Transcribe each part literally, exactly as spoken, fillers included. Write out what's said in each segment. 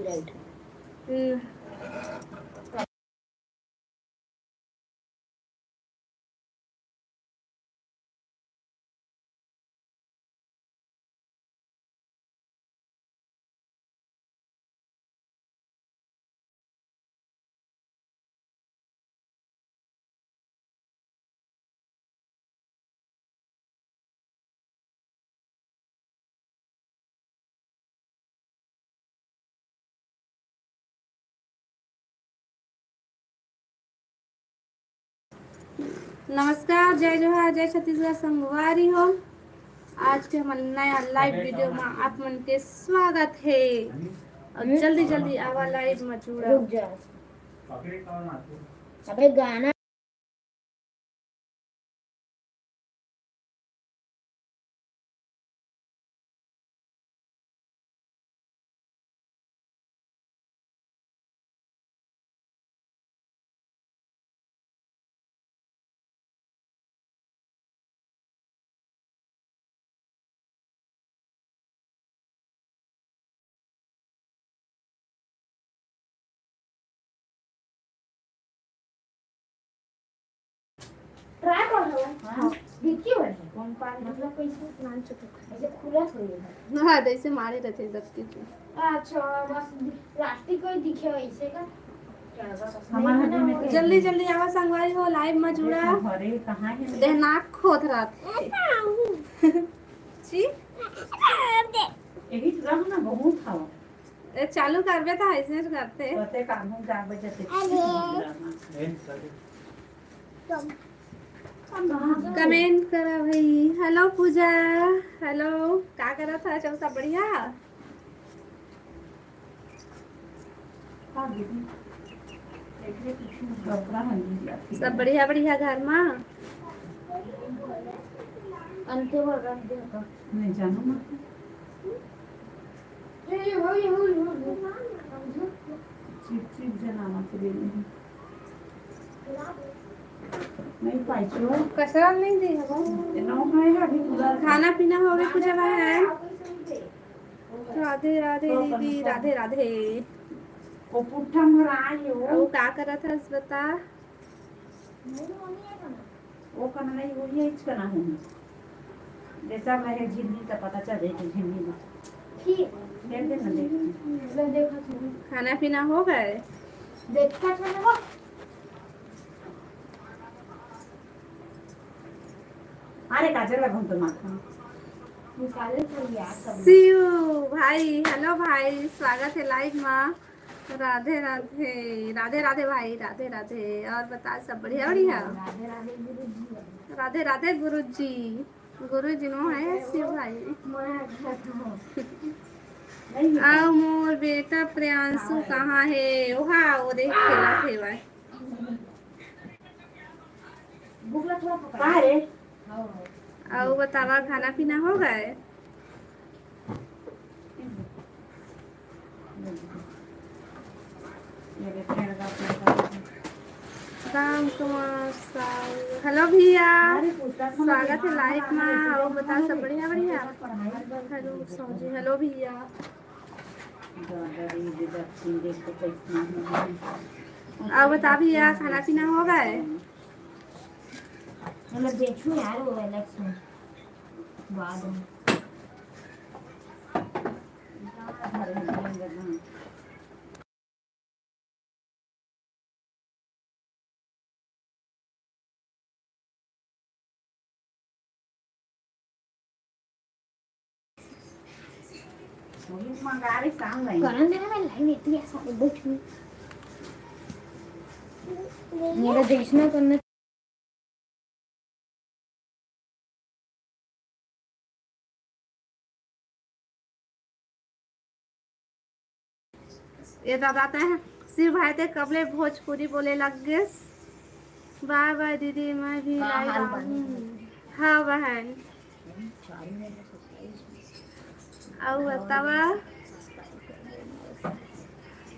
हम्म। नमस्कार, जय जोहार, जय छत्तीसगढ़ संगवारी हो। आज के हमर नया लाइव वीडियो में आप मन के स्वागत है। और जल्दी जल्दी आवा लाइव में जुड़ा। रुक जा। अबे गाना। ट्राई कर लो। हाँ। हाँ। डिक्की भर है। कौन पान? मतलब कैसे? नाम चुप। ऐसे खुला थोड़ी है। हाँ, जैसे मारे रहते हैं दबके के। अच्छा, बस प्लास्टिक को ही दिखे ऐसे का। हमारा हाथ में तो जल्दी जल्दी आवा संगवारी हो, लाइव में जुड़ा। अरे कहाँ है? देहनाक खोद रहा था। जी? यही तो रहा ना, बहुत हवा। ए, चालू करबे त ऐसे करते। करते काम हम चार बजे से। कमेंट करा भाई। हेलो पूजा, हेलो, का करत हस? सब बढ़िया? हाँ दीदी, एकरे कुछ कपड़ा है नहीं। सब बढ़िया बढ़िया घर मा? अंते बर रख दे तो। नहीं जानू मत। चिप चिप जनाना के लिए नहीं। नहीं पाई छो। कचरा नहीं दे हो। ये नौ में है अभी पूरा। खाना पीना हो गया, पूजा बहन? राधे राधे दीदी, राधे राधे। वो पुट्ठा मर आयो। वो का करत हस बता? वो कना नहीं, वो ये इच कना हूँ। जैसा रहे झिल्ली का पता चल जाए कि झिल्ली में। ठीक। देख दे ना, देख। ले देखा तू। खाना पीना हो गए? देखा था ना वो। अरे काजल ला घूम तो माथा। निकाले तो यार सब। शिव भाई, हेलो भाई, स्वागत है लाइव मा। राधे राधे, राधे राधे भाई, राधे राधे। और बता, सब बढ़िया बढ़िया? राधे राधे गुरु जी। राधे राधे गुरु जी। गुरु जी नो है शिव भाई। मैं घर हूँ। नहीं बेटा। अउ मोर बेटा प्रियांशु कहाँ है? ओहा, वो देख खेलत हे भाई। भूख लग थोड़ा पकड़। का रे? अउ बतावा, खाना पीना हो गए? राम कुमार साहू, हेलो भैया, स्वागत है लाइव मा। अउ बता, सब बढ़िया बढ़िया? हेलो साहू जी, हेलो भैया। अउ बता भैया, खाना पीना हो गए? मतलब देखिए यार, वो अलग से बाद में। वही मंगा रही शाम में। करन देना, मैं लाइन इतनी आसान है, बैठ में। मेरा देखना करना। ये दादा ते हैं, शिव भाई ते कबले भोजपुरी बोले लग गेस। बाय बाय दीदी, मैं भी का लाइव हाल आऊँ। बने? हाँ बहन। अउ बतावा,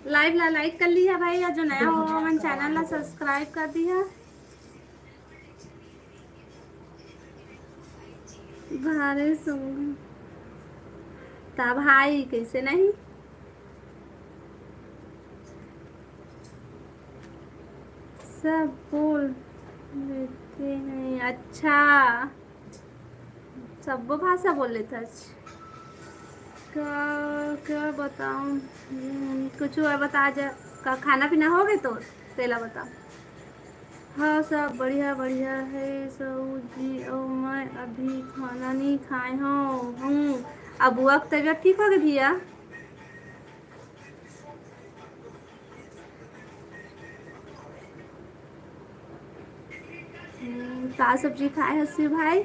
लाइव ला लाइक कर लिया भाई, या जो नया हो हमन चैनल ला सब्सक्राइब कर दिया। भारे संग ता भाई, कैसे नहीं? सब बोल लेते हैं। अच्छा, सब्बो भाषा बोल लेथस। का, का बताऊं? हम्म, कुछ और बता जा। का खाना पीना हो गए तो तेला बता। हाँ, सब बढ़िया, बढ़िया है सऊ जी। और मैं अभी खाना नहीं खाए हूँ। हूँ, अब बुआ की तबीयत ठीक हो गई भैया? हम्म, का सब्जी खाए हसी भाई?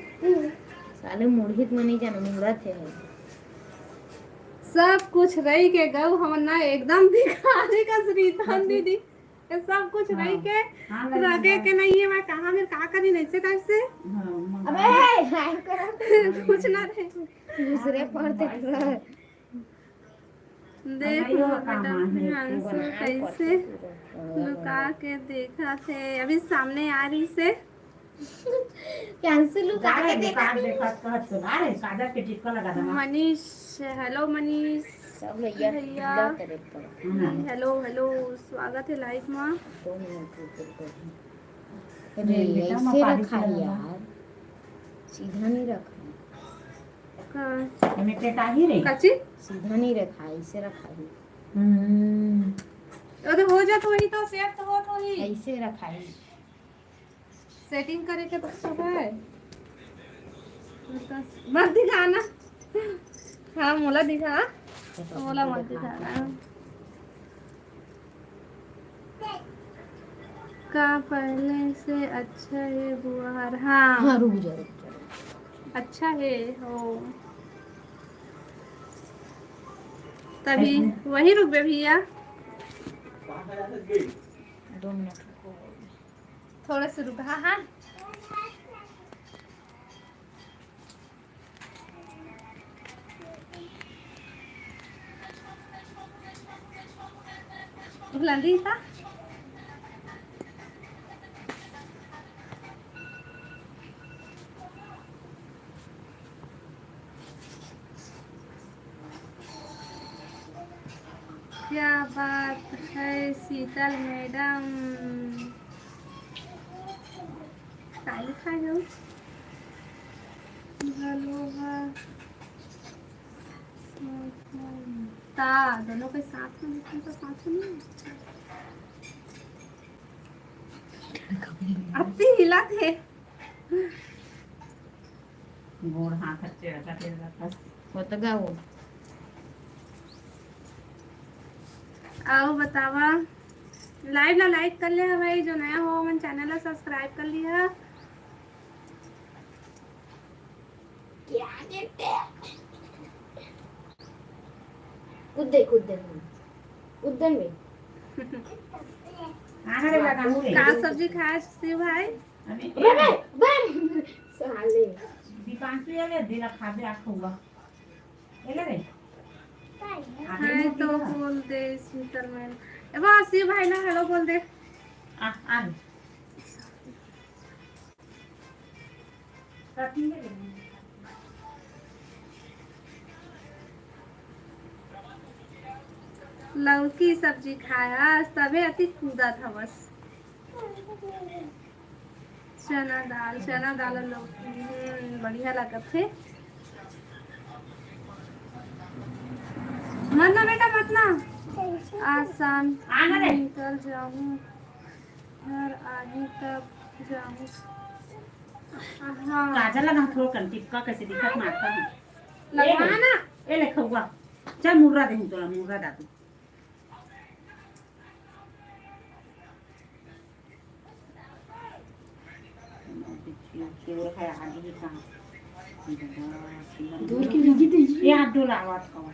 साले मुड़हित में नहीं जाना, मुड़ा थे है। सब कुछ रही के गऊ हमन ना एकदम भिखारी का श्रीधन मतलब दीदी। ये सब कुछ हाँ। रही के हाँ, लग रखे गया। के नहीं है, मैं कहाँ मेरे का करी नहीं से टाइप से। हाँ, मंगा अबे, हाँ, करो। कुछ ना रहे। दूसरे पढ़ते रहे। देख लो बेटा, हिमांशु कैसे लुका के देखा थे, अभी सामने आ रही से। हिमांशु लुका के देखा थे। देखा, कहत सुना रे, काजल के टिक्का लगा देना। मनीष, हेलो मनीष। सब भैया, भैया। हेलो, हेलो, स्वागत है लाइव में। दो मिनट रुक, रुक, रुक। अरे, ऐसे रखा है यार, सीधा नहीं रखा है। का? एमे पेटाही रे। काची? सीधा नहीं रखा है, ऐसे रखा है। हम्म। वो तो हो जात वही तो, सेट तो होत वही। ऐसे रखा है। सेटिंग करे के तो सब है। मत दिखा ना। हाँ, मोला दिखा। मोला मत दिखा ना। का पहले से अच्छा है बुआ हर? हाँ। हाँ, रुक जा, रुक जा, रुक जा। अच्छा है, हो। तभी ऐसे। वही रुक बे भैया। दो मिनट रुको। थोड़ा सा रुक, हाँ, हाँ। भुला दी था। क्या बात है शीतल मैडम। काली खाए हो? हेलो, हाँ। ता, दोनों के साथ में लिखूं तो साथ में नहीं। अति हिला थे। गोड़ हाथ हट के रखा थे, बस। होत गा वो। आओ बतावा, लाइव ला लाइक कर ले भाई, जो नया हो हमन चैनल ला सब्सक्राइब कर लिहा। क्या कहते हैं? कूद दे, कूद दे, कूद दे बे। आने लगा मुझे। का सब्जी खाए शिव भाई? अबे, अबे, अबे, साले। दीपांशु ये ले, दिला खा दे, आखुआ। ये ले रे। हाय तो बोल दे शीतल मैम। ए बा, शिव भाई ना हेलो बोल दे। आ, आ ले। लौकी सब्जी खाए हस, तभे अति कूदत हवस। चना दाल, चना दाल अउ लौकी, हम्म, बढ़िया लागत हे। मत ना बेटा, मत ना। आसान, आना रे। निकल जाहूँ। घर आही तब जाहूँ। हाँ। काजल लगा थोड़ा कन टिपका कैसे दिखत मारता है। लगवा ए ले, ना। ए ले खौवा। चल मुर्रा देहूँ तोला, मुर्रा दादू। दूर की लिखी थी। ये आप डोला आवाज का।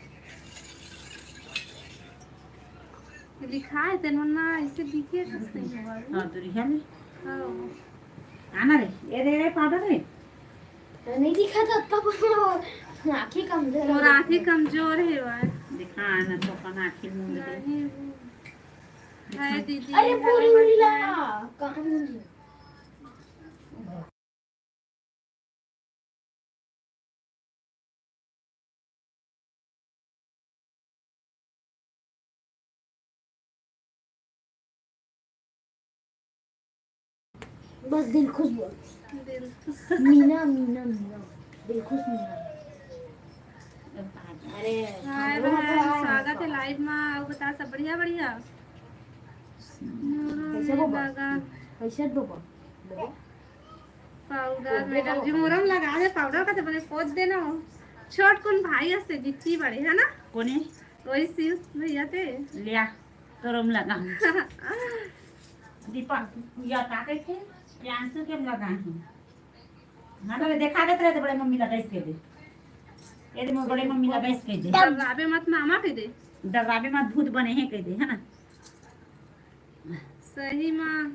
लिखा है तेन ना, इसे दिखे कस नहीं होगा। हाँ, दूरी है नहीं। हाँ। आना रे, ये रे, रे पाउडर रे। नहीं दिखा था तब। आँखें कमजोर और है। आँखें कमजोर है भाई। दिखा ना तो अपन आँखें मूंद दे। नहीं, वो है दीदी, अरे है पूरी बढ़िया। मिला। कहाँ मिली? बस दिल खुश बोल। दिल। मीना, मीना, मीना। दिल खुश मीना। अरे, हाय बहन, स्वागत है लाइव में। अउ बता, सब बढ़िया, बढ़िया? कैसे बाबा? लगा। कैसे बाबा? पाउडर, मैडम जी, मुरम लगा दे, पाउडर का तो बने पोत देना हो। छोट कौन भाई हसे जितनी बड़े, है ना? कोने? वही शिव भैया थे। लिया, तोरम लगा। दीपक, या का कहिथे? प्रियांशु के हम लगा ही। हाँ, तो देखा देत रहे, तो बड़े मम्मी लगा इसके दे। ये दे, मोर बड़े मम्मी लगा इसके दे। डरावे मत मामा के दे। डरावे मत, भूत बने हैं के दे, है ना? सही माँ,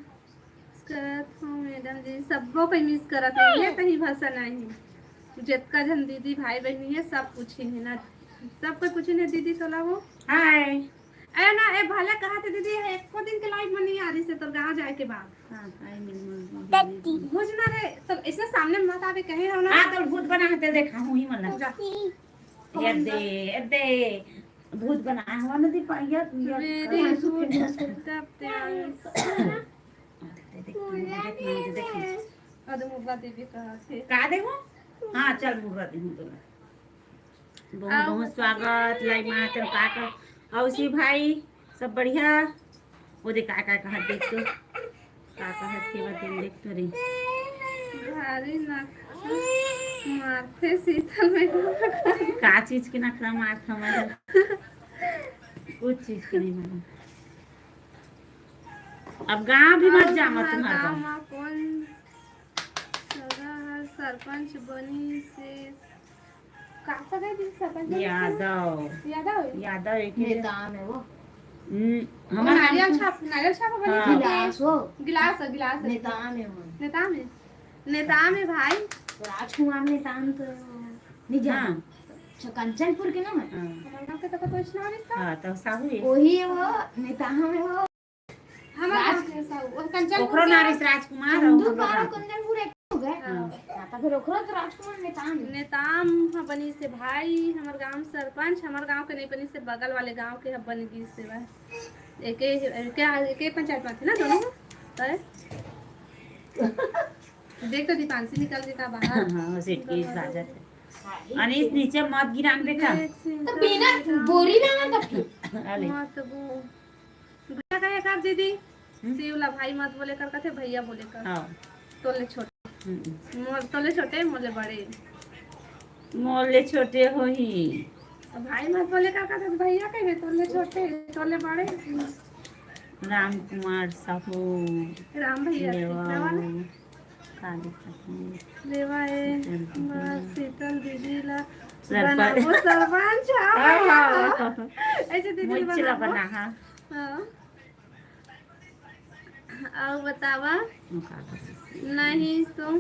करत हूँ मैडम जी, सबको कोई मिस करत हूँ, ये कहीं भाषा नहीं। जितका जन दीदी भाई बहनी है, सब पूछी है ना, सब कोई पूछी है दीदी तोला वो। हाय। ए ना, ए भले कहा थे दीदी, एको दिन के लाइव में नहीं आ रही से तोर गाँव जाए के बाद। हाँ, हाय मेरी माँ। बुझ ना रे, तो इसने सामने मत आवे कहे हो ना। हाँ, तो भूत बना हते देखा हूँ ही मन। जा। ये दे, ये दे। भूत बना हुआ ना दीपा, ये, ये मेरी कहाँ से भूत फिर? कब प्यास। देख, देख, देख, देख, देख। अरे मुर्गा देवी कहाँ से? का दे हो? हाँ, चल मुर्गा दे हो तोला। बहुत, बहुत स्वागत, लाइव में आते हो, का कर? औसी भाई, सब बढ़िया? वो दे का, का कहत देख तो। का कहत के बा, तेन देख तो रे। भारी नखरा मारथे शीतल में। का चीज के नखरा मारथे हमर? कुछ चीज के नहीं मालूम। अब गाँव भी मत और जा, मत तुम्हार गाँव गाँव। में कौन सरपंच बनी से का सगा है दीदी, सरपंच बनी से? यादव। यादव है? यादव है कि नेता में वो। हम्म, वो हमार नारियल नाम छाप, नारियल छाप बनी हाँ। से। गिलास हो। गिलास है, गिलास है। नेता में वो। नेता में। नेता में भाई। राजकुमार नेता में तो नहीं जाना। हाँ। अच्छा, कंचनपुर के ना है? हाँ। हमारे गाँव के तो कुछ ना रिश्ता। हाँ, तो साहू है। वही है वो, नेता में वो। हमारे गाँव के साहू, वो कंचनपुर ओकरो के नारिस राजकुमार चंदू और पारा ओकरो कंचनपुर एक हो गए। हाँ। हाँ, तो फिर ओकरो तो राजकुमार नेताम। नेताम ह बनी से भाई, हमर गांव सरपंच, हमर गांव के नहीं बनी से बगल वाले गांव के ह बन गई से भाई। एके, एके, एके पंचायत में थे ना दोनों? तो देख तो दीपांशी निकल के का बाहर। हाँ, उसे की बाजत है। अनिश नीचे मत गिरान बेटा। देख सिंह तो बिना बोरी लाना तब की। अले। मत वो। भैया कहे कर दीदी, हम्म। शिव ला भाई मत बोले कर, कथे भैया बोले कर। हाँ। तोले छोटे। हम्म। मोर तोले छोटे, मोले बड़े। मोले छोटे होही। अब भाई मत बोले कर, कथे भैया कहे तोले छोटे, तोले बड़े। राम कुमार साहू। राम भैया, लेवा। लेवा। का दिक्कत नहीं। लेवा ए, शीतल दीदी। बस शीतल दीदी ला सरपंच। बनाबो सरपंच, हाँ। हाँ, हाँ, हाँ। ऐसे दीदी मोची ला बनाबो। बना, हाँ। हाँ। अउ बतावा। हम का कर सकते? नहीं तो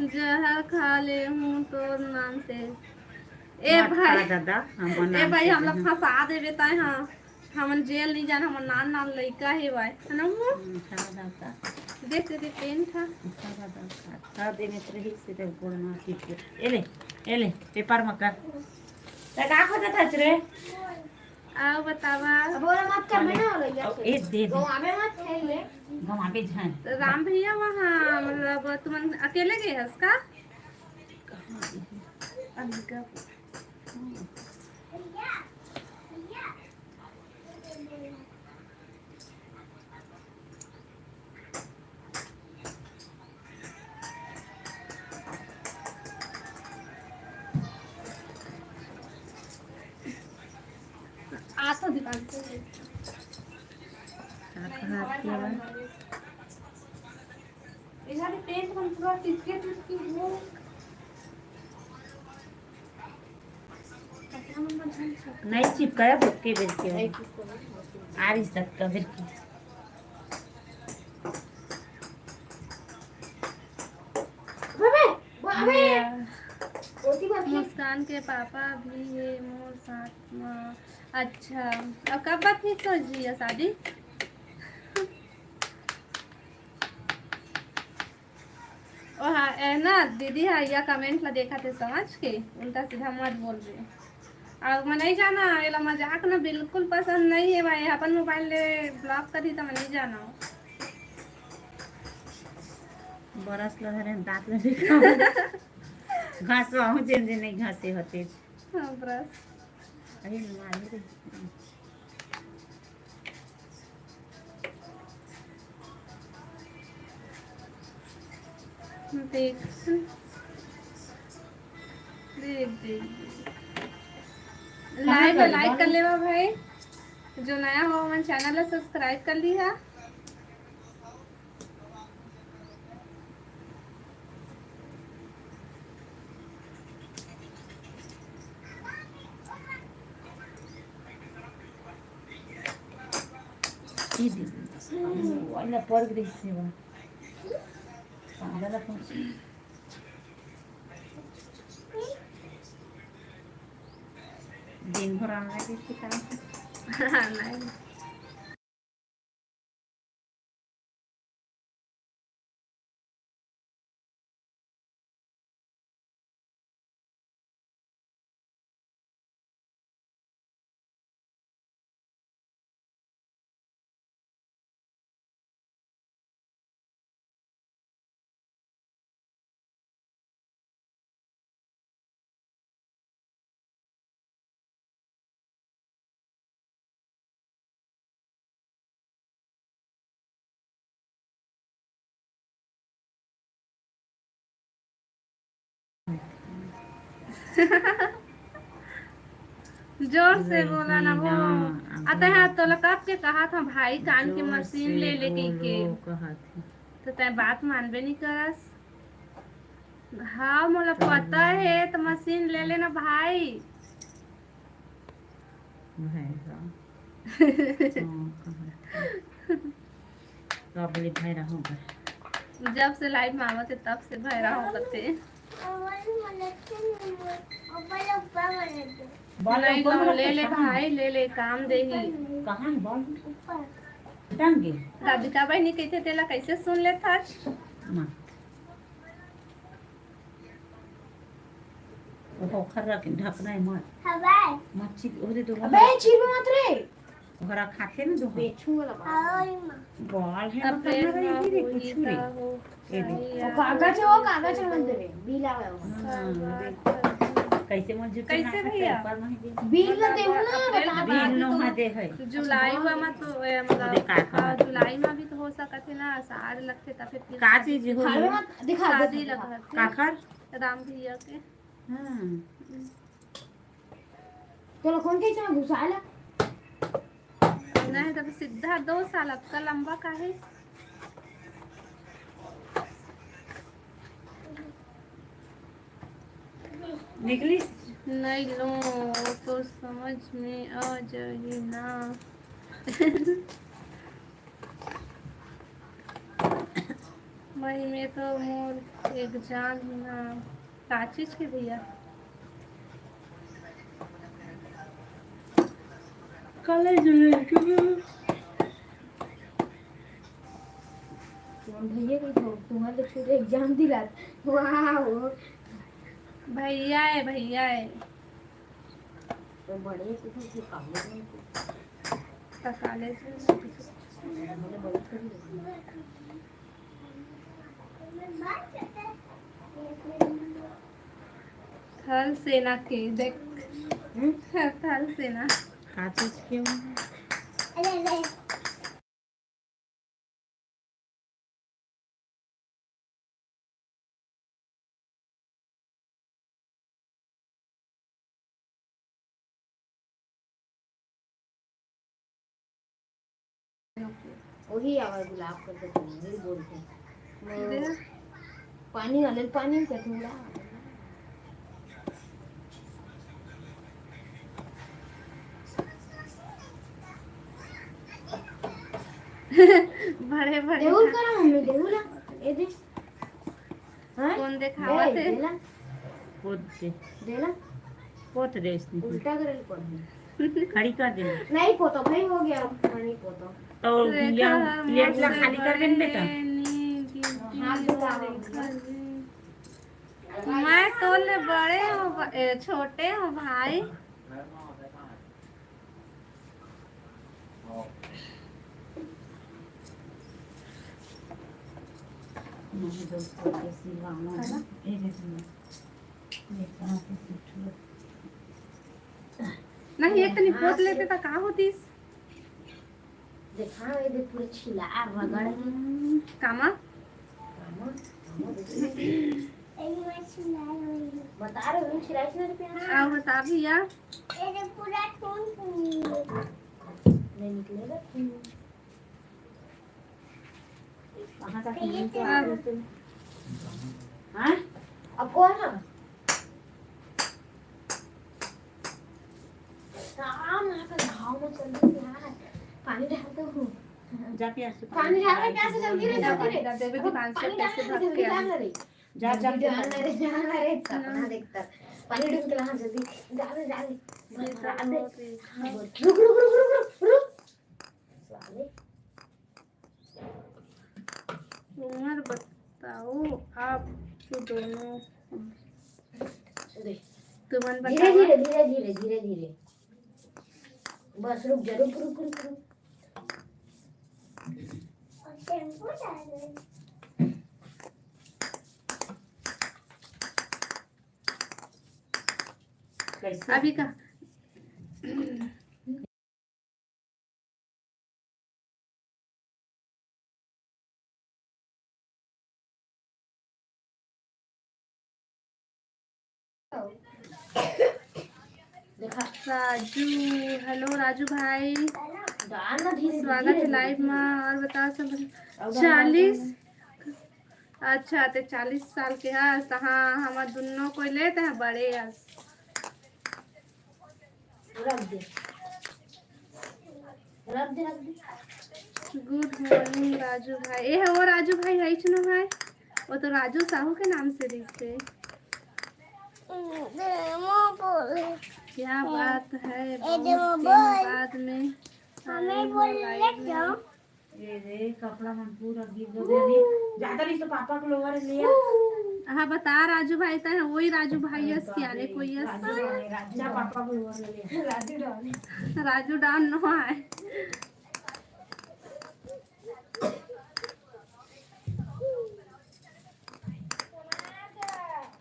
जहर खा ले हूँ तोर नाम से। ए मत भाई। खा दादा, हम ए बना भाई, से हम लोग हैं। फंसा देबे ताय, हाँ। हमन जेल नहीं जाना, हमन नान नान लइका हे भाई, है ना वो? हम्म, खा दादा। देख, देख, देख, पेन था। खा दादा, खा। खा दे में तो रही से तो गोड़ मार पीट के। ए ले, ए ले, पेपर में कर। त का खोजत हस रे? आओ बतावा। अब ओला मत कर, मैं ना हो रही है। ए, दे, दे। गवावे मत खेल ले। गवावे झन। तो राम भैया वहाँ, मतलब, तुमन अकेले गए हस का? अंबिका। आसो दीपांशु। का कहत के बा? इधर पेंट मन पूरा टिपके टिपके वो। नहीं चिपकाया, भुक्के बेच के नहीं चिपकाया। आ रही सकता फिर की। अबे, अबे। ये ओती बात है। मुस्कान के पापा भी है मोर साथ में। अच्छा, अब कब बात फिक्स हो जी है शादी? ओ हाँ, ए ना, दीदी हा, या कमेंट ला देखा थे समझ के, उल्टा सीधा मत बोल रहे। अब मैं नहीं जाना, एला मजाक ना बिल्कुल पसंद नहीं है भाई, अपन मोबाइल ले ब्लॉक करी तो मैं नहीं जाना। बरस ल धरे दांत ल दिखा। घसवाहूं जेन जेन नहीं घसे होते। हाँ, ब्रश। अरे मारी रे। देख, देख, देख, देख। कहाँ लाइव कर, लाइक कर लेवा भाई, जो नया हो मन चैनल ला सब्सक्राइब कर लिहा। ये दे, वाला पर ग्रेस सेवा। पागल अपन। दिन भर online के काम। नहीं। जोर से बोला ना वो। अतः तोला कब के कहा था भाई, कान के मशीन ले ले कह के। तो तय बात मानबे नहीं करस। हाँ, मोला पता है, तो मशीन ले लेना भाई। भैरा। हाँ, कहाँ? तो अब ले भैरा हो गए। जब से लाइव में आवत है, तब से भैरा हो गए। नहीं, ऊपर ले ले भाई, ले ले, काम देही। कहाँ है बॉल? ऊपर। टंगे। राधिका बहनी कहते तेला कैसे सुन ले था? माँ। ओहो, खर्रा के ढकना है मत। हवाई। मत चिप, ओदे तो अबे, चिप मत रे। ओकरा खाते ना दो। बेचूंगा लगा। हवाई माँ। बॉल है, अब मत करना रे, ये रे, कुछ रे। ये दे। वो कागज है, वो कागज है, मत दे रे। बिल आवे वो। हाँ, दे। कैसे मत जुटे कैसे ना भैया? ऊपर में दे। बिल ना देऊ ना, बता दे। बिल नो मा दे है। जुलाई मा, मा तो, ए, मतलब, दे का हाँ, जुलाई मा भी तो हो सकत है ना, अषाढ़ लगथे, तब फिर का चीज हो? दिखा, दिखा, शादी दिखा। लगत है। काकर? राम भैया के। हाँ। तोला कौन कइसे में घुसाला? नहीं, तब सीधा दो साल, अतका लंबा काहे? निकली? नहीं लो, वो तो समझ में आ जाही ना। मई में तो मोर exam ही ना। का चीज के भैया? कॉलेज में। तुम भैया की तो तुम्हारे तो पूरे exam दिला। वाह। भैया है, भैया है। तो बड़े कुछ कॉलेज में। का कॉलेज में। थल सेना के देख। हम्म? थल सेना। का चीज के हो? वही आवाज गुलाब कर के वही बोलते हैं। दे। पानी वाले पानी का थोड़ा। बड़े बड़े देउल करा मम्मी, देउल। ये दे। हाँ? कौन देखावत ए, है? देला। पोत दे। देला। पोत दे इसने। उल्टा करे ल पड़। खड़ी कर दे। नहीं पोतो भाई, हो गया। हाँ, नहीं पोतो। तो रेखा या हर प्लेट ला मुझसे खाली कर दे बेटा। बड़े नी, हाथ धोता है। मैं तो ले बड़े हूँ, ए, छोटे हूँ भाई। नहीं, ये तनी पोत लेते त का होतीस? देखा, ये देख, पूरा छिला रगड़ के। हम्म, कामा? कामा? कामा देख। बता रहे हो, छिलाइस ना रे प्याज। आओ, बता भी यार। ये देख, पूरा टून टून। नहीं निकलेगा। कहाँ तक निकल के आ रहे तुम? हाँ? अब कौन है? काम यहाँ पे घाव में चल रही है यार। पानी डाल दो। जा प्यास से पानी डाल रहे, प्यास से जल्दी रे, जल्दी रे। देवी दीवान से पानी डाल कैसे रहे, भाग जल्दी के डाल आई? रहे। जा, जा, जल्दी डाल रहे, जा रहे, सपना हाँ। देखता। पानी डाल के ला, जल्दी। डाल दे, डाल दे। ये तो डाल दे। बहुत ही हाँ, बोल। रुक, रुक, रुक, रुक, रुक, रुक। साले। उम्र बताओ आप दोनों। दे। तुमन धीरे, बताओ। धीरे, धीरे, धीरे, धीरे, धीरे। बस रुक जा, रुक, रुक, रुक, रुक। कैसे? अभी का? देखा। राजू, हेलो राजू भाई, डाल ना धीरे, स्वागत धीरे, है लाइव धीरे। मा। और बताओ सब। और चालीस। अच्छा, ते चालीस साल के हस त हाँ, हमर दुनो कोई लेते हैं बड़े हस। रख दे, रख दे, रख दे। गुड मॉर्निंग राजू भाई। ए, वो राजू भाई है ना भाई? वो तो राजू साहू के नाम से रिहिसे। क्या बात है, बहुत दिन बाद में आए हो लाइव में। ए रे, कपड़ा मन पूरा गिर गए रे। ज्यादा नहीं तो पापा को लोवर ले आ। हाँ, बता राजू भाई, तै वही राजू भाई यस क्या ने कोई यस? राजू डॉन है, राजू। जा पापा को लोवर ले ले। राजू डॉन। राजू डॉन नो आए।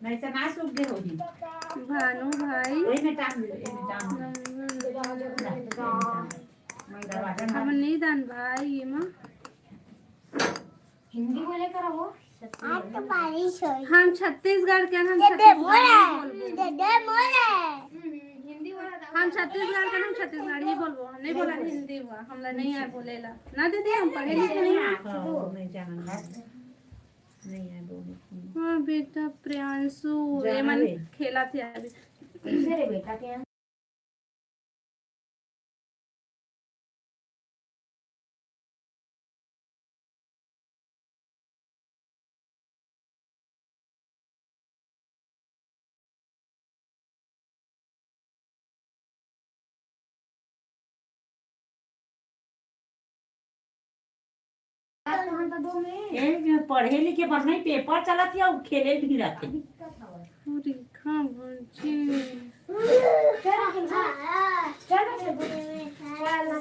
नहीं से ना सूख गए होगी। भानु भाई। वही में टांग दे, वही में टांग दे। दरवाजा में हम नहीं दान भाई, ये माँ। हिंदी बोले करो वो। आज तो बारिश होई। हम छत्तीसगढ़ के, हम दे दे छत्तीसगढ़ी बोले। बोलबो। दे दे बोले। हम छत्तीसगढ़ के, हम छत्तीसगढ़ी बोलबो। हम नहीं बोला हिंदी हुआ, हमला नहीं आए बोलेला। ना दीदी, हम पढ़े लिखे नहीं। हाँ, नहीं जानन। नहीं आए बोले। हाँ बेटा, प्रियांशु, जाना एमन रे। खेला थे अभी। कैसे रे बेटा, क्या? ए, पढ़े लिखे बर नहीं, पेपर चलत हे, अउ खेले भी रहते। रेखा भौजी।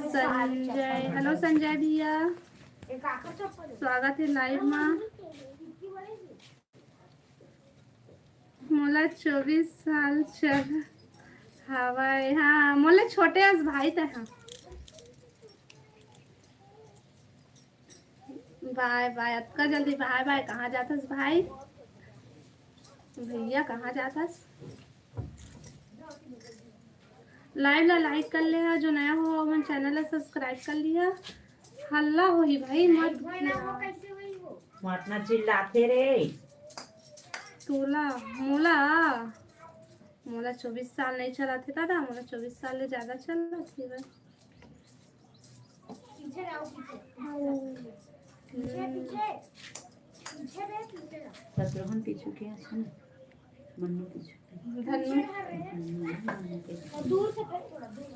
संजय, हेलो संजय भैया, स्वागत है लाइव में। मोला चौबीस साल चल हवय। हाँ, मोले छोटे अस भाई तै। हाँ, बाय बाय, अतका जल्दी बाय बाय कहाँ जाथस भाई? भैया कहाँ जाथस? लाइव ला लाइक कर ले हा, जो नया हो ओमन चैनल ला सब्सक्राइब कर लिहा। हल्ला होही भाई, मत। मतना चिल्लाथे रे। तोला, मोला, मोला चौबीस साल नहीं चलत हे दादा, मोला चौबीस साल ले ज्यादा चलत हे बस। पीछे रहो, पीछे। पीछे, पीछे। पीछे रहो, पीछे रहो। शत्रुघ्न पीछू के है, सुन। मन्नू पीछू के। धन्नू। मन्नू, मन्नू पीछू। दूर से कर, थोड़ा दूर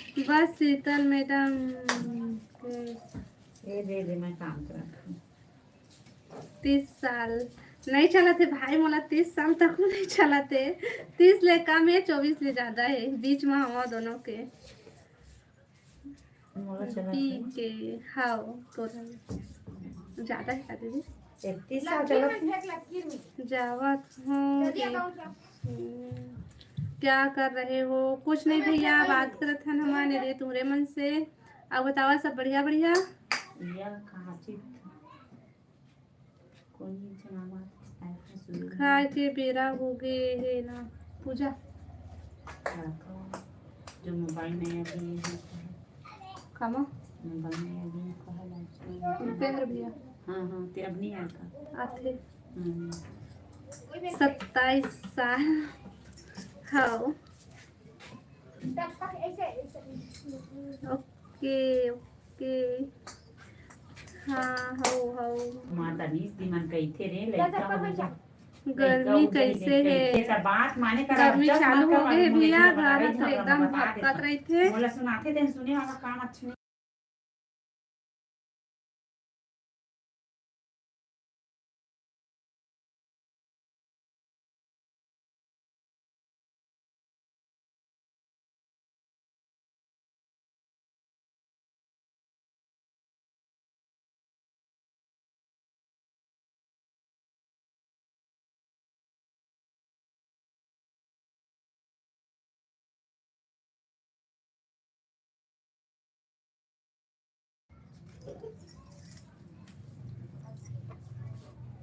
से। बस शीतल मैडम। ये दे दे, मैं काम करत हूँ। तीस साल नहीं चलत हे भाई, मोला तीस साल तक नहीं चलत हे। तीस ले कम हे, चौबीस ले ज्यादा हे, बीच में हवा दोनों के। मोला चलत बी हे। के, हाव, तोरा। ज्यादा है का दीदी? इकतीस साल चलत है। जावत हूँ। हम्म, क्या कर रहे हो? कुछ नहीं भैया, बात करत हन हमारे रे तुमरे मन से। अब बतावा, सब बढ़िया बढ़िया? या कहाँ चित? कोई नहीं जनावर आए थे सुबह। खाए के बेरा हो गए है ना पूजा। हाँ, जो मोबाइल में अभी है। कामा? मोबाइल में अभी कहा लाइव चल रहा है। उपेंद्र भैया। हाँ, हाँ, ते अब नहीं आता। आते। हम्म। सत्ताईस साल। हाँ। ओके, ओके। हाँ, हौ, हौ। माता नीस दिमन कहिथे रे, लइका हो जा। गर्मी कैसे है? गर्मी चालू हो गए भैया, घर ह तो एकदम भपकत रहिथे। मोला सुनाथे तेन सुने वाला काम अच्छा नहीं।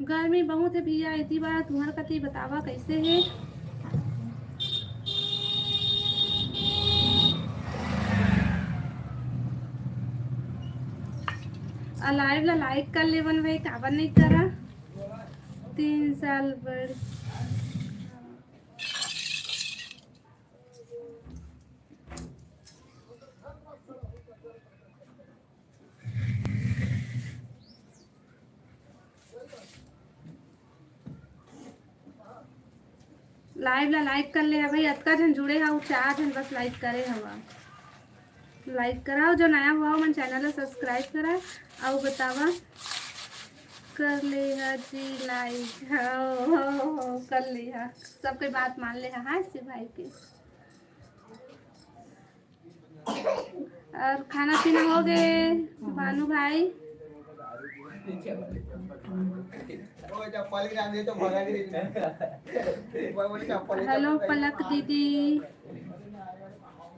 गर्मी बहुत है भैया, इतनी बार तुम्हारे कति बतावा कैसे है। आ लाइव ला लाइक कर लेवन भाई, काबर नहीं करा। तीन साल बढ़ लाइव ला लाइक कर ले हा भाई, अतका झन जुड़े हा, चार झन बस लाइक करे हवा। लाइक कराओ, जो नया हुआ मन चैनल ला सब्सक्राइब करा। अउ बतावा, कर ले हा जी लाइक। हो, हो, हो, कर ले हा, सबके बात मान ले हा। हाँ, शिव भाई के। और खाना पीना हो गए भानु भाई? हेलो पलक दीदी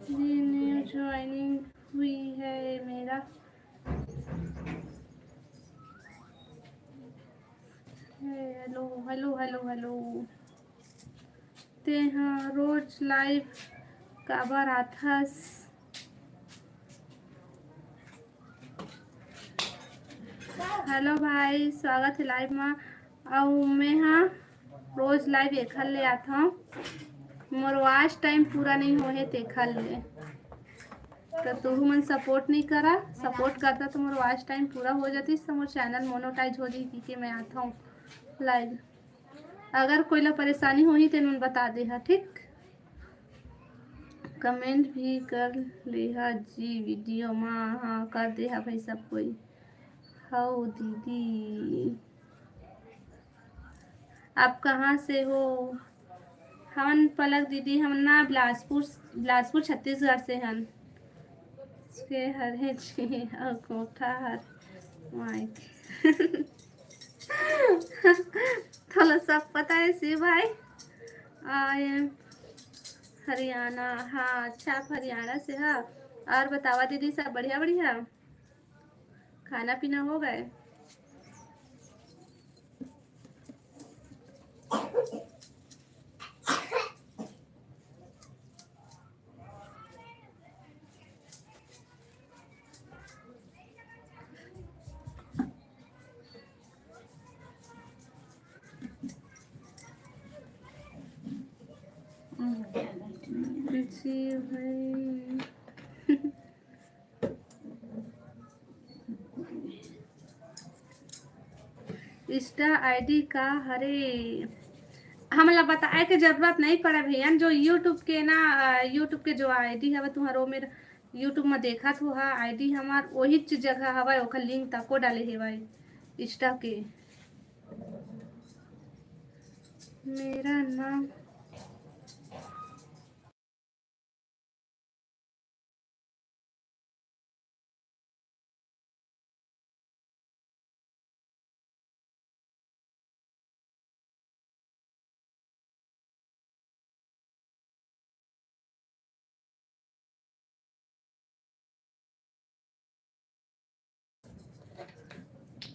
जी, न्यू ज्वाइनिंग हुई है मेरा। Hello, hello, hello, hello. तेहा रोज लाइव काबर आथस? हेलो भाई, स्वागत है लाइव मा। अउ मैं हा रोज लाइव एखर ले आथव, मोर वॉच टाइम पूरा नहीं होहे तेखर ले। तो तुहू मन सपोर्ट नहीं करा, सपोर्ट करता तो मोर वॉच टाइम पूरा हो जाती, तो मोर चैनल मोनोटाइज हो जाती कि मैं आथव लाइव। अगर कोई ला परेशानी होही तेन मन बता दे हा, ठीक? कमेंट भी कर लेहा जी वीडियो मा। हाँ, कर देहा भाई सब कोई। हौ दीदी, आप कहाँ से हो? हमन पलक दीदी, हमन ना बिलासपुर, बिलासपुर छत्तीसगढ़ से हन। के हरे जी अउ कोठा हर माइक। तोला सब पता है शिव भाई। I am Haryana. हाँ, अच्छा, आप हरियाणा से हा। और बतावा दीदी, सब बढ़िया बढ़िया? खाना पीना हो गए? जी भाई। Insta ID का हरे? हमला बताए के जरूरत नहीं पड़े भैया, जो YouTube के ना, अ, YouTube के जो ID हवे तुम्हारो, मेरा YouTube में देखत हो हा, ID हमार वही जगह हवे, ओकर लिंक तको डाले हेवय Insta के। मेरा नाम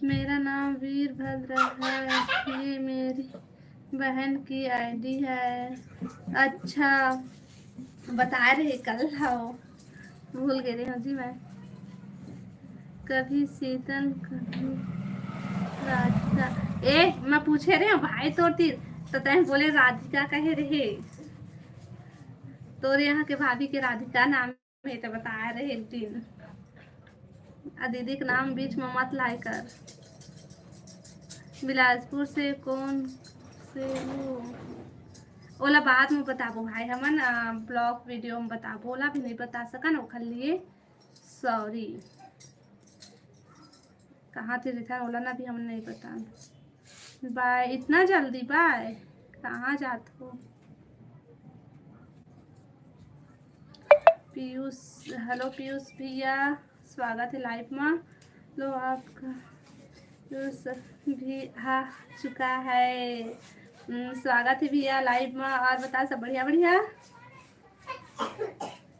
मेरा नाम वीरभद्र है, ये मेरी बहन की आईडी है। अच्छा, बता रहे कल, हाँ, भूल गे रहे हूँ जी मैं। कभी शीतल, कभी राधिका। ए, मैं पूछे रहे हूँ भाई तोर तीर, तो तैं बोले राधिका कहे रहे। तोर यहाँ के भाभी के राधिका नाम हे त बता रहे एक दिन। आ दीदी के नाम बीच में मत लाए कर। बिलासपुर से कौन से हो? ओला बाद में बताबो भाई, हमन, आ, ब्लॉग वीडियो में बताबो, ओला भी नहीं बता सकन, ओखर लिए सॉरी। कहाँ ती रिथन ओला ना भी हमन नहीं पता। बाय, इतना जल्दी बाय? कहाँ जात हो? पीयूष, हेलो पीयूष भैया, स्वागत है लाइव में। लो आपका पीयूष भी आ चुका है। हम्म, स्वागत है भैया लाइव में। और बता, सब बढ़िया बढ़िया?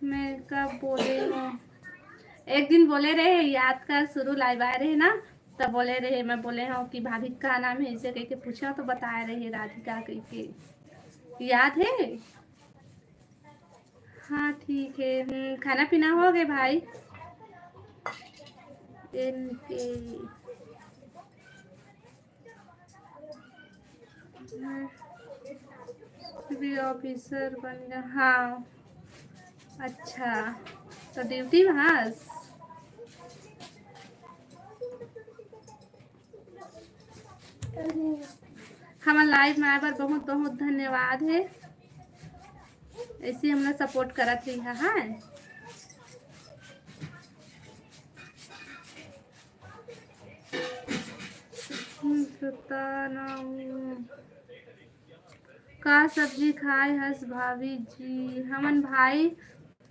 मैं कब बोले हूँ? एक दिन बोले रहे, याद कर, शुरू लाइव आए रहे ना, तब बोले रहे, मैं बोले हूँ कि भाभी का नाम है, ऐसे कह के पूछा तो बताए रहे राधिका कह के। याद है? हाँ, ठीक है। हम्म, खाना पीना हो गए भाई? इनके भी ऑफिसर बन गया, हाँ। अच्छा, तो ड्यूटी में हस? हमर लाइव में आए बर बहुत बहुत धन्यवाद है। ऐसे हमला सपोर्ट करत रही है, हाँ। हम्म, सुता ना हूँ। का सब्जी खाए हस भाभी जी? हमन भाई,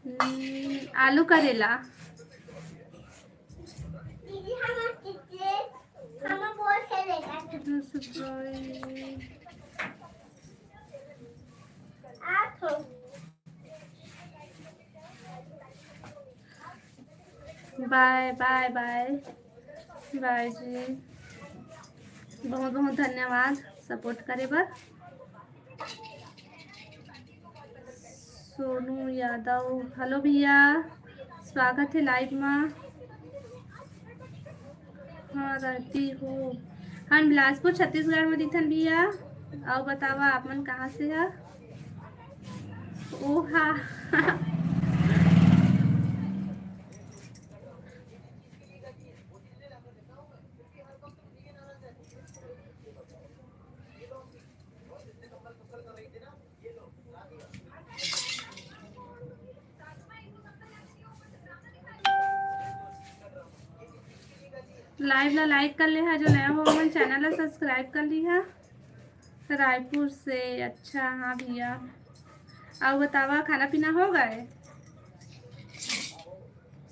हम्म, आलू करेला। दीदी, हम, हम बोल के लेकर। बाय, बाय, बाय। बाय जी। बहुत, बहुत धन्यवाद सपोर्ट करे बर। सोनू यादव, हेलो भैया, स्वागत है लाइव में। हाँ, रहती हूँ। हम बिलासपुर, छत्तीसगढ़ में दिखथन भैया। अउ बतावा, आप मन कहाँ से है? ओहा। लाइव ला लाइक कर ले हा, जो नया हो ओमन चैनल ला सब्सक्राइब कर ली हा। रायपुर से, अच्छा, हाँ भैया। अउ बतावा, खाना पीना हो गए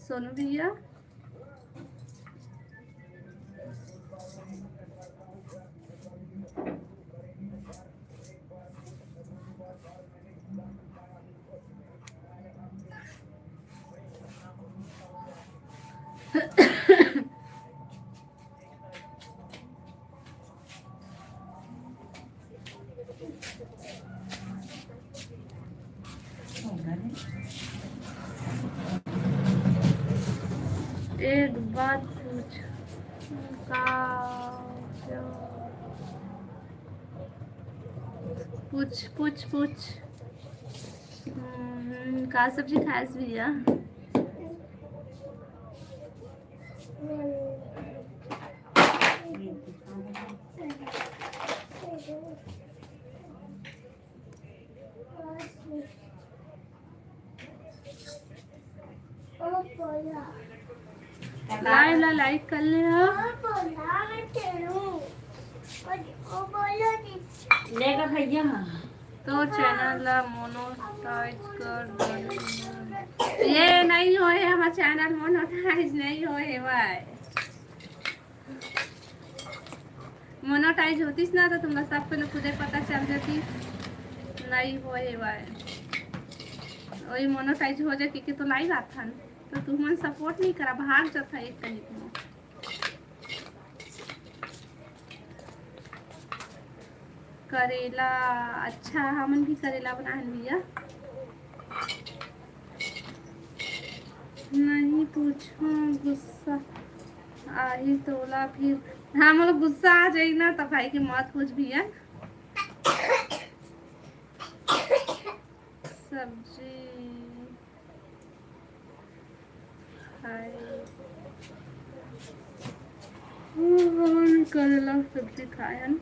सोनू भैया? एक बात पूछ का? पूछ, पूछ, पूछ। हम्म, का सब्जी खायस भैया? लाइव ला लाइक कर ले हा। लेगा भैया। तो चैनल ला मोनेटाइज कर दो। ये नहीं होए, हमार चैनल मोनेटाइज नहीं होए भाई। मोनेटाइज होतिस ना, तो तुमला सब पहले खुदे पता चल जातिस। नहीं होए भाई, वही मोनेटाइज हो जाए कि, कि तो लाइव आथन, तो तुमन सपोर्ट नहीं करा, भाग जाता एक कहीं को। करेला, अच्छा, हमन भी करेला बनाहन भैया। नहीं पूछो, गुस्सा आही तोला फिर। हाँ, मोला गुस्सा आ जाई ना, त भाई के मत पूछ भैया। सब्जी खाए। हम्म, हमन करेला सब्जी खाए हन।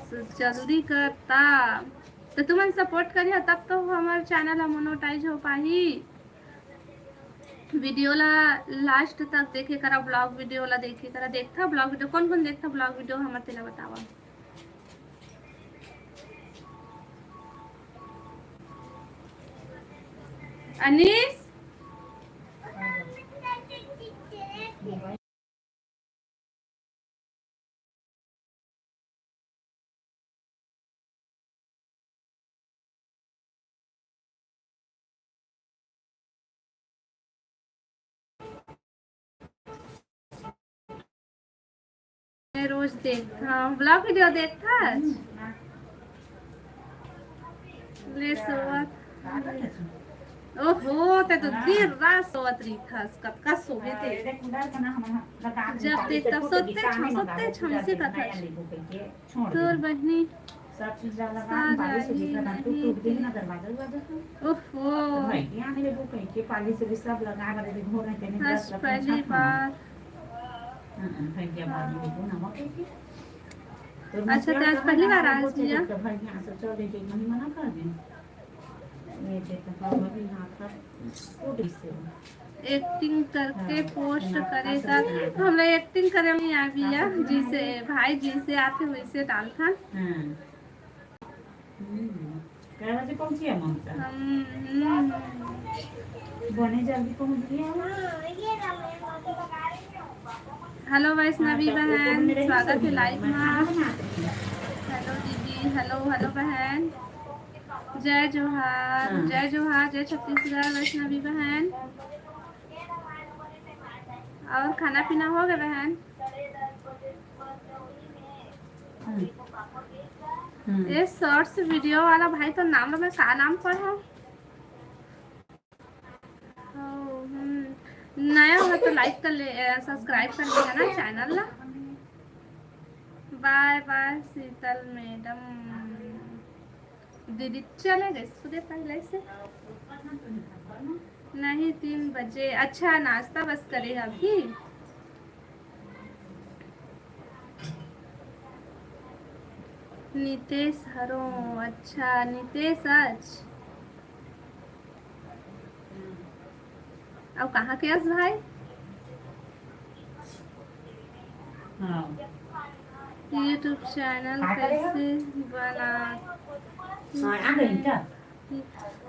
स-, जल्दी करता। त तुमन support करिहा, तब तो हमर channel ह monetize हो पाही। Video ला last तक देखे करा, vlog video ला देखे करा। देखथा vlog video, कौन कौन देखथा vlog video, हमर तेला बतावा। अनीस, मैं रोज देखता हूँ। Vlog video देखता है? ले सोवत। ओहो, ते तो दिन रात सोवत रहिथस, कतका सोवे ते। जब देखता सोते छम, सोते छम से कथा। तोर बहिनी सब चीज ला लगा, साग बारिश से आई दिखा ना, टूट नहीं टूट गई ना दरवाजा उरवाजा। ओफो। तो भाई, यहाँ मेरे वो कहीं के पाली से भी सब लगा, बड़े दिन हो रहे थे, नहीं, आज दस लग पहली छाप बार। हाँ, हाँ, भाई, क्या बात है, वो नमक है क्या? तो अच्छा, मसिया तो आज कहाँ पहली बार जाना है, आज वो चीज भैया? तो भाई, यहाँ से चल रही थी, मनी मना कर दे। ये देखो, हाँ, वही हाथ का टूट गई से। Acting करके हाँ, post ना, करे ना, का, ना। हमला acting करे नहीं आवी है, हाँ, जैसे भाई जैसे आथे वैसे डालथन। हाँ। हम्म। कै बजे पहुंची है ममता? हम, हम्म। बने जल्दी पहुंच गया। Hello वैष्णवी हाँ, तो बहन, मेरे स्वागत है live में। खाना बनाते हैं। Hello दीदी, hello, hello बहन। जय जोहार, हाँ। जय जोहार, जय छत्तीसगढ़ वैष्णवी बहन। और खाना पीना हो गया बहन? हम्म। हम्म। ये shorts video वाला भाई तो नाम ला मैं का नाम पढ़ा? ओ, हम्म। नया हो तो like कर ले, अ, subscribe कर लेना ना channel ला। Bye bye शीतल madam। दीदी चले गए सुबह पहले से। नहीं, तीन बजे। अच्छा, नाश्ता बस करेगा अभी। नितेश हरो, अच्छा, नितेश आज। अउ कहाँ के अस भाई? हाँ। YouTube channel हाँ, करेगा। कैसे बना? हाँ, आ गई क्या?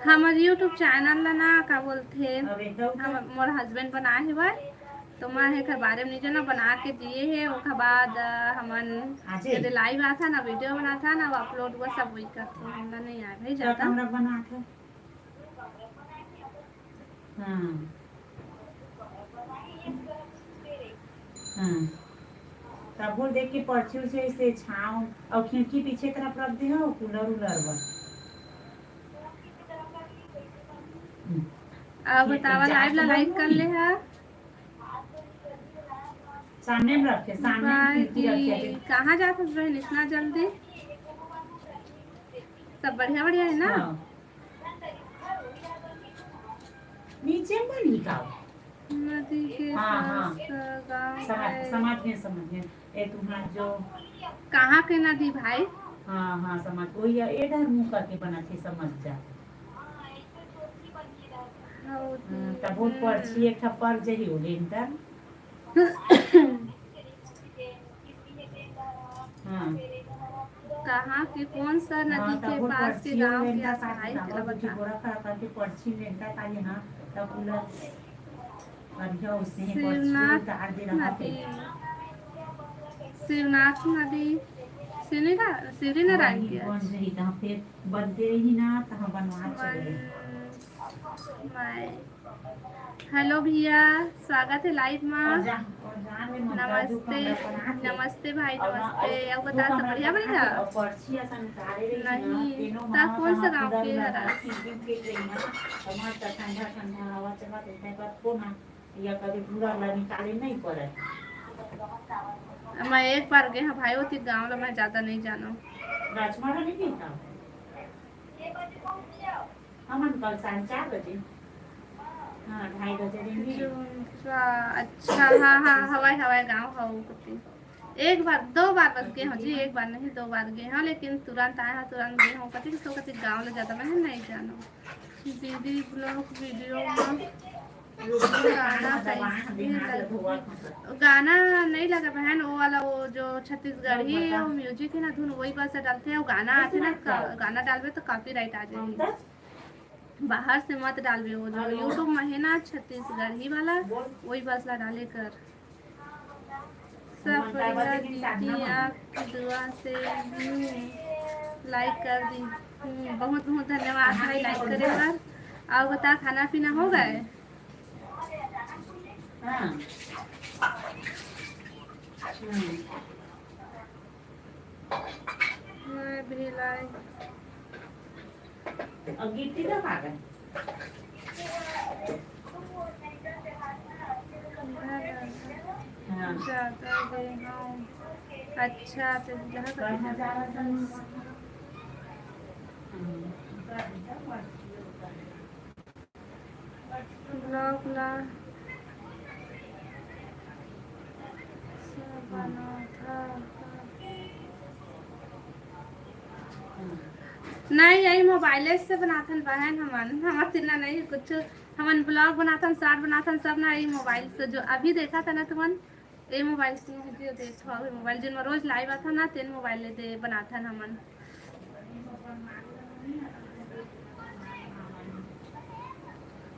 हमर YouTube channel ला ना, का बोलथे, अब एकदम हम, मोर husband बनाए हेवय, तो मैं एकर बारे में नहीं जाना, बना के दिए हे, ओकर बाद, अ, हमन आजे? जदे live आथा ना, video बनाथा ना, वो upload हुआ सब वही करथे, हमरा नहीं आए भाई तो जाता। हमरा बनाथे। हाँ। हाँ। तब बोल देख के पर्ची उसे से छाँव अउ खिड़की पीछे तरफ रख दे हो, cooler उलर बर। हम्म। अब खिड़की बतावा, live ला जाके like कर ले हा। सामने में रखे, सामने में खिड़की रखे। कहाँ जात हस बहन इतना जल्दी? सब बढ़िया बढ़िया है ना? हाँ। नीचे में बनी का? नदी के हाँ, पास हाँ। का गाँव समझ, है। समझ गए, समझ गए। ए, तुम्हार जो कहाँ के नदी भाई? हाँ, हाँ, समझ। वही है, ए डहर मुँह करके बना के समझ जा। हाँ, तो बहुत हम्म। पर्ची एक ठा पर जही हो लेंटर। हाँ। कहाँ के, कौन सा नदी हाँ, के तब वो पास के पर्ची गाँव के लेंटर आस काट भाई, के तेला तब वो बता। गोड़ा खड़ा करके पर्ची लेंटर काट के, हाँ, तब पूरा बढ़िया उसने पर्ची शिवनाथ उतार दे रहा नदी। थे। शिवनाथ नदी, शिवनाथ, शिवनारायण वही के। बन रही, तहाँ फिर बनते रही ना, तहाँ बनवा चले। वन माय। हेलो भैया, स्वागत है लाइव मा। नमस्ते, नमस्ते भाई, नमस्ते। अब बता, सब बढ़िया, बढ़िया? नहीं, ता कौन सा गाँव के हरस? या कभी पूरा ला निकाले नहीं पड़े। मैं एक बार गए हूँ भाई, ओती गाँव ला मैं ज्यादा नहीं जानो। राजमारा नहीं पीता। हमन कल सांझ चार बजे, हाँ, ढाई बजे रेंगे। अच्छा, हाँ, हाँ, हवाई, हवाई गाँव हव कति। एक बार, दो बार बस गए हव जी, एक बार नहीं, दो बार गए हव, लेकिन तुरंत आए हव, तुरंत गए हव, कति तो कति गाँव ला ज्यादा मैं नहीं जानो। दीदी vlog video में गाना कैसे लग-, गाना नहीं लगा बहन, वो वाला, वो जो छत्तीसगढ़ी वो music है ना, धुन, वही बस डालते हैं, वो गाना आते ना, का-, गाना डालबे तो copyright आ जाएगी। बाहर से मत डालबे, वो जो YouTube में है ना छत्तीसगढ़ी वाला, वही बस ला डाले कर। सब बढ़िया दीदी, आपकी दुआ से। हम्म, like कर दी। हम्म, बहुत बहुत धन्यवाद भाई like करे बर। अउ बता, खाना पीना हो गए? हाँ। हम्म। मैं भी लाई। अब गिट्टी का पागल। हाँ। ज्यादा गए हूँ। अच्छा, तो दुल्हा का कहाँ जा रहा था? हम्म। Vlog ला सब बनाथा। नहीं, यही मोबाइले से बनाथन बहन हमन, हमर तीर ना नहीं कुछ। हमन vlog बनाथन, short बनाथन, सब ना यही मोबाइल से। जो अभी देखा था ना तुमन, ए मोबाइल से नहीं, जो देखो अभी मोबाइल जिन में रोज live आता ना, तेन मोबाइल ले दे बनाथन हमन।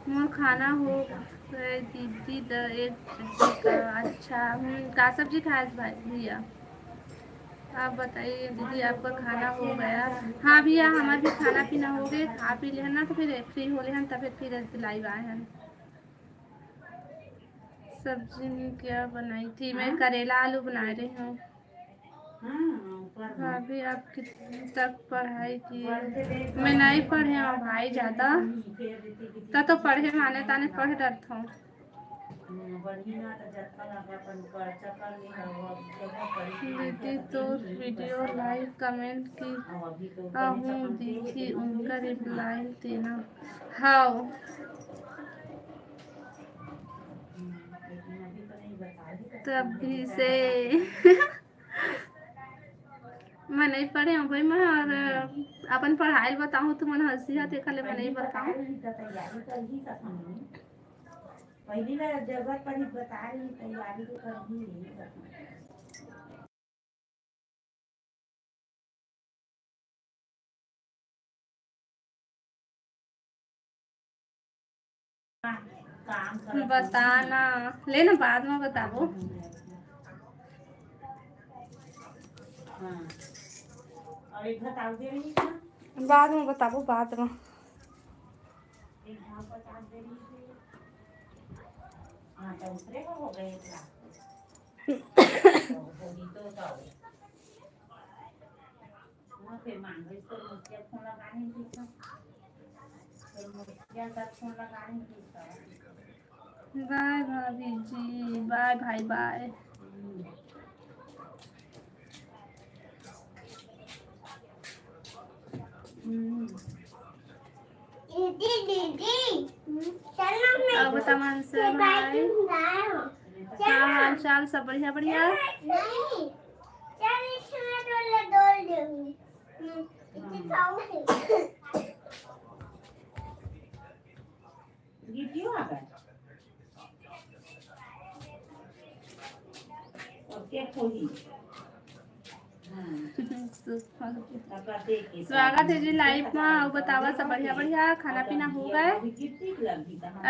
मोर खाना हो गए दीदी, द एक बजे का। अच्छा, हम्म, का सब्जी खाए भाई भैया? आप बताइए दीदी, आपका खाना हो गया? हाँ भैया, हमार भी खाना पीना हो गए, खा पी लेहन ना, तो फिर free हो लेहन, तब फिर live आए हन। सब्जी में क्या बनाई थी? मैं करेला आलू बना रही हूँ। भाभी, आप कितनी तक पढ़ाई किए? मैं नहीं पढ़े हूँ भाई ज्यादा, त तो पढ़े माने ताने पढ़ डरत हूँ। दीदी, तो video like comment की आहूँ दीदी, उनका reply देना। हाव। तभी से। मैं नहीं पढ़े हूँ भाई, मैं और अपन पढ़ाई बताऊँ तो मन हंसी है, तेखा ले मैं नहीं बताऊँ। पहली बार जरूरत पड़ी, बता रही, तैयारी तो कर ही रही है। काम करत बता ना, ले ना, बाद में बताबो। हाँ। और एक घाव दे रही था। बाद में बताबो, बाद में। एक घाव पचास दे रही थी। हाँ, तो उतरे को हो गए एक लाख। तो होगी तो, तो। बाय भाभी जी, बाय भाई, बाय। दीदी, दीदी, चल ना, मैं अब तमन से भाई, का हाल चाल? सब बढ़िया, बढ़िया? नहीं, चल, इसमें डोले, डोल दूंगी। हम्म, इसे खाऊंगी। वीडियो आ गए। और क्या खोली? स्वागत है जी live मा। अउ बतावा, सब बढ़िया, बढ़िया? खाना पीना हो गए? अउ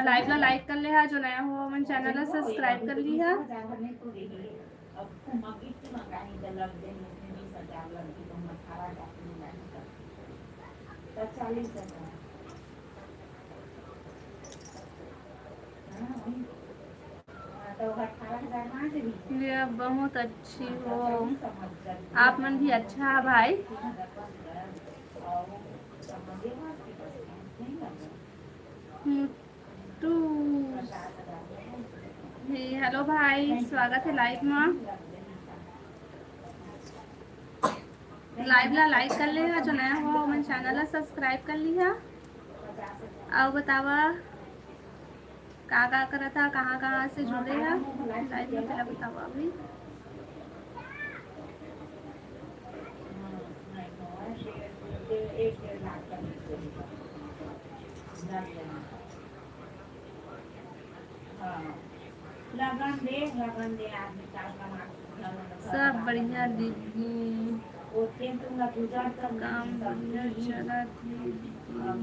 live ला like कर ले हा, जो नया हो मन channel ला subscribe कर ली हा। भैया बहुत अच्छी हो, आप मन भी अच्छा है भाई। मुट्टू जी, हेलो भाई, स्वागत है लाइव में। लाइव ला लाइक कर ले हा, जो नया हो ओमन चैनल ला सब्सक्राइब कर ली हा। अउ बतावा का का करत हा, कहाँ कहाँ से जुड़े हा लाइव में, पहला बतावा अभी। सब बढ़िया दीदी, काम बढ़िया चलत हे दीदी। हम्म,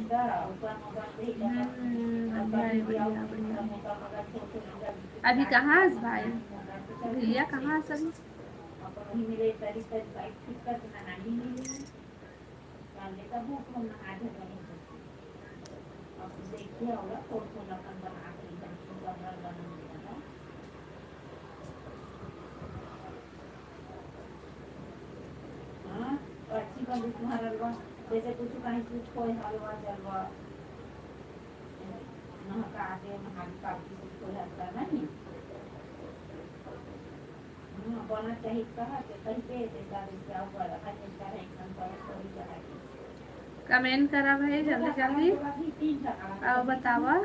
बढ़िया हे, बढ़िया, बढ़िया। अभी कहाँ हस भाई? भैया कहाँ हस अभी? हाँ, तो अच्छी बंदूक तुम्हारा हलवा, जैसे कुछ कहीं कुछ कोई हलवा जलवा, नहका के महादेव का कुछ कोई हलवा नहीं। हाँ, बोलना चाहिए कहा के कहीं पे ते का दूसरा ऊपर अगर इसका है एकदम पर थोड़ी जगह की। कमेंट करा भाई जल्दी जल्दी। अभी तीन जगह अउ बतावा।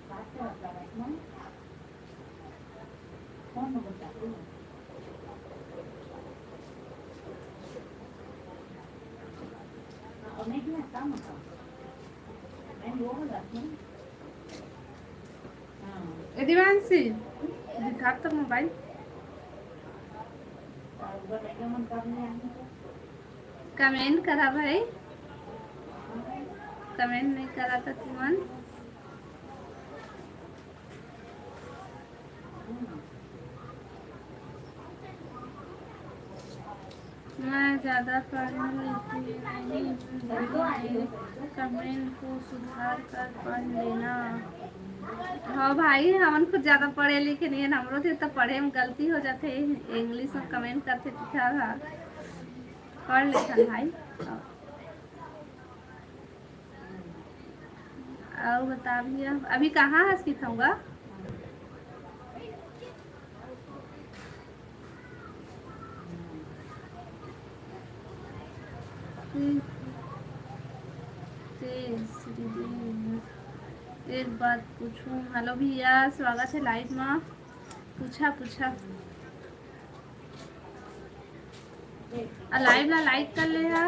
बात करत रहा है। ए दिवांशी, दिखा तो मोबाइल। कमेंट करा भाई, कमेंट नहीं करा तो तुमन। मैं ज़्यादा पढ़ने लिखने नहीं हूँ, कमेंट को सुधार कर पढ़ लेना। हाँ भाई, हमन कुछ ज़्यादा पढ़े लिखे नहीं है, हमरो से तो पढ़े में गलती हो जाते, इंग्लिश में कमेंट करते टीचर हा, पढ़ लेथन भाई। अउ बता भैया, अभी कहाँ हस किथौगा? एक बात पूछूं। हेलो भैया, स्वागत है लाइव में। पूछा, पूछा। आ लाइव ला लाइक कर ले हा।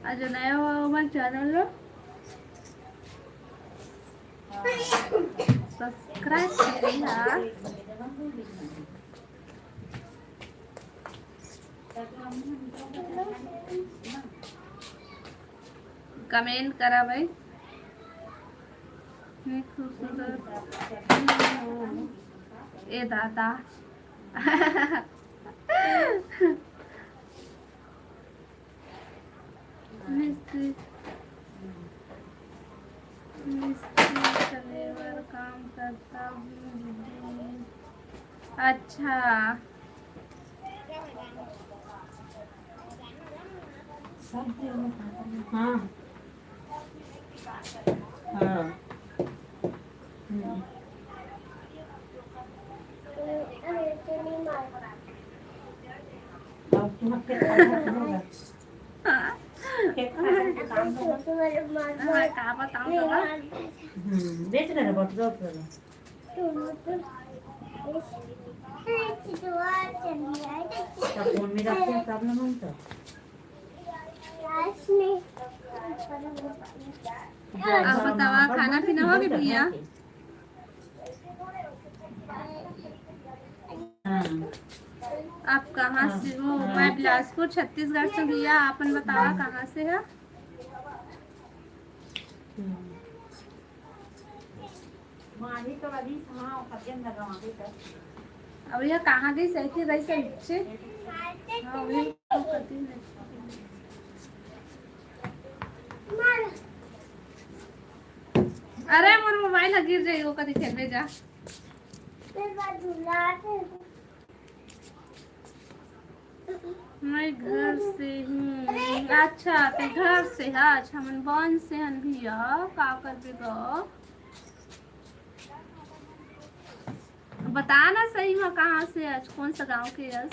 आ जो नया हो हमारे चैनल ला सब्सक्राइब कर ले हा। कमेंट करा भाई। इतनी खूबसूरत। ए दादा। मिस्त्री, मिस्त्री का लेबर काम करता हूँ दीदी। अच्छा। हाँ। हाँ। हम्म। अब तुम खेत खाली होगा। खेत खाली के काम होगा। हाँ, का बताऊँ तो? हम्म, बेच ले रे, बटुआ कर ले। तो फोन में रखते हैं, सब लोग हम तो। आप बतावा, खाना पीना हो गया भैया? हाँ। आप कहाँ से हो? हाँ। मैं बिलासपुर, छत्तीसगढ़ से भैया। आपन बतावा, कहाँ से है? हम्म। माही तो रवीश, हाँ, खद्यन लगा वहाँ पे कर। अब यह कहाँ गई? सही थी, रही से नीचे। हाँ, वही तो करती है। अरे, मोर मोबाइल ह गिर जाई, ओकर दिखे भेजा। मैं घर से हूँ। अच्छा, ते घर से है। अच्छा, मन बन से हन भैया, का करबे गो? बता ना सही में कहाँ से अस, कौन सा गांव के अस,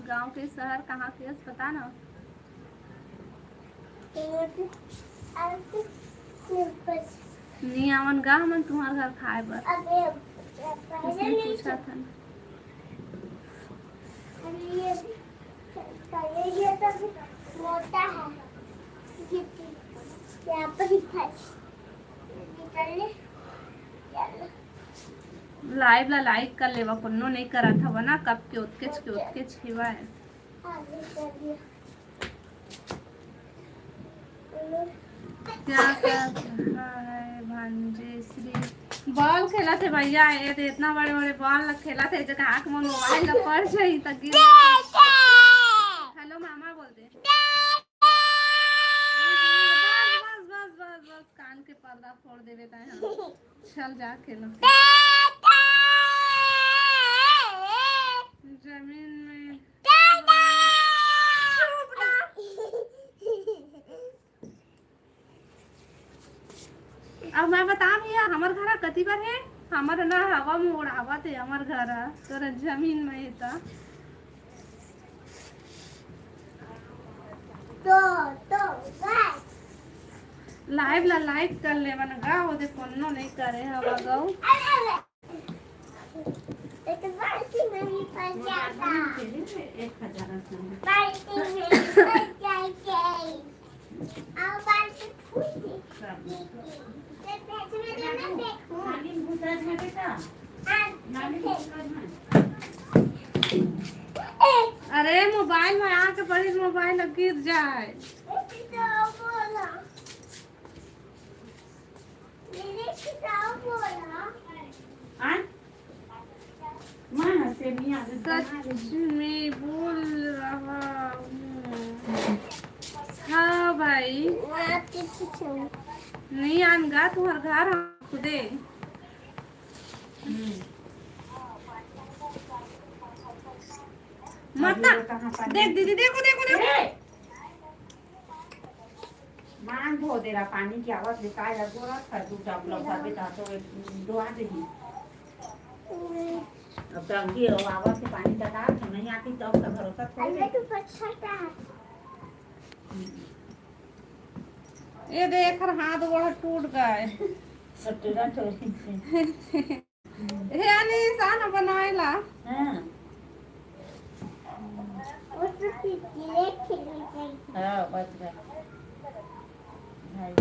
गांव के शहर कहाँ के अस, बता ना। नी आवन गा हमन तुम्हार घर खाए बर। अबे, पहले उसने नहीं पूछा था। अरे ये, पहले ये तो मोटा है। ये, यहाँ पर ही फंस। निकल ले। चल। Live ला like कर लेवा, कोनो नहीं करत हवा ना, कब के ओतकेच के ओतकेच हेवा है। आगे कर दिया। क्या कर रहा है भांजे श्री? बॉल खेलत हे भैया, ये तो इतना बड़े बड़े बॉल ला खेलत हे, जगह आँख में मोबाइल ला पड़ जाई त गिर। हेलो मामा बोल दे। बस, बस, बस, बस, बस, कान के पर्दा फोड़ देवे ताय हम। चल जा खेलो। जमीन में। चुप ना। अब मैं बता भैया, हमर घर कति बर है? हमर ना हवा में उड़ावत है, हमर घर तोरा जमीन में है त। तो, तो, बस। Live ला like कर लेवन गा, ओदे कोनो नहीं करे हवा गौ। अरे, अरे। एक बार की नहीं पड़ जाता। एक हजार। बाल्टी में पड़ जाएगी। आओ, बाल्टी फूल दे। तो भेज में ना देखो। नानी भूसा है बेटा। हाँ, नानी भूसा है। अरे, मोबाइल में आके पड़ी, मोबाइल गिर जाए। तो बोला। आय? माँ, सेमिया अभी बना रही हूँ। सच में बोल रहा हूँ। हाँ भाई। नहीं आन गा तुम्हार घर, हम खुदे। हम्म। मत ना। अभी वो कहाँ पानी देख दीदी, देखो, देखो, देखो। ए! मान धो दे रहा पानी की आवाज ले, काय लगो रहा, खरबूजा आप लोग घर पे तो, तो डुबा देगी। अब टंकी हो, आवाज से पानी टटा, तो नहीं आती तो आपका भरोसा थोड़ी। अरे, तू पत्थर का है। ये देख, हर हाथ गोड़ टूट गए। सब टूटा टूटी से। हे अनीस, आ ना बनाए ला। हाँ। हाँ, बच गए। भाई।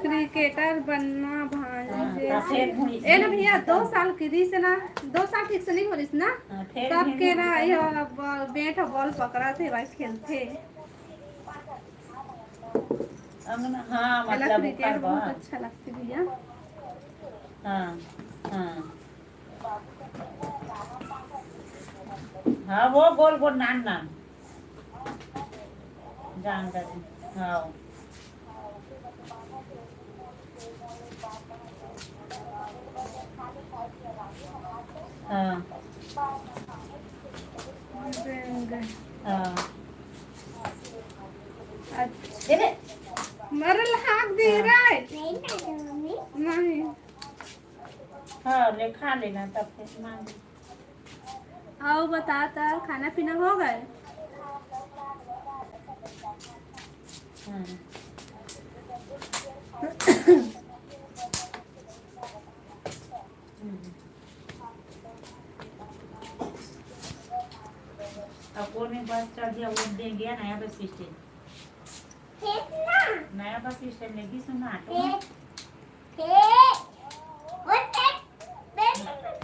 Cricketer बनना भांजे। हाँ, तो फिर हुई। ए ना भैया, दो साल की रीस ना, दो साल ठीक से नहीं हो रही ना। हाँ, फिर तब भी के ना, हुई। ये ब-, bat और ball पकड़ा थे, भाई खेलते। अंगना, हाँ, मतलब cricket बहुत अच्छा लगता है भैया। हाँ, हाँ। हाँ, वो गोल गोल नान नान। जान दे। हाँ। हाँ। हाँ। अच्छा। मरल हाथ दे रहा है। नहीं। हाँ, ले खा लेना तब फिर मांग। आओ बता, त खाना पीना हो गए? हम्म। हम्म। अब कौन एक बस चढ़ गया, वो दे गया नया बस स्टैंड। नया बस स्टैंड लेगी सुना तो।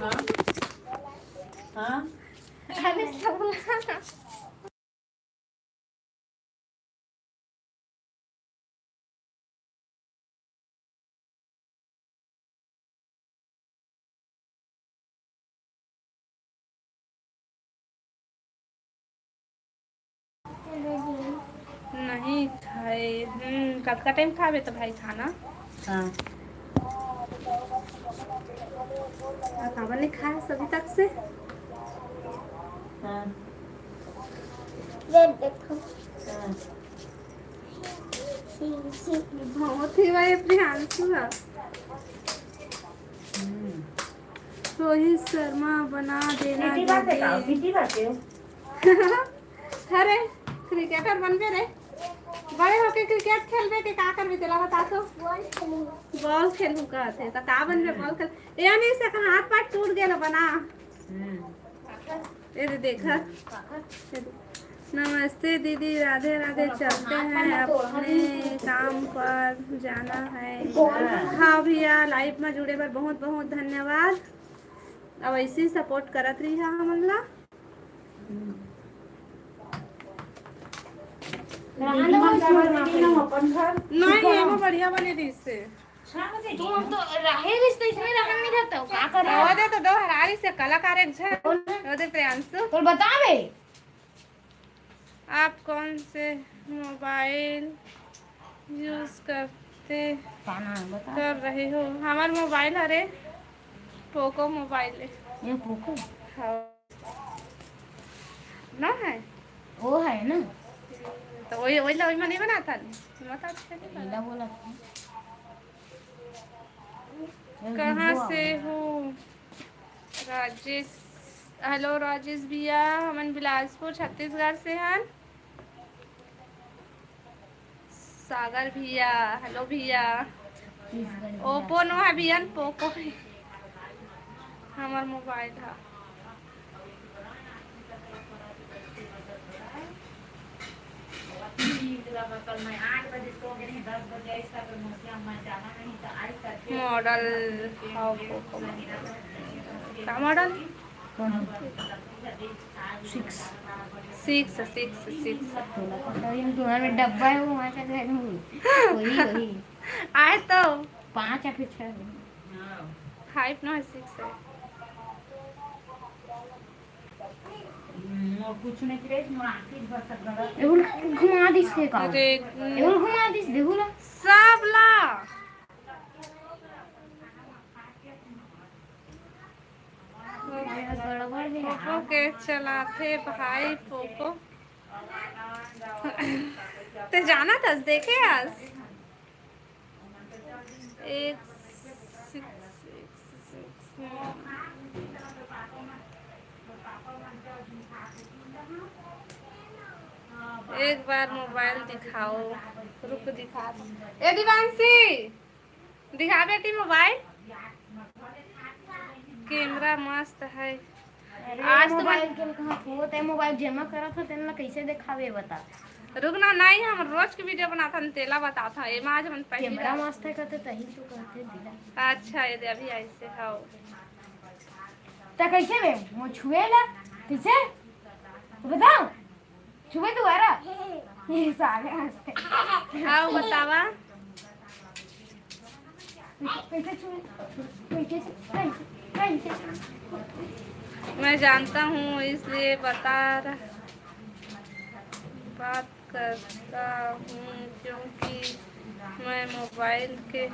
हाँ? हाँ? अरे, सब नहीं खाए। हम्म, कतका टाइम खाबे त भाई खाना? हाँ। और खाना नहीं खाया सभी तक से। हाँ। ये देखो। हाँ। बहुत ही भाई प्रियांशु है। हम्म। रोहित शर्मा बना देना बेटी बात है का? दीदी। बेटी बात है। अरे, क्रिकेटर बनबे रे। बड़े होके क्रिकेट खेलबे के का करबे तेला बता तो। बॉल खेलूं। बॉल खेलूं कहते, तो का बनबे बॉल खेल? यानी से हाथ पैर टूट गेल बना। हम्म। ये दे देखा। नमस्ते दीदी, राधे राधे। चलते हैं, अपने काम पर जाना है। हाँ भैया, लाइव में जुड़े बर बहुत बहुत धन्यवाद। अब ऐसे ही सपोर्ट करत रही हमन ला। नहीं, एमा बढ़िया बने रहिस हे। तुम तो रहे रिश्ते इसमें रहन नहीं रहता, का करे? वो दे तो दो हरारी से कलाकार एक झन। वो दे प्रियांशु। तो बता बे। आप कौन से मोबाइल यूज़ करते, कर रहे हो? हमार मोबाइल हरे पोको मोबाइल है। ये पोको? हाँ। ना है? वो है ना? तो वही, वही ला, वही में नहीं बनाता नहीं। बता, अच्छा नहीं बना। बोला था। कहाँ से हो? राजेश, हेलो राजेश भैया, हमन बिलासपुर छत्तीसगढ़ से हन। सागर भैया, हेलो भैया। छत्तीसगढ़ भैया। ओप्पो नो है भैया, पोको है हमार मोबाइल है। मॉडल, हाँ, पोको मॉडल। का मॉडल? कौन है? सिक्स। Six, six, six. तोला पता है, ये तुम्हारे में डब्बा है, वो वहाँ का घर में। वही, वही। आए तो। पाँच या फिर छः। फाइव ना, सिक्स है। हम्म, और कुछ नहीं करे, मोर आँखी बस गलत है। एगो घुमा दिस के का? अरे, एगो घुमा दिस, देखो ला। सब ला। गड़बड़ भी है। पोको के चलाथे भाई, पोको। ते जाना था, देखे आज। एक सिक्स, सिक्स, सिक्स। एक बार मोबाइल दिखाओ, रुक दिखा। ए दिवांशी, दिखा बेटी मोबाइल। कैमरा मस्त है। अरे आज तो मोबाइल के कहाँ खो, ते मोबाइल जमा करत हो, तेन ला कैसे देखावे बता? रुक ना, नहीं, हम रोज के वीडियो बनात हन, तेला बतात हन, एमा आज हमन पहली कैमरा बार। मस्त है कहते तही तो कहते दिला। अच्छा, ये दे अभी ऐसे हो। त कैसे बे? वो छुए ला? कैसे? तो बताओ। छुए दोबारा? ये सारे हंसते। आओ बतावा। कैसे छुए? कैसे? कैसे? कैसे? मैं जानता हूँ, इसलिए बता रहा, बात करता हूँ, क्योंकि मैं मोबाइल के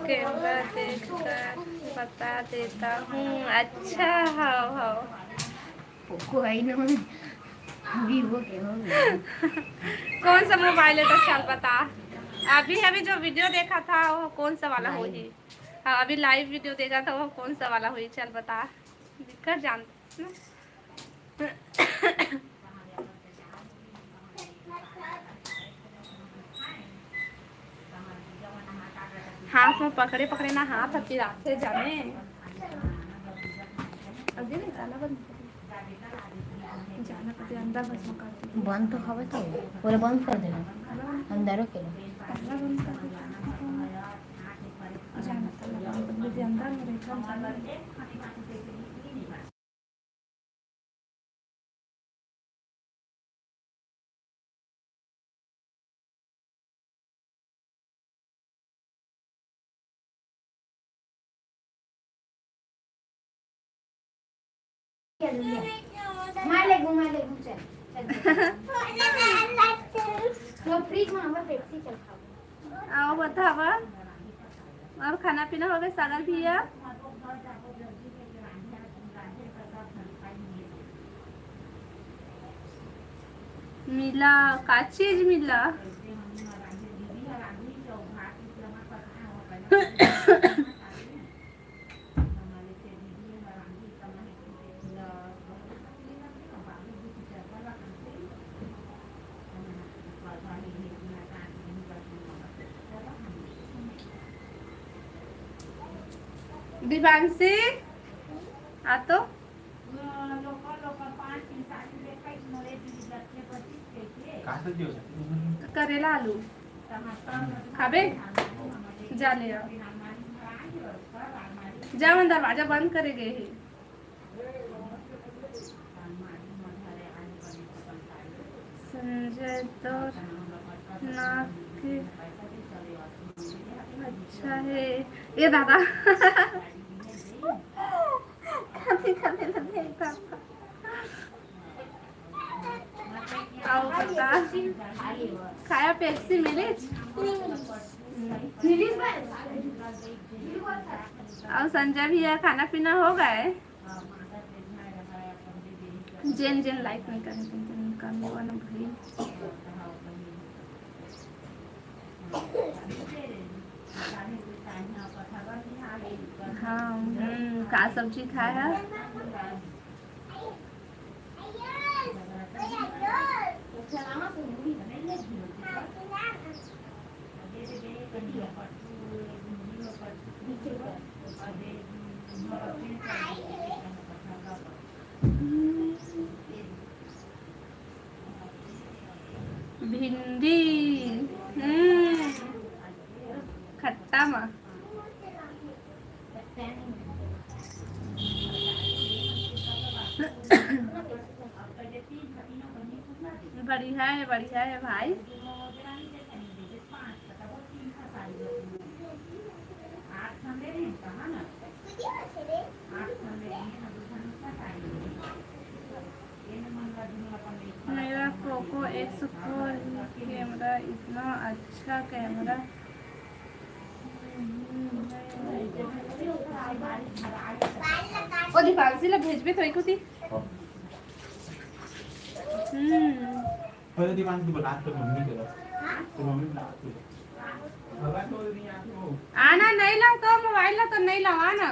कैमरा देखकर बता देता हूँ। अच्छा, हाँ, हाँ। पोको है ना, Vivo के हो गया। कौन सा मोबाइल है तो चल बता। अभी, अभी जो वीडियो देखा था वो कौन सा वाला होही? हाँ, अभी लाइव वीडियो देखा था वो कौन सा वाला होही, चल बता। दिक्कत जान। हाथ में पकड़े पकड़े ना हाथ ह पिराथे जाने। अभी नहीं, ताला बंद कर। जाना कभी अंदर बस में कर दे। बंद तो हवे तो, पूरा बंद कर देना। ताला बंद कर। अंदर के लो। ताला बंद कर दे। जाना ताला बंद कर दे, अंदर में रहता जाना। मार ले, घुमा ले, घुम, चल, चल। वो फ्रिज में हमारा पेप्सी चल खाओ। आओ बतावा। और खाना पीना हो गए सागर भैया? मिला, का चीज मिला? दिवांशी, आ तो। करेला आलू खाबे? जा ले आ। जा, मन दरवाजा बंद करे गए हे। संजय तो नाक के अच्छा है। ए दादा। कथी करे लगे दादा? आओ बता। खाया पेप्सी मिले? आओ संजय भैया, खाना पीना हो गए? जेन जेन लाइक नहीं करे, तेन तेन कर लेवा ना भाई। हाँ, हम्म, का सब्जी खाए है? भिंडी, हम्म, खट्टा मा। बढ़िया है, बढ़िया है भाई। मेरा पोको एक्स फोर कैमरा, इतना अच्छा कैमरा। ओ दीपांशी ला भेजबे तो एक होती। हम्म। अरे दीवान की बात तो मम्मी के रहा। तो मम्मी बात तो। आना नहीं ला तो मोबाइल ला तो नहीं ला, आना।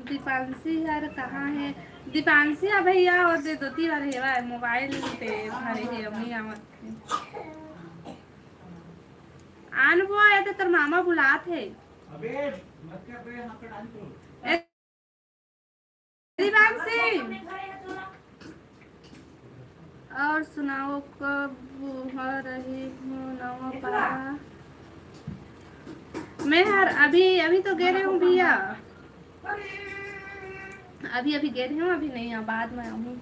दीपांशी यार कहाँ है? दीपांशी आ भैया और दे दो तीन बार हेवा है, मोबाइल पे भरे है, अम्मी आवत है। आन वो आया तो तेरे मामा बुलात है। अबे मत कर रहे, यहाँ पे डाल दो। ए, दीवांशी, और सुनाओ, कब हो रही हो नवा पारा? मैं हर अभी, अभी तो गे रहे हूँ भैया, अभी, अभी गे रहे हूँ, अभी नहीं, बाद में आऊँ।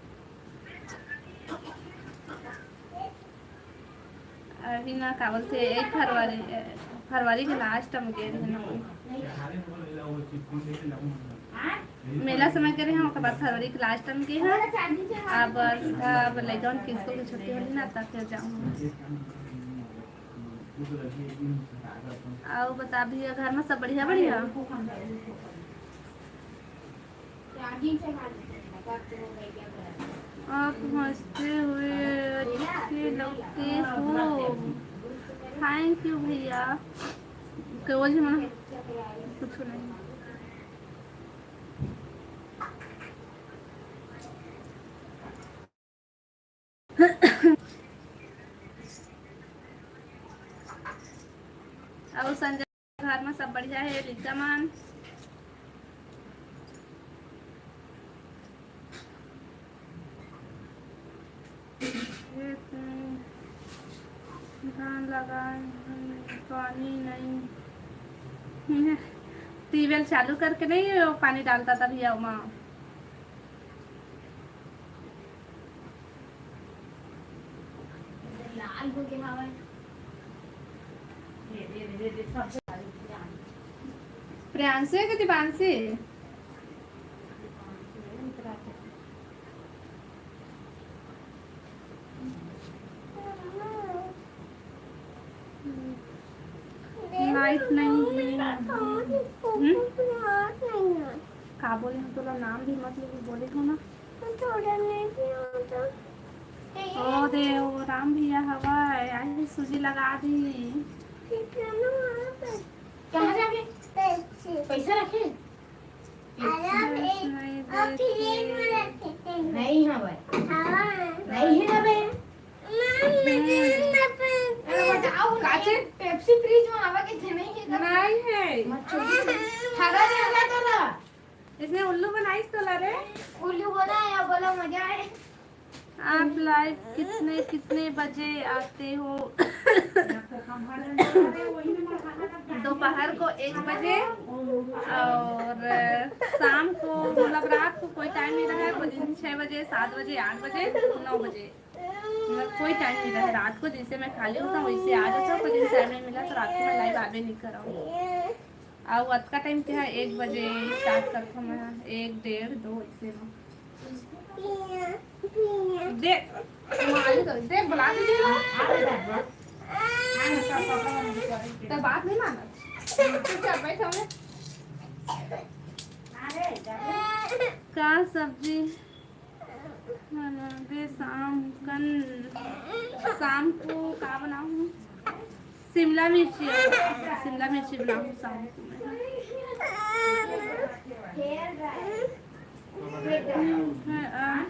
अभी ना, का बोलथे, एक फरवरी, फरवरी के लास्ट में गे रहे ना। मेला समय गे रहे हैं, ओकर बाद फरवरी के लास्ट में गे हैं। अब सीधा अब लइका मन के स्कूल के छुट्टी होही ना, तब फिर जाऊँ। आओ बता भैया, घर में सब बढ़िया, बढ़िया? आप हंसते हुए अच्छे लगते हो। थैंक यू भैया। केवल जी मना कुछ नहीं। अउ संजय, घर में सब बढ़िया है, लइका मन? खेत में धान लगाए हन, पानी नहीं। ट्यूबवेल चालू करके नहीं वो पानी डालता था भैया वहाँ। लाल हो गया हवा। प्रियांशु है कि दीपांशु है? नहीं, नहीं, नहीं। हम्म? का बोले हम तोला नाम भी मत ले, बोले हो ना। ओ दे, ओ राम भैया हवाए, आही सूजी लगा दी। कहाँ जाके? पैसा रखे? नहीं देते। नहीं हवाए। नहीं है ना बे। अरे बताओ ना, काचे? पेप्सी फ्रिज में आवा के थे नहीं है ना? नहीं है। मत छोड़। खाना दे हमें तो ना। इसने उल्लू बनाइस तोला रे। उल्लू बनाया, बोला मजा आए। आप लाइव कितने कितने बजे आते हो? दोपहर को एक बजे और शाम को, मतलब रात को कोई टाइम नहीं रहा है, कोई दिन छः बजे, सात बजे, आठ बजे, नौ बजे, मतलब कोई टाइम नहीं रहा है रात को। जैसे मैं खाली होता हूँ वैसे आ जाता हूँ, कोई दिन टाइम नहीं मिला तो रात को मैं लाइव आवे नहीं करा हूँ। अउ अतका टाइम के है, एक बजे स्टार्ट करथो मैं, एक, डेढ़, दो, ऐसे में। दे, मारी तो, दे, बुला दीजिए ना। तो बात नहीं माना। चुपचाप बैठो मैं। का सब्जी बनाबे शाम कन? शाम को का बनाऊँ? शिमला मिर्ची, शिमला मिर्ची बनाऊँ शाम को मैं। हम्म, है, आ।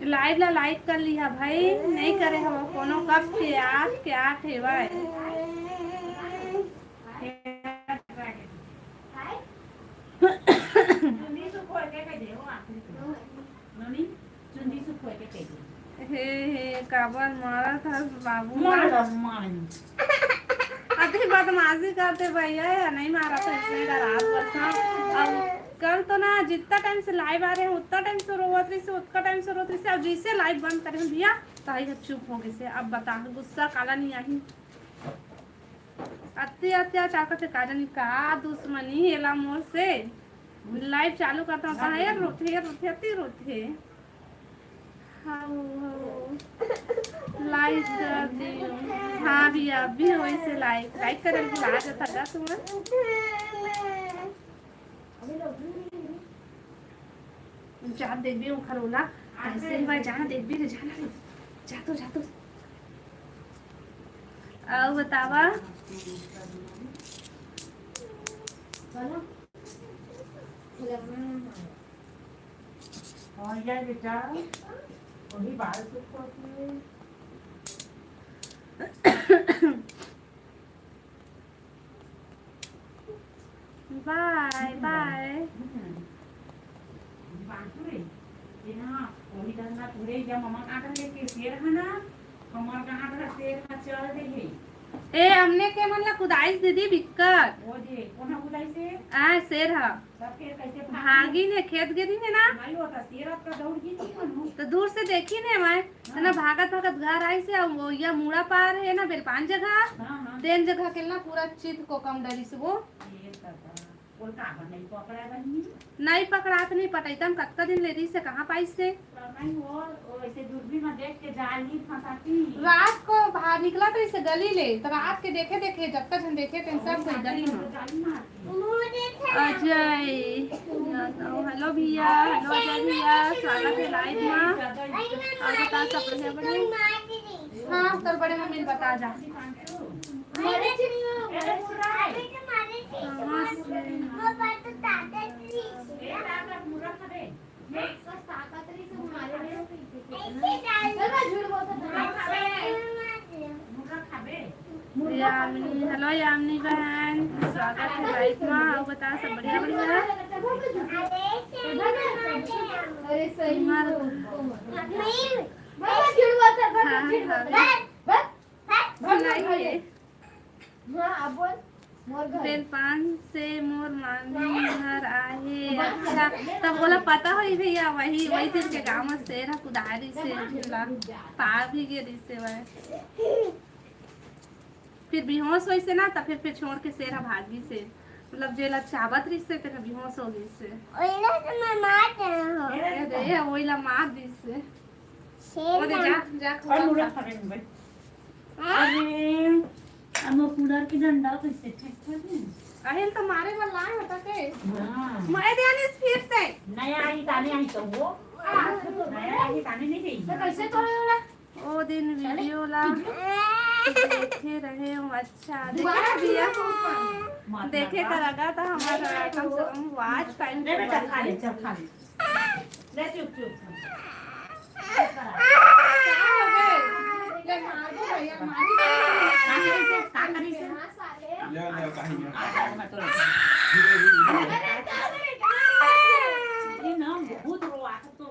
लाइव ला लाइक कर लिहा भाई, नहीं करे हवा कोनो, कब के आठ के आठ हेवय। हे, हे, काबर मारत हस बाबू? मार, मार। अति बदमाशी करते भैया, या नहीं मारत हस, इसने डरात बस, हाँ। अब कल तो ना, जितना टाइम से लाइव आ रहे हैं, उतना टाइम से रोवत रही से, उतना टाइम से रोवत रही से, अब जैसे लाइव बंद करे हैं भैया, ताही अब चुप हो गए से। अब बता, गुस्सा काला नहीं आई। अति अत्याचार करथे, का जानी का दुश्मनी एला मोर से। लाइव चालू करता हूँ, कहाँ यार रोथे, यार रोथे, अति रोथे। हाँ, हाँ। लाइक कर दियो। हाँ भैया, अभी वैसे लाइक, लाइक करे भुला जाता गा तुम। जा देखबे ओखर ओला, कैसे भाई, जा देखबे रे, जा ना रे, जा तो, जा तो। अउ बतावा। और जा बेटा, वही बाल सुख होती है। बाय, बाय। बांसुरी, ये ना, वही धंधा पूरे जब ममा काट लेके शेर है ना, हमार गांव का शेर का चल दे है। ए, हमने के मन ला कुदाइस दीदी बिक्कट। वो जे, कोना कुदाइस है? आ, शेर हा। तब फिर कैसे भागी? भागी ने, खेत गे रही ने ना। नहीं होता, शेर आपका दौड़ गई थी मनु। तो दूर से देखी ने मैं, हाँ। ना भागत भागत घर आई से, अब वो या मुड़ा पार है ना, बेलपान जगह। हाँ, हाँ। तेन जगह के ना पूरा चित को कम डरी से वो। ये दादा। ओला काबर नइ पकड़ा बहिनी? नइ पकड़ात, नइ पटइतन, कतका दिन ले रहिस हे, कहाँ पाइस हे? त नइ हो, ओ अइसे दूरबीन म देख के जाल ही फंसाती। रात को बाहर निकलत रहिस हे गली ले, त रात के देखे देखे जतका झन देखे तेन सब कोई गली म। जाली मारती। अजय यादव, हेलो भैया, हेलो अजय भैया, स्वागत हे लाइव म। अउ बता सब बढ़िया, बढ़िया? हाँ, तोर बड़े मम्मी ल बता जा। यामिनी, हेलो यामिनी बहन, स्वागत हे लाइव मा। अउ बता, सब बढ़िया, बढ़िया? अरे सही मा। हाँ, हाँ। हाँ, अब बोल। मोर घर। बेलपान से मोर मामी घर आहे। अच्छा, तब ओला पता होही भैया, वही, वही दिन के गाँव म शेर ह कुदारी से ओला पार भी गे रहिस हे वह। फिर बेहोश होइस हे ना, त फिर, फिर छोड़ के शेर ह भागिस हे। मतलब जेला चाबत रिहिसे तेला बेहोश हो गइसे। ओइला तो मैं मार देना हो। ए दे, ओइला मार दिसे। शेर ओ दे, ना। जा, जा, और मुड़ा खा। खा ले मुंबई। हाँ? अरे, अब वो कूलर के डंडा कैसे फेंक कर दे? अहिल तो मारे वाला है, होता के? हाँ। मैं दे आने फिर से। नया आई, ताने आई तो वो। हाँ। नया आई, ताने नहीं गई। तो कैसे तोड़े वाला? ओ दिन वीडियो ला देखे रहे हो। अच्छा, दोबारा देखे भैया। मत देखे ना। का लगा था हमारा, कम से कम वॉच टाइम ले बेटा, खा ले, चल खा ले। ले चुप, चुप, चुप। क्या हो गए? ले मार दो भैया, मार दो। काकरी से, काकरी से। ले, ले, काहे नहीं? आ, मत रो। धीरे, धीरे, धीरे। ये ना बहुत रोआ तो।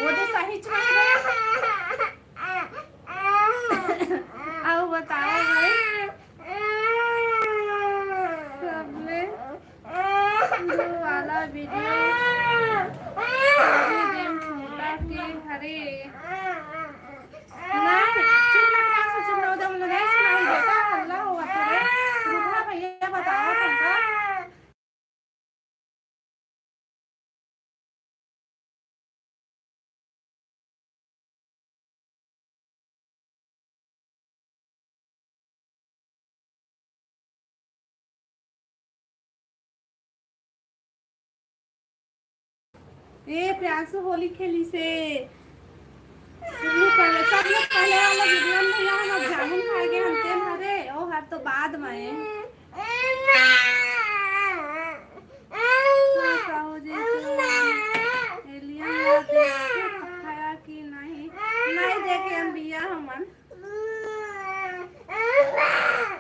वो तो सही चुप रहे। आओ बताओ भाई। सबले दो वाला वीडियो। ये गेम छोटा के हरे। नहीं, चुप ना, प्यार से चुप ना हो जाओ, मुझे नहीं सुनाई देता, हल्ला हुआ था रे। रुकना भैया, बताओ तुमका। ए, प्रियांशु होली खेली से। सुबह पहले, सब लोग पहले वाला वीडियो में भैया हम जामुन खाए गए हम तेल हरे, ओ हर तो बाद में। तो साहू जी तो एलियन ला देखे खाया कि नहीं? नहीं देखे हम भैया हमन।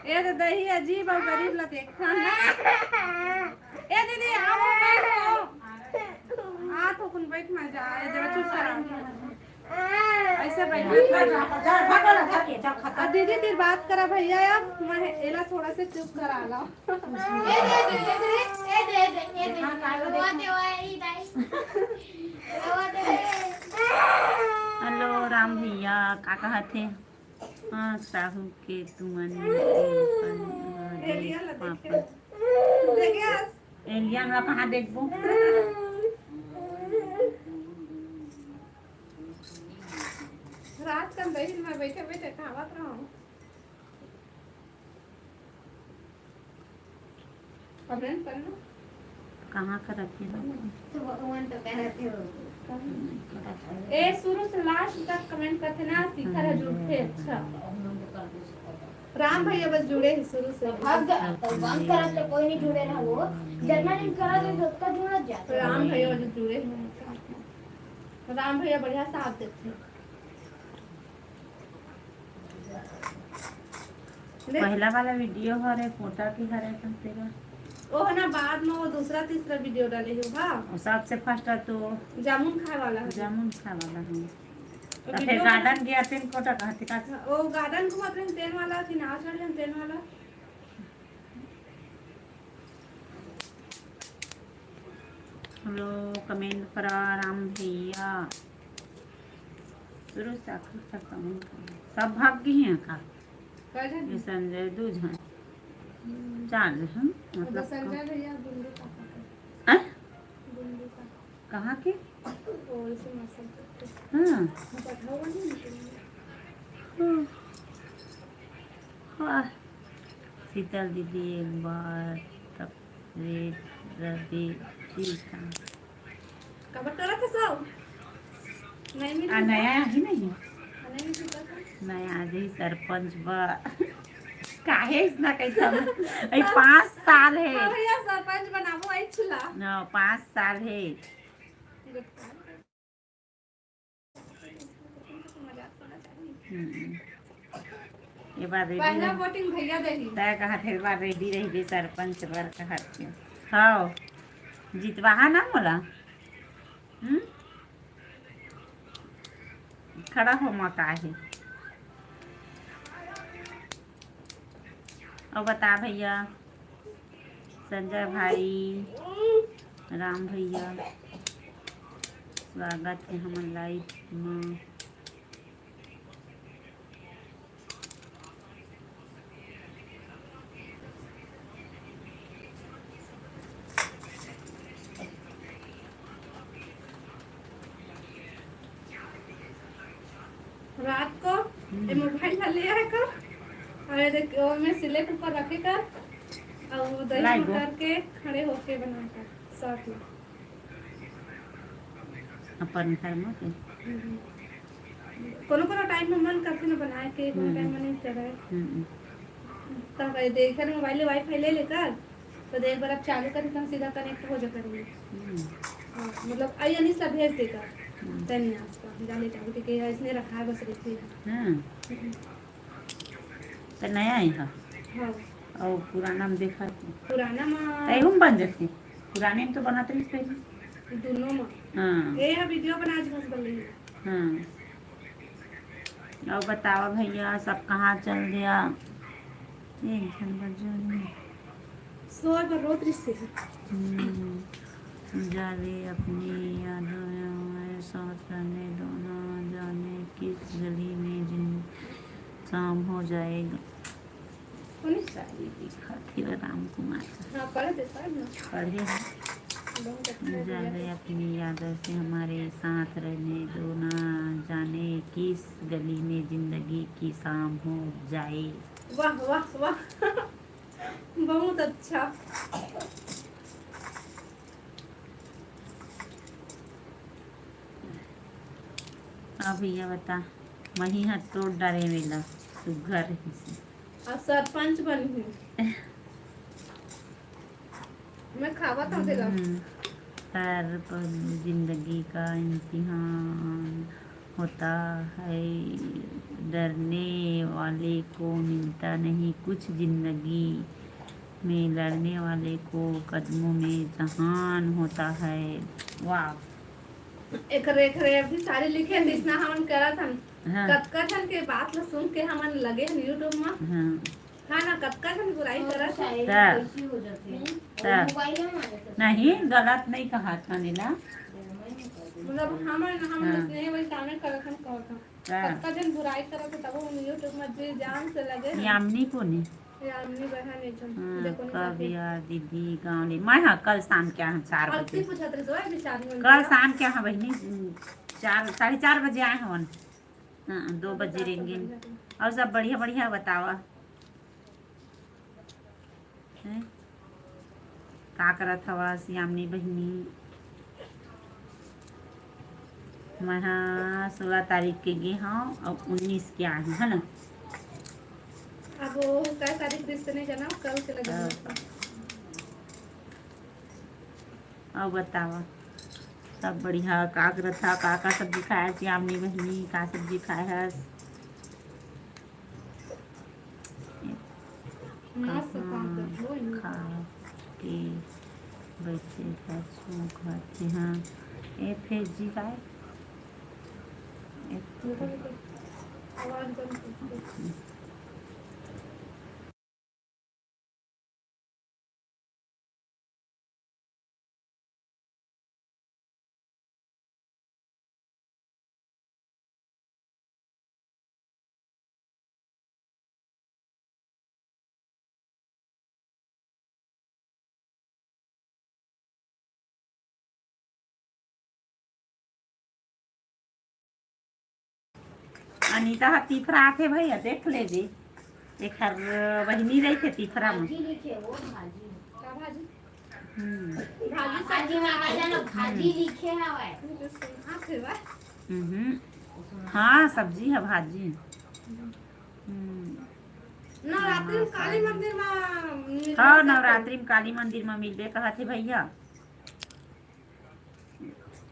ए तो दही अजीब अउ गरीब ला देखथन ना। ए दीदी, आओ, बैठो। आ तो कुन बैठ ना जा, ए जरा चुप करा। ऐसे बैठ। जा, जा, जा, जा, जा, जा, खत्म। आ दीदी, तेरी बात करा भैया, अब मैं एला थोड़ा से चुप करा ला। ए दे, ए दे, ए दे, ए दे, ए दे, ए दे। हाँ, काय वो देखो। हेलो राम भैया, का कहत हे? हाँ, साहू के तुमन के पापा। एलियन ला कहाँ देखबो? रात कन दही में बैठे बैठे खावत रहूं। कमेंट कर लो। कहाँ करत हे ना? तो वो, वो तो कहत हे वो। ए, शुरू से लास्ट तक कमेंट करथे ना, शिखर ह जुड़थे। अच्छा। राम भैया बस जुड़े हैं शुरू से। भाग जा, तो बंद करत ले कोई नहीं जुड़े ना वो। जतना दिन करत हे, ओतका जुड़त जाथे। राम भैया बस जुड़े हैं। राम भैया बढ़िया साथ देथे। देख। पहला वाला वीडियो हरे, पोटा के हरे, कम तेरा। ओह ना, बाद में वो दूसरा, तीसरा वीडियो डाले हो, हाँ। वो सबसे फर्स्ट है तो जामुन खाए वाला है। जामुन खाए वाला है। तो तो फिर वीडियो गार्डन गया, तेन पोटा कहते का? वो गार्डन घूमत रहे, तेन वाला, कि नाव चढ़ रहे, तेन वाला। Hello, comment करा राम भैया। शुरू से आखिर तक comment करा। सब भाग गए हैं का? का जाने? ये संजय दू झन। हम्म। चार झन, मतलब संजय भैया गुंडू पापा का। हैं? गुंडू पापा। कहाँ के? वो इसे मसल के। हाँ। पता हुआ नहीं मुझे। हम्म। वाह। शीतल दीदी एक बार तब रे रवि जी का। काबर टोरा था सब? नहीं मिली आ, का? नया ही नहीं। आ, नहीं मिली का? नया आज ही सरपंच बा। काहे इतना कैसा? अरे पाँच साल है। हाँ भैया, सरपंच बनाबो, आई छिला। ना, पाँच साल है। हम्म। ये बार ready पहला रही। Voting भैया देही। तय कहत हे, बार ready रहिबे सरपंच बर कहत हे। हाँ, जितवाहा ना मोला। हम्म? खड़ा हो मत आहे। अउ बता भैया, संजय भाई, राम भैया, स्वागत हे हमन live म। रात को ये मोबाइल ला ले आए कर, और ये देख, वो में सिलेट ऊपर रखे कर, और वो दही में करके खड़े होके बना कर साथ में। अपन घर में के? हम्म। कोनो कोनो टाइम में मन करथे ना बनाए के, कोनो टाइम में नहीं करे। हम्म। तब ये देख, घर मोबाइल ले वाईफाई ले लेकर, तो देख, बार अब चालू करी, तो हम सीधा कनेक्ट हो जा करेंगे। हम्म। हाँ, मतलब, आई अनिस ला भेज देकर। हम्म। तनी आज का, हम जाने का, क्योंकि इसने रखा है बस, रखी है। हाँ। हम्म। तो नया है, हाँ। हाँ। और पुराना में देखा थी। पुराना में तो एहू में बन जाती। पुराने में तो बनाते रहिस पहले। दोनों में। हाँ। ये है वीडियो बना आज बस बन रही है। हाँ। अउ बतावा भैया, सब कहाँ चल दिया? एक झन बजो नहीं। सोए बर रोत रिसे। हम्म। जावे अपनी यादों में हमारे साथ रहने दो ना, जाने किस गली में जिन शाम हो जाएगा। कोनी? साड़ी दिखत हे राम कुमार। हाँ, पढ़ दे, पढ़ ना। पढ़े हैं। बहुत अच्छा है जावे भैया। अपनी यादों से हमारे साथ रहने दो ना, जाने किस गली में जिंदगी की शाम हो जाए। वाह, वाह, वाह। बहुत अच्छा। अब भैया बता, मही हाथ तोड़ डारे मेला, सुग्घर रहिसे। अब सरपंच बनही। मैं खावा था तेरा। हम्म, हर पल जिंदगी का इम्तिहान होता है, डरने वाले को मिलता नहीं कुछ, जिंदगी में लड़ने वाले को कदमों में जहान होता है। वाह। एकरे, एकरे अभी सारे लिखे, हम्म। इसना हमन करत हन। हाँ। कतका झन के बात ल सुन के हमन लगे हन YouTube म। हाँ। हाँ ना, कतका झन बुराई करत हन। शायरी ता। कैसी हो जाती है। हम्म। ता। मोबाइल में आ जाता है। नहीं, गलत नहीं कहा था नीला। मतलब हमन, हमन हाँ। स्नेह वही ताने करत हन, कहत हन। ता। कतका झन बुराई करत हन, तब हम YouTube म जी जान से लगे हन। यामिनी कोनी? यामिनी बहन एक झन, हाँ, देखो नहीं कब जाके। यार दीदी गाँव ले। मैं हाँ, कल शाम के आए हन चार और बजे। की पूछत रहे, तो अभी चार बजे कल आए। शाम के आए हन बहिनी, चार, साढ़े चार बजे आए हन। हाँ, दो बजे रेंगे। और सब बढ़िया, बढ़िया बतावा। हैं? का करत हवस, यामिनी बहिनी? मैं हा सोलह तारीख के गे हव, अब उन्नीस के आए हव, है ना? अब वो कै तारीख रिहिस तेने जाना, कल के लगे हाँ। हवस। अउ बतावा, सब बढ़िया? का करत हा? का, का सब्जी खाए हस यामिनी बहिनी? का सब्जी खाए हस? मस्त कहाँ पापड़, वो ही। खा के बैठे हस, सूंघत हे। हाँ, ए फेर जी काय? ए रुको, रुको। आवाज बंद कर। अनिता ह तीफरा आथे भैया, देख लेबे। एखर बहिनी रहिथे तीफरा म। भाजी लिखे, वो भाजी। का भाजी? हम्म। भाजी सब्जी में आ जाना, भाजी लिखे हवय। आथे बा। हम्म। हाँ, सब्जी ह भाजी। हम्म। नवरात्रि में काली मंदिर में मिलबे हाँ, सब नवरात्रि में काली मंदिर में मिलबे कहत हे भैया।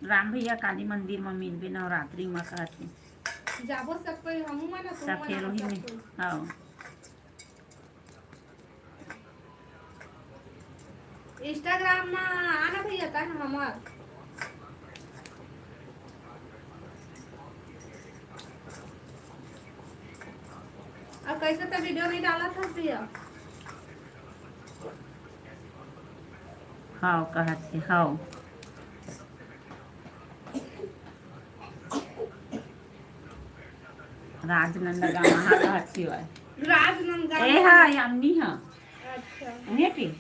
राम भैया काली मंदिर में मिलबे नवरात्रि में कहत हे। जाबो सब कोई, हमू मन, तुम सब मन, फेर वही सब में। कोई। हाँ। Instagram में आना भैया, तन हमर। अब कैसे तो video नहीं डाला था भैया। हाँ, कहत हे, हाँ। राजनंदगांव, हाँ, कहत हे। राजनंदगांव। ए, हाँ, यामिनी, हाँ। अच्छा। उन्हें के?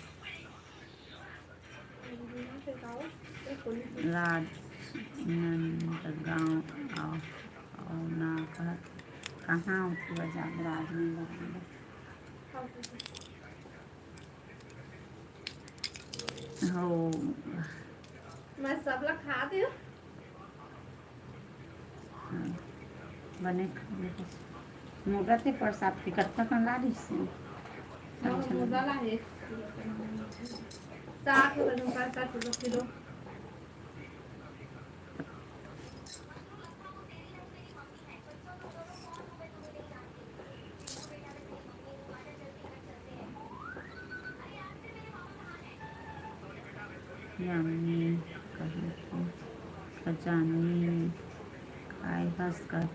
राजनंदगांव आओ, आओ ना कहत। कहाँ होती बाजार राजनंदगांव? हो। मैं सब ला खा दे। हाँ, बने खा ले बस। मुर्गा ते प्रसाद के कत्ता कन ला दिस। हाँ, मुर्गा ला है। सात रुपए में पाँच, सात रुपए किलो। यामिनी कहे कि खजानी काय हस का?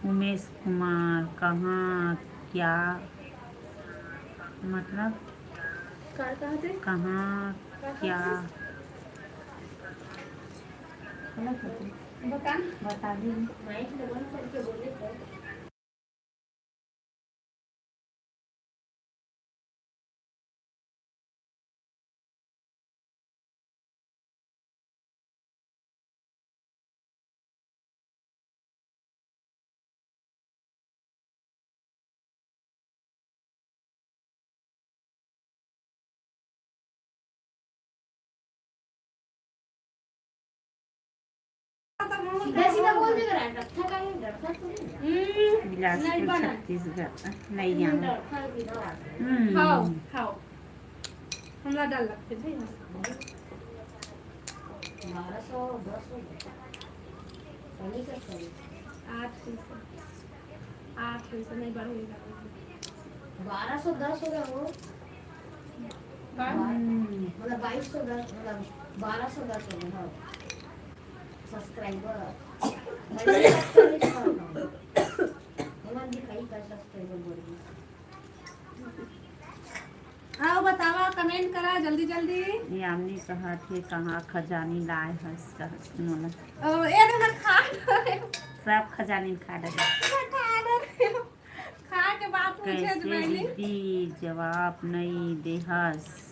उमेश कुमार, कहाँ, क्या, मतलब, का कहते? कहाँ, का क्या? कहते? गलत होते। बता। बता दी। सीधा सीधा बोल दे, रट्ठा का है, रट्ठा थोड़ी ना। हम्म, बिलासपुर, नहीं बना। छत्तीसगढ़। नहीं, नहीं। रट्ठा बिना बात है। हम्म। खाओ, खाओ। हमरा डर लगते भाई। बारह सौ, दस हो गया। सही कर सही। आठ सौ से, आठ सौ से नहीं बढ़ेगा। बारह सौ दस हो गया वो। बारह? हम्म। मतलब बाईस सौ दस, मतलब बारह सौ दस हो गया, हाँ। Subscriber। मतलब subscriber बढ़ गया। आओ बतावा, comment करा जल्दी जल्दी। यामिनी कहत हे, "कहाँ खजानी लाए हस?" कहत मोला। ओ, ए ना खा डरे। सब खजानी खा डरे। खा डरे। खा के बात पूछे कैसे दीदी जवाब नहीं देहस?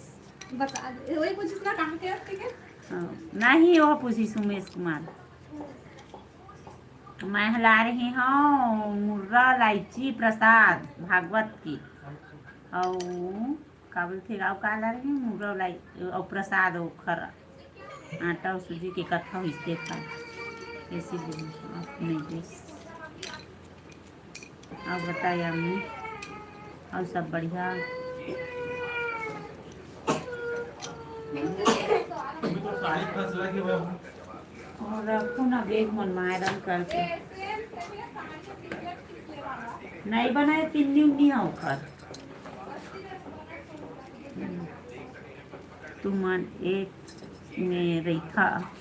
बता दे, वही पूछिस ना, कहाँ के हस, ठीक है? हाँ, नहीं, वो पूछिस उमेश कुमार। मैं हला रहे हूँ मुर्रा लाइची प्रसाद भागवत की। अउ का बोलथे, अउ का ला रहे हूँ? मुर्रा लाई-, अउ प्रसाद ओखर आटा अउ सूजी के कत्था होइस तेखर। इसीलिए आप नहीं देस। अउ बता यामिनी, अउ सब बढ़िया? अउ रखो ना bag मन म iron करके। नहीं बनाए, तिन्नी उन्नी ह ओखर। तुमन एक में रहिथा।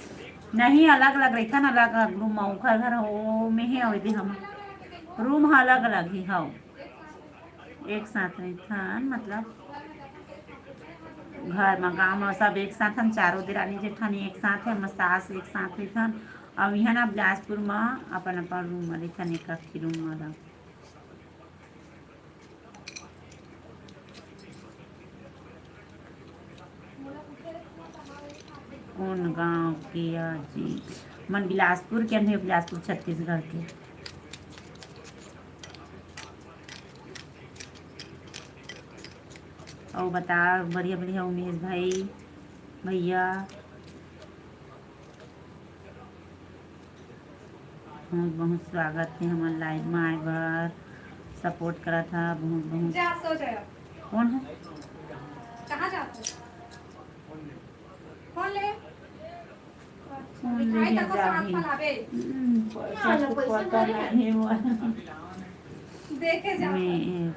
नहीं, अलग-अलग रहिथन, अलग-अलग room म। ओखर घर ओ में हे, अउ एदे हम room ह अलग-अलग हे, हव। एक साथ रहिथन, मतलब घर म, गाँव म सब एक साथ हन, चारों देरानी जेठानी एक साथ हे, हमर सास एक साथ रहिथन। अउ इहाँ ना बिलासपुर म अपन-अपन room म रहिथन, एक अक्खी room म अलग। कोन गांव के आजी? मन बिलासपुर के, हम बिलासपुर छत्तीसगढ़ के। अउ बता, बढ़िया बढ़िया उमेश भाई, भैया, बहुत बहुत स्वागत हे हमर लाइव में आए बर, सपोर्ट करत हा बहुत बहुत। जा, सो जाओ। कौन है? कहाँ जाते हो? फोन ले। फोन ले मिठाई ले तको सामान जाही। फलावे। हम्म, पैसा तो पता नहीं है वो। देखे जा। मैं ये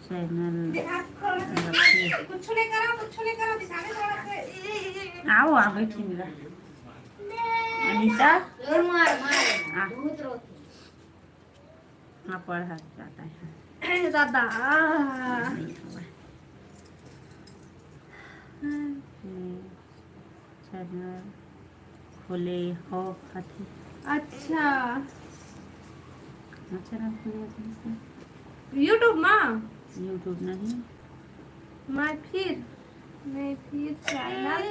चैनल देखा, थोड़ा सा रखिए। कुछ नहीं करा, कुछ नहीं करा, दिखाने थोड़ा सा। आओ, आ बैठी मेरा। अनिता। मार, मार, आ। बहुत रोती। हाँ, पढ़ा जाता है। अरे दादा। नहीं हुआ। हम्म, चैनल खोले हो कथे। अच्छा। अच्छा, चैनल खोले हो कथे। YouTube मा? YouTube नहीं। मैं फिर, मैं फिर चैनल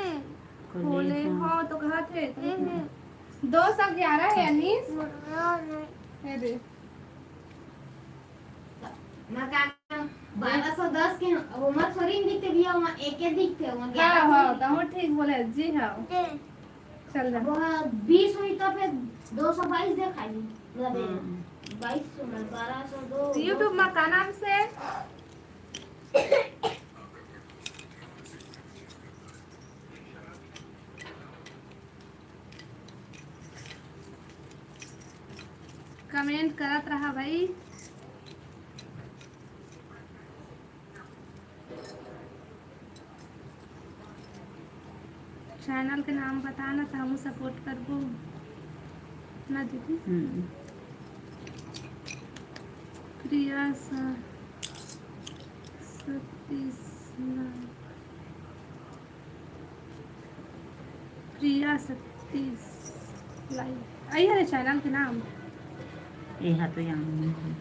खोले खोले हो। हो तो कहा थे। दो सौ ग्यारह है अनीस। ये दे। ना का, बारह सौ दस के, वो मत थोड़ी दिखते भैया, वहाँ एक एक दिखते, वहाँ हाँ, ग्यारह सौ हाँ, दिखते। तो ठीक बोले जी, हाँ। चल जा। वहाँ बीस हुई तो फिर दो सौ बाईस दिखाई, मतलब, हम्म। बाईस सौ में, बारह सौ दो, YouTube में का नाम से? कमेंट करत रहा भाई। चैनल के नाम बताना, त हमहू सपोर्ट करबो ना दीदी। हम्म। प्रिया सा-, सतीश ना। प्रिया सतीश लाइव। आई हरे चैनल के नाम। ये हा तो यहाँ नहीं है।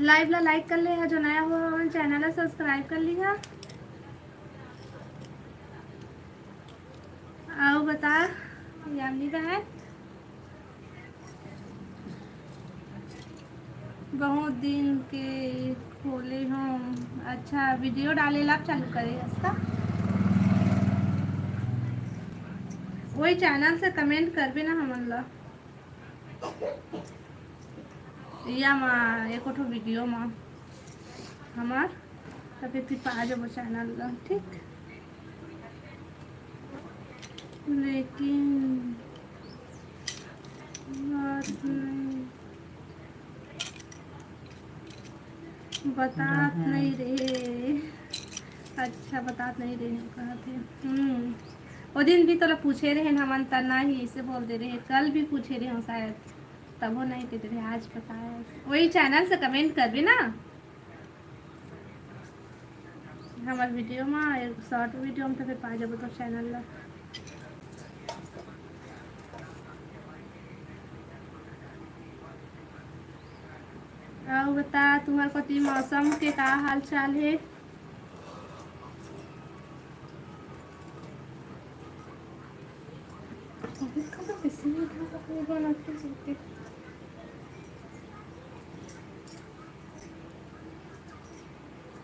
लाइव ला लाइक कर ले, जो नया हो हमन चैनल ला सब्सक्राइब कर लिहा। अउ बता यामिनी बहन, बहुत दिन के खोले हो। अच्छा, वीडियो डाले ला चालू करे हस का? वही चैनल से कमेंट करबे ना हमन ला। या मा एको ठो वीडियो मा हमार, तब फिर पा जाबो चैनल ला, ठीक? लेकिन बात नहीं, बतात रहा। नहीं रहे। अच्छा, बतात नहीं रहे, कहा थे। हम्म, वो दिन भी तोला पूछे रहे ना, हमन तना ही इसे बोल दे रहे, कल भी पूछे रहे हो शायद, तब वो नहीं देते रहे, आज बताया। वही चैनल से कमेंट करबे ना। हमर वीडियो मा, एक शॉर्ट वीडियो में तो फिर पा जाबो तो चैनल ला। अउ बता, तुम्हार कोती मौसम के का हाल चाल हे?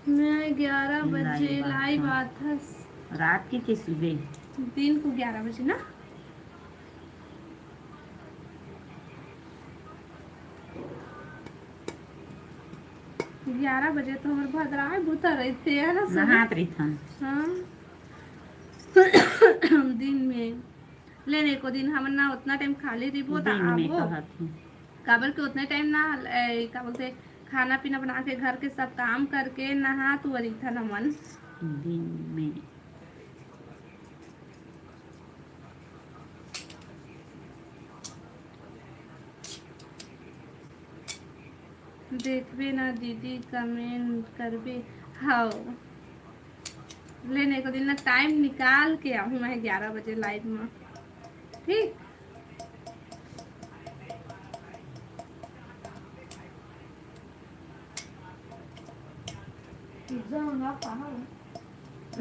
मैं ग्यारह बजे live आथस। रात के, के सुबह? दिन को ग्यारह बजे ना। ग्यारह बजे तो हमर भदराए बुता रहिथे, है ना सुबह? नहात रहिथन। हाँ। दिन में। ले ने, एको दिन हमन ना उतना टाइम खाली रहिबो त दिन में आबो। कहत हूँ। काबर के उतने टाइम ना, ए, का बोलथे, खाना पीना बना के, घर के सब काम करके, नहा तो रहिथन हमन। दिन में। देखबे ना दीदी, कमेंट करबे। हाव। ले ने, एको दिन ना टाइम निकाल के आहूँ मैं ग्यारह बजे लाइव में, ठीक?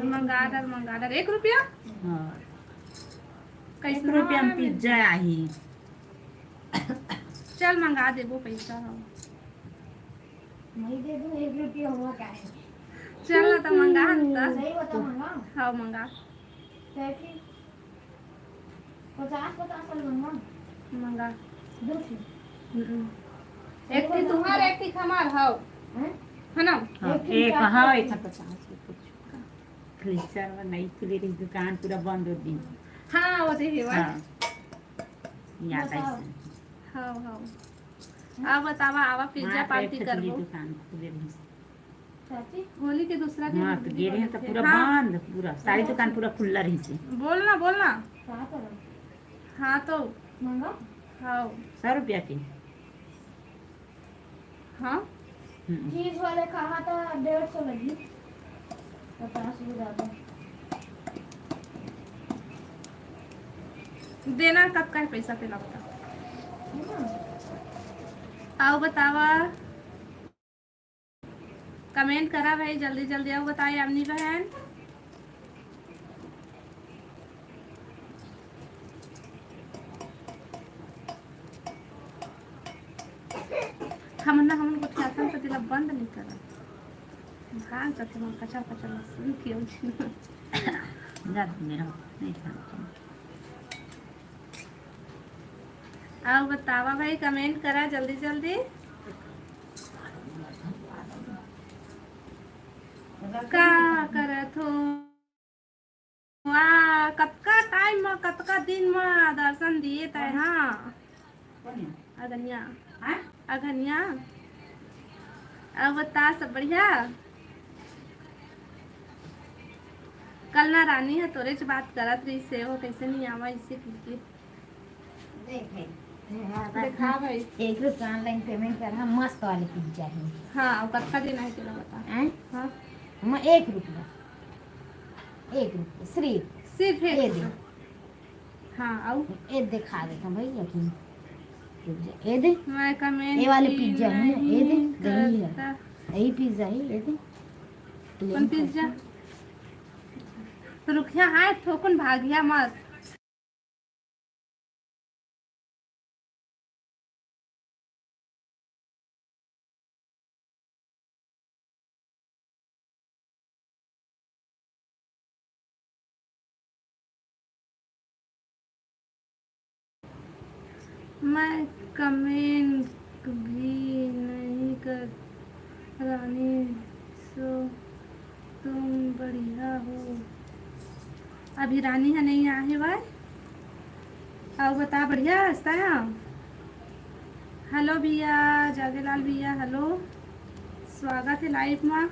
मंगा डर, मंगा डर। एक रुपया? हाँ। एक रुपया में पिज्जा आही। चल, मंगा देबो, पैसा हो। नहीं दे दूँ, एक रुपया हुआ क्या है? चल ना, तो मंगा न त। सही बता, मंगा। हाँ, मंगा। पचास, पचास वाला मंगा। मंगा। दो ठी। हम्म। एक ठी तुम्हार, एक ठी हमार, हव। हैं? है ना? हाँ, एक ठी एक चार हाँ, ठी। एक पचास के कुछ। फ्रीजर में नहीं खुले रही दुकान, पूरा बंद हो गई। हाँ, वो दे हे, हाँ। याद आई बताओ। से। हाँ, हाँ। अब बतावा, आवा पिज्जा हाँ, तो पार्टी एक ठो करबो। दुकान खुले रही। होली के दूसरा दिन हाँ, तो गे रहे हैं तो पूरा हाँ। बंद, पूरा सारी दुकान पूरा खुला रही से। बोल ना, बोल ना। हाँ तो। हाँ। सौ रुपया के। हाँ। हम्म। चीज वाले कहा था डेढ़ सौ लगी, पचास भी ज्यादा। देना कब का है पैसा, तेला बता। है ना? आओ बतावा। कमेंट करा भाई, जल्दी जल्दी आओ, बताए यामिनी बहन। हमन ना, हमन गोठियाथन तो दिला बंद नहीं करा। भाग जाते हम कचर कचर सुन के उठी। जा मेरा नहीं था। आओ बतावा भाई, कमेंट करा जल्दी जल्दी। का करत हो? वाह, कतका टाइम म, कतका दिन म दर्शन दिए तय। हाँ। अगनिया। हाँ? अगनिया। अब बता, सब बढ़िया? कल ना रानी ह तोरेच बात करत रहिस हे, वो कैसे नहीं आवा इसे करके। देख भाई। देखा भाई। एक रुपया ऑनलाइन पेमेंट कर, हाँ, मस्त वाले पिज्जा है। हाँ, और कतका देना है तेला बता। हैं? हाँ। मैं एक रुपया, एक रुपया सिर्फ। सिर्फ एक ये दे। रुपया। हाँ, आऊ? ये दिखा देता भाई, लेकिन ये दे। मैं कमेंट ये वाले भी पिज्जा है ना, ये दे, नहीं दही है। करता। यही पिज्जा है, ये दे। कौन प्लेन पिज्जा? करता। तो रुकिया, हाँ, थोकुन भागिया मत। मैं कमेंट भी नहीं कर रानी, सो तुम बढ़िया हो। अभी रानी ह नहीं आहे भाई। अउ बता, बढ़िया हस तैं? हेलो भैया, जागेलाल भैया, हेलो, स्वागत है लाइव मा।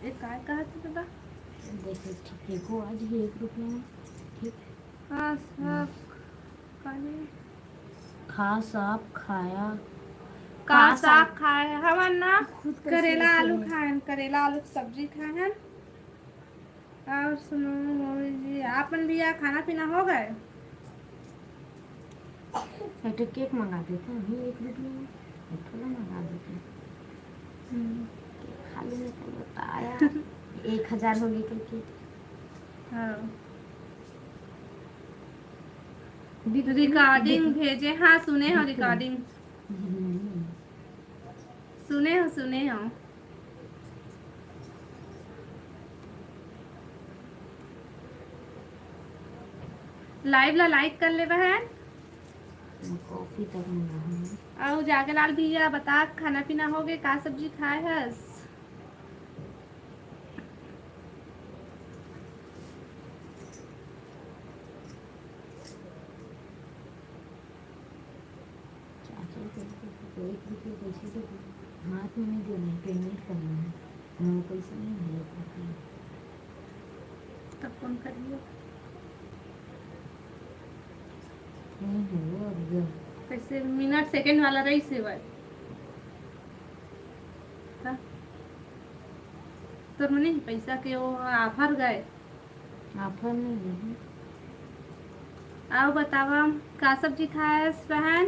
ए, काय कहत हे दादा? देखो, ठीक, देखो, आज ही एक रुपया में, ठीक। हाँ, सब काले। खा साग खाया। का का साग साग? खाए हवन ना? खुद कैसे करेला लिखे आलू हैं? खाएन, करेला आलू की सब्जी खाएन। और सुनो मौसी जी, आपन भैया खाना पीना हो गए? एक ठो केक मंगा देते हैं, वही एक रुपये में एक ठो ला मंगा देते हैं। हम्म। केक खा लेने का बताया। एक हजार हो गए केक के। हाँ। रिकॉर्डिंग भेजे, हाँ, सुने हो रिकॉर्डिंग। हम्म। सुने हो, सुने हो। लाइव ला लाइक कर ले बहन। कॉफी तक मंगाहूँ। अउ जागेलाल भैया बता, खाना पीना हो गए, का सब्जी खाए हस? चाचा के तो एक रुपये पैसे तो हाथ में नहीं देना है, पेमेंट करना है, ना पैसा नहीं है। तब कौन करिए? नहीं है वो, अब ये कैसे मिनट सेकंड वाला रही से भाई। ता? तोर मने पैसा के वो ऑफर गए। ऑफर नहीं है। अउ बतावा, का सब्जी खायस बहन?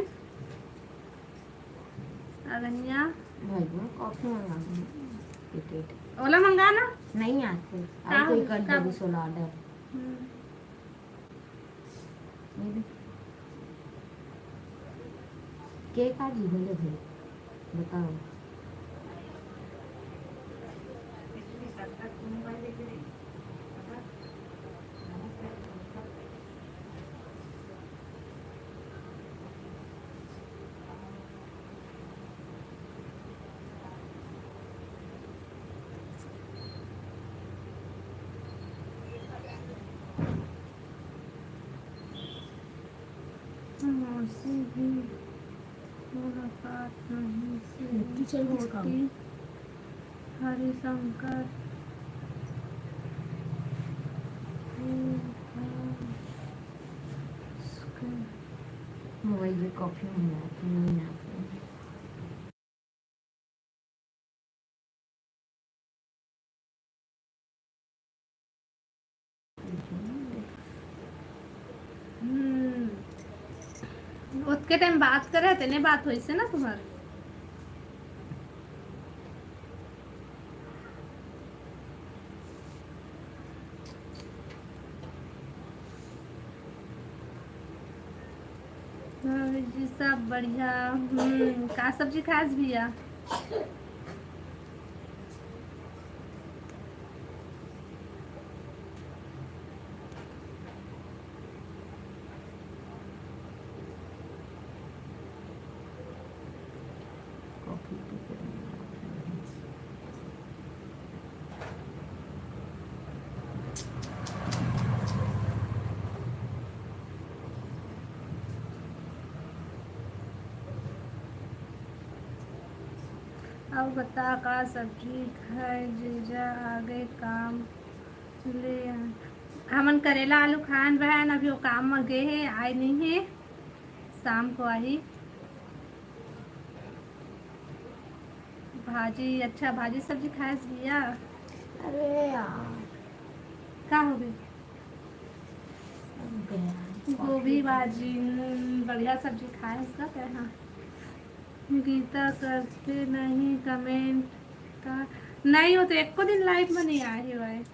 अगनिया। भाई, वो कॉफी मंगा दो। एक, एक। ओला मंगा ना। नहीं आते। का और कोई हो? कर का दो हो? सोला ऑर्डर। हम्म। ये देख। के का जी बोले भाई? बताओ। हमसे भी मुलाकात नहीं से लिट्टी चल गई इसका। होती। हरिशंकर। मोबाइल में कॉफी मंगा के नहीं आते। हम्म, ओतके टाइम बात करे, तेने बात होइसे ना तुम्हार। हाँ जी, सब बढ़िया। हम्म, का सब्जी खास भैया? अउ बता, का सब्जी खाए जीजा, आगे काम ले? हमन करेला आलू खान बहन, अभी वो काम म गे हे, आए नहीं हे, शाम को आही। भाजी, अच्छा, भाजी सब्जी खाएस भैया? अरे यार। का हो गई? गोभी भाजी, हम्म, बढ़िया सब्जी खाएस का ते? हाँ। गीता करते नहीं कमेंट का? नहीं, वो तो एको दिन लाइव में नहीं आए हे भाई।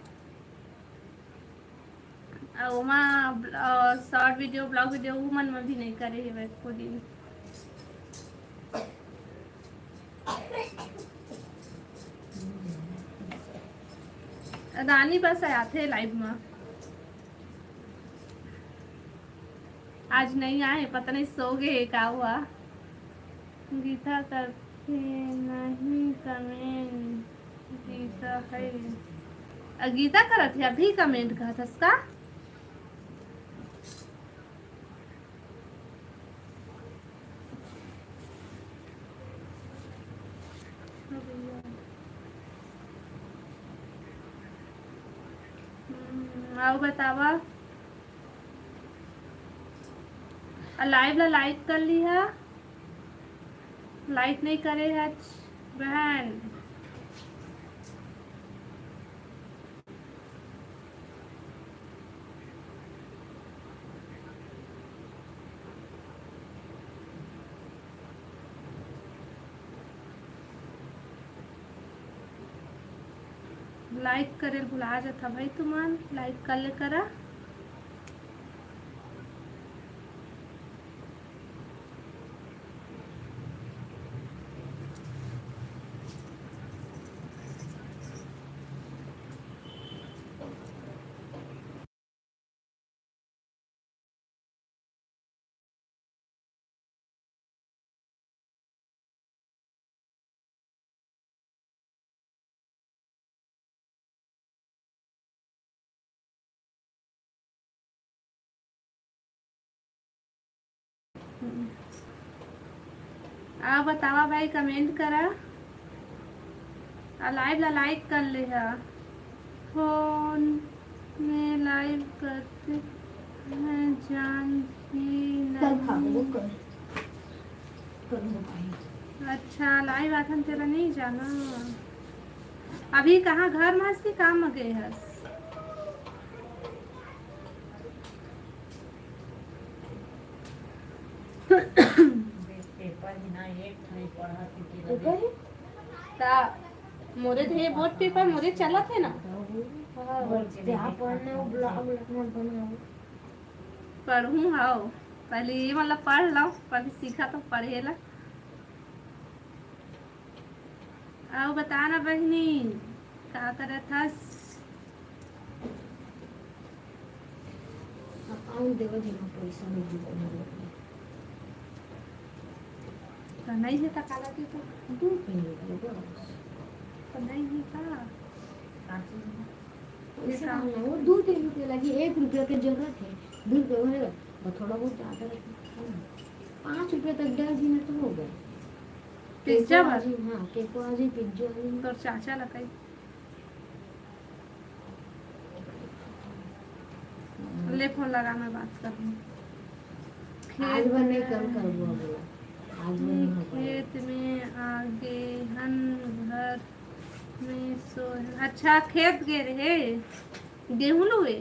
अउ ओमा ब्ल-, अ, शॉर्ट वीडियो, ब्लॉग वीडियो, वो मन में भी नहीं करे हे भाई, एको दिन। रानी बस आथे लाइव में। आज नहीं आए, पता नहीं सो गए, का हुआ। गीता करथे नहीं कमेंट, गीता है। अ, गीता करत है अभी कमेंट, कहत हस का? हम्म, अउ बतावा। अ, लाइव ला लाइक कर लिहा, लाइक नहीं करे हच बहन। लाइक करे भुला जाथा भाई तुमन, लाइक कर ले करा। आ बतावा भाई, कमेंट करा, आ लाइव ला लाइक कर ले हा। फोन में लाइव करते हैं, जान ही कल खा लो, नहीं। कल। कल हो पाई। अच्छा, लाइव आथन तेरा नहीं जाना। अभी कहाँ, घर में हस कि काम में गए हस? नहीं पढ़ा सीखे तो लगे। कहे? ता मोरे धे बोर्ड पेपर मोरे चलत हे ना। हाँ, बोल के जा नहीं पढ़ना, वो ब्लॉग, ब्लॉग मत बनाओ। पढ़ूँ हव, पहले ये मतलब पढ़ लो, पहले सीखा तो पढ़े ला। अउ बता ना बहिनी, का करत हस? अकाउंट देवा जेमा पइसा नहीं जुड़े मोर लगे। तो नहीं है तो काला के तो? दू रुपये निकले बस। तो नहीं है का? काची? पइसा ये का? नहीं है, वो दू तीन रुपये लगी, एक रुपये के जरूरत है, दू रुपये होने लगे, बस थोड़ा बहुत ज़्यादा रखना, पाँच रुपये तक डाल दी ना तो हो गया। पिज्जा केको भर? आज ही, हाँ, केको आज ही, पिज्जा आज ही। तोर चाचा ला कही। ले फोन लगा, मैं बात कर लूँ। आज खेत बर नहीं, कल में, करबो अगला। आज बर नहीं होगा। खेत में आगे हन, घर में सो। अच्छा, खेत गे रहे, गेहूं लुए।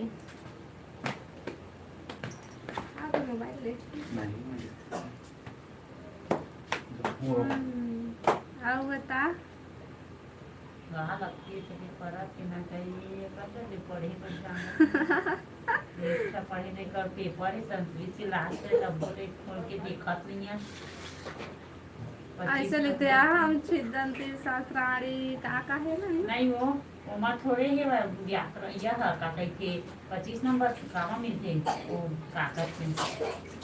आ तो मोबाइल ले। नहीं, नहीं। हम्म, आउ बता। कहाँ लगती है सके परत के ना चाहिए, ये कर दे, पढ़े पर जाना। अच्छा पढ़े नहीं कर, पेपर है संस्कृत के लास्ट है, तब बोले खोल के देखत नहीं है। पच्चीस ऐसे लेते नंबर। आ हम छिदंती शास्त्राणी का का है ना? नहीं वो, ओमा थोड़े ये व्याकरण, यह का कह के पच्चीस नंबर कामा मिलते, वो का करते,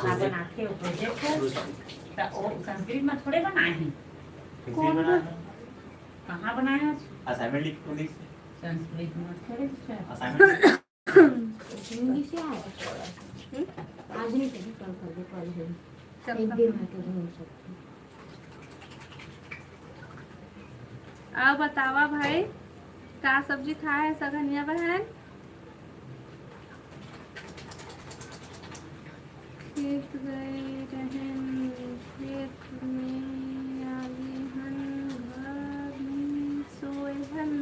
का बनाते वो प्रोजेक्ट है, तो वो संस्कृत में थोड़े बनाए हैं। कौन बना? कहाँ बनाया? असाइनमेंट लिख के लिख। संस्कृत में थोड़े लिखा है। असाइनमेंट। हिंदी से आया थोड़ा। हम्म? आज नहीं कभी कल कर दे, कल है। चल, एक कल दिन कर। में तो नहीं हो सकती। अउ बतावा भाई, का सब्जी खाए है सगनिया बहन? खेत गए रहन, खेत में आगे हन, घर में सोए हन।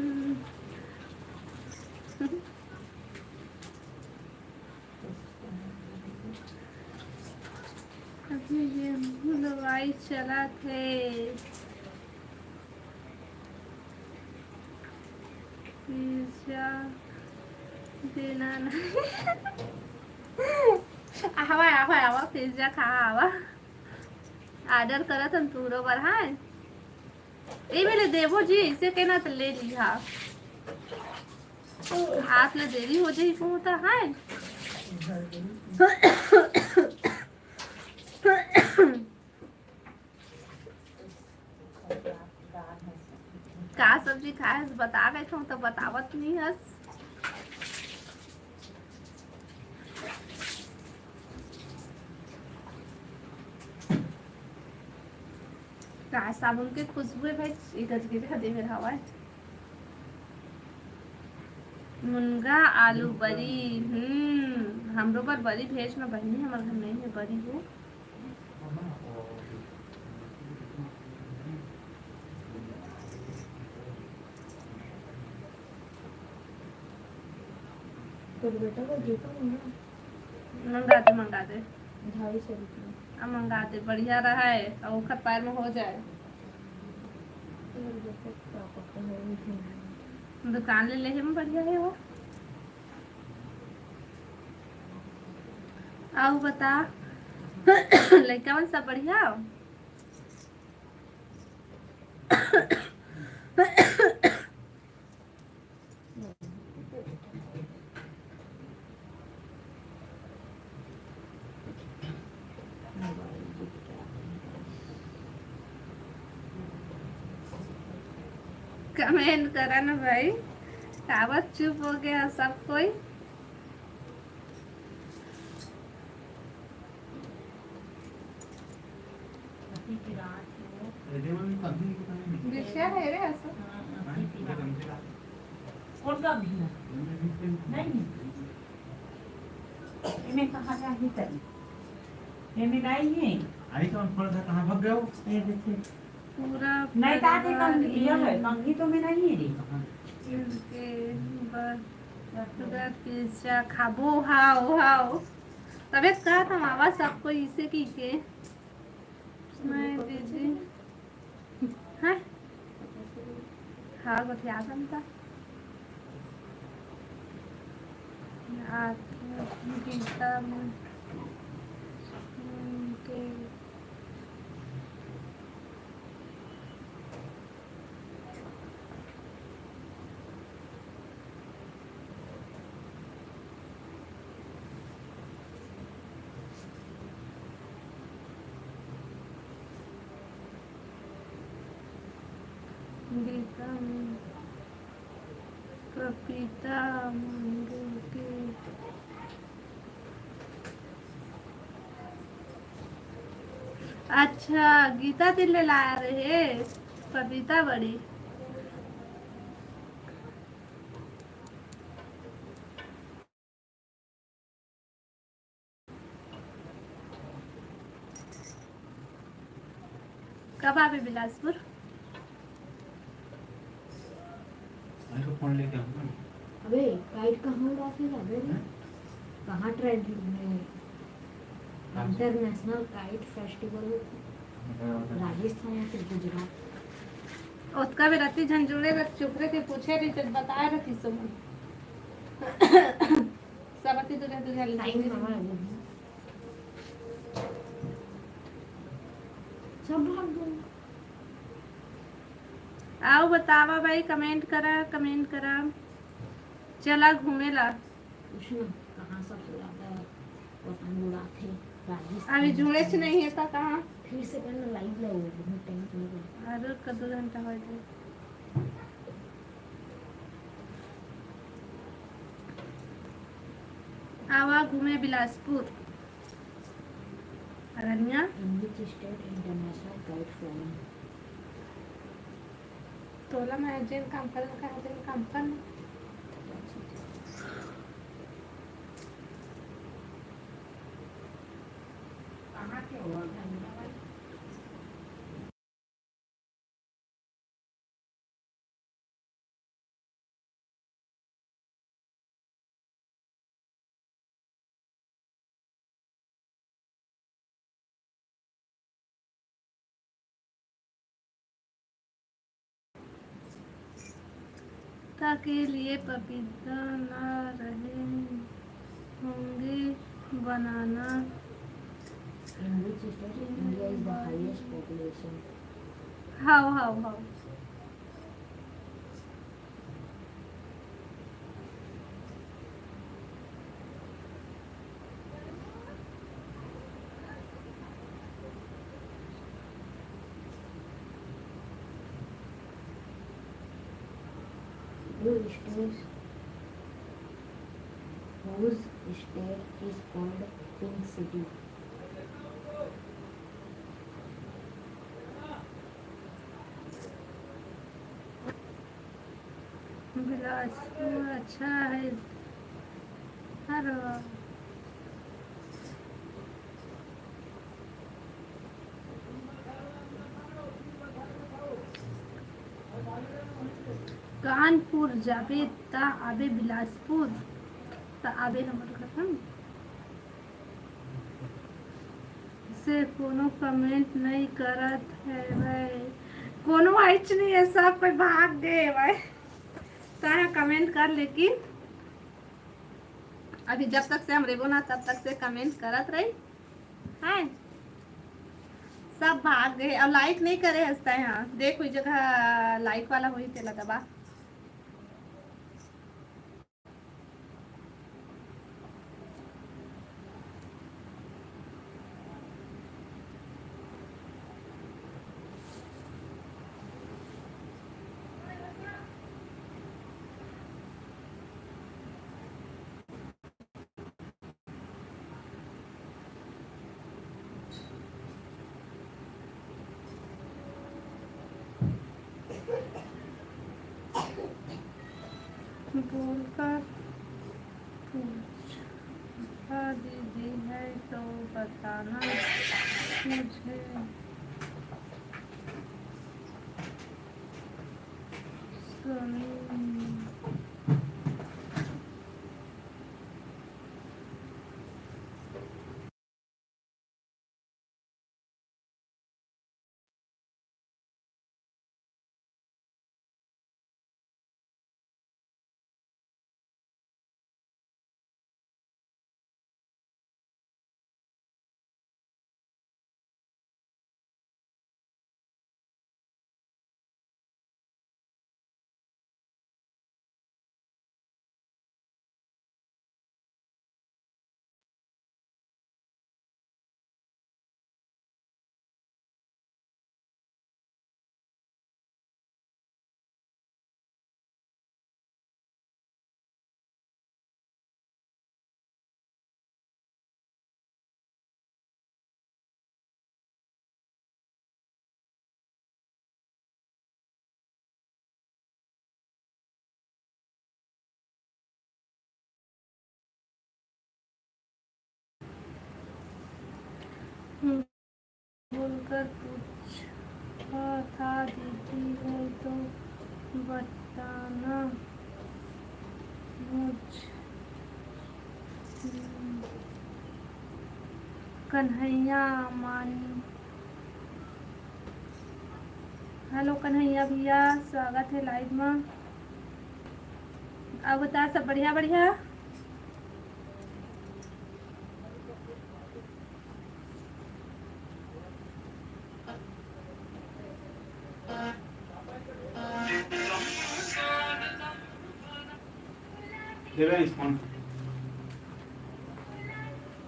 अभी गेहूं लुवाई चलत हे। पिज्जा देना नहीं। आवा, आवा, आवा, पिज्जा खा, आवा। ऑर्डर करत हन तोरो बर, हाँ। ए बेले देबो जी, ऐसे कहना तो ले लिहा। हाथ ले देरी हो जाई को होता है। का सब्जी खाए हस? बता बैठो तो बतावत नहीं हस। का साबुन के खुशबू है भाई, ये गजगेज का देवे हवा है। मुनगा आलू बरी, हम्म, हमरो बर बरी भेज ना बहिनी, हमर घर नहीं है बरी वो। तोर बेटा का जूता मंगा। मंगा दे, मंगा दे। ढाई सौ रुपया। आ, मंगा दे, बढ़िया रहे, और ओखर पैर में हो जाए। तोर बेटा का पता है, वो भी नहीं। दुकान ले लेहे में बढ़िया है वो। आउ बता, लइका मन सब बढ़िया? कमेंट करा ना भाई, काबर चुप हो गया सब कोई? बिछिया है रे ऐसा। कौन का भी है? नहीं। एमे कहाँ जाही तनी? एमे नहीं है। आई तो हम थोड़ा सा कहाँ भाग गए हो? ये देखिए। पूरा नहीं, ताते कंघी, यह है, कंघी तो में नहीं है रे। इनके बर्गर पिज्जा खाबो, हाओ, हाओ। तबे तो कहा था मामा सबको इसे की के। नहीं दीदी। का गोठियाथन त। आथे गीता मन के। गीता में पपीता मंगे के। अच्छा, गीता दिल ले लाया रहे पपीता बड़ी। कब आबे बिलासपुर? अरे फोन लेके आऊंगा। अबे, काइट कहाँ उड़ाते जाबे रे? हैं? कहाँ ट्रेंडिंग में? कहाँ से? International kite festival. राजस्थान या फिर गुजरात। ओतका बेर अति झन जुड़े रह, चुप रह के पूछे रही, जब बताए रहती सुमन। सब अति दूर, दूर टाइम लगे। हमारा नहीं। सब भाग गए। आओ बतावा भाई, कमेंट करा, कमेंट करा। चला घूमे ला। कुछ ना, कहाँ सबसे ज्यादा पतंग उड़ाथे? राजस्थान। अभी जुड़े से नहीं है तो कहाँ? फिर से करना लाइव ला, वो बहुत टाइम हो गया। अरे कदो घंटा हो गया। आवा घूमे Bilaspur. Arniya. In which state international kite flying? तोला मैं जेन काम करन कहा, तेन काम कर। कहाँ के हो? का के लिए पपीता ना रहे होंगे बनाना। In which state India is the highest population? हाव, हाव, हाव। Whose state, whose state is called Pink City? Bilaspur अच्छा है। हर कानपुर जाबे त आबे बिलासपुर, त आबे हमर घर हम। से कोनो कमेंट नहीं करत है भाई, कोनो आइच नहीं है, सब कोई भाग गए भाई। तो यहाँ कमेंट कर, लेकिन अभी जब तक से हम रेबो ना, तब तक से कमेंट करत रही। हाँ, सब भाग गए और लाइक नहीं करे हंसता है। हाँ, देख, कोई जगह लाइक वाला हुई तेला दबा। बोलकर पूछा दीदी है तो बताना मुझे। सुन। बोलकर पूछा था, दीदी हो तो बताना मुझ। कन्हैया मानी। हेलो कन्हैया भैया, स्वागत है लाइव में। अब बता, सब बढ़िया बढ़िया?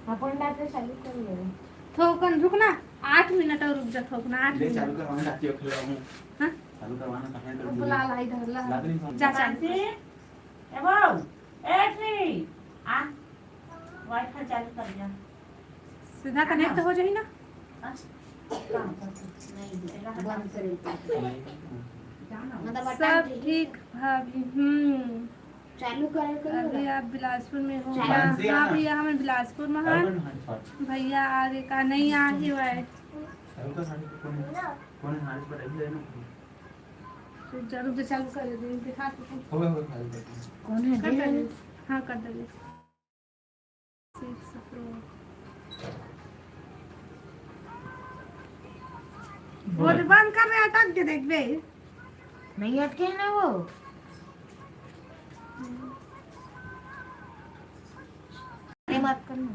अपन बात तो चालू कर ले। थोकन रुक ना, आठ मिनट और रुक जा, थोकन आठ ले, मिनट। चालू करवाना चाहती हो, खेल रहा हूँ। हाँ? चालू करवाना कहाँ है? बुला ला इधर ला। ला तो नहीं फोन। जा, चालू कर। ए बाबू, ए श्री, आ, वाईफाई चालू कर दिया। सीधा कनेक्ट हो जाई ना। हाँ? काम करते। नहीं, एला हटा। बंद करे। मतलब सब ठीक भाभी। हम्म। चालू करे के अभी आप बिलासपुर में हो? हाँ भैया, हम बिलासपुर में हैं। भैया आगे का नहीं आ ही हुआ है। जरूर से चालू कर दे, दिखा तो। कौन है? कर दे। हाँ, कर दे। वो तो बंद कर रहे, अटक के देख बे। नहीं अटके है ना वो। ये बात करना।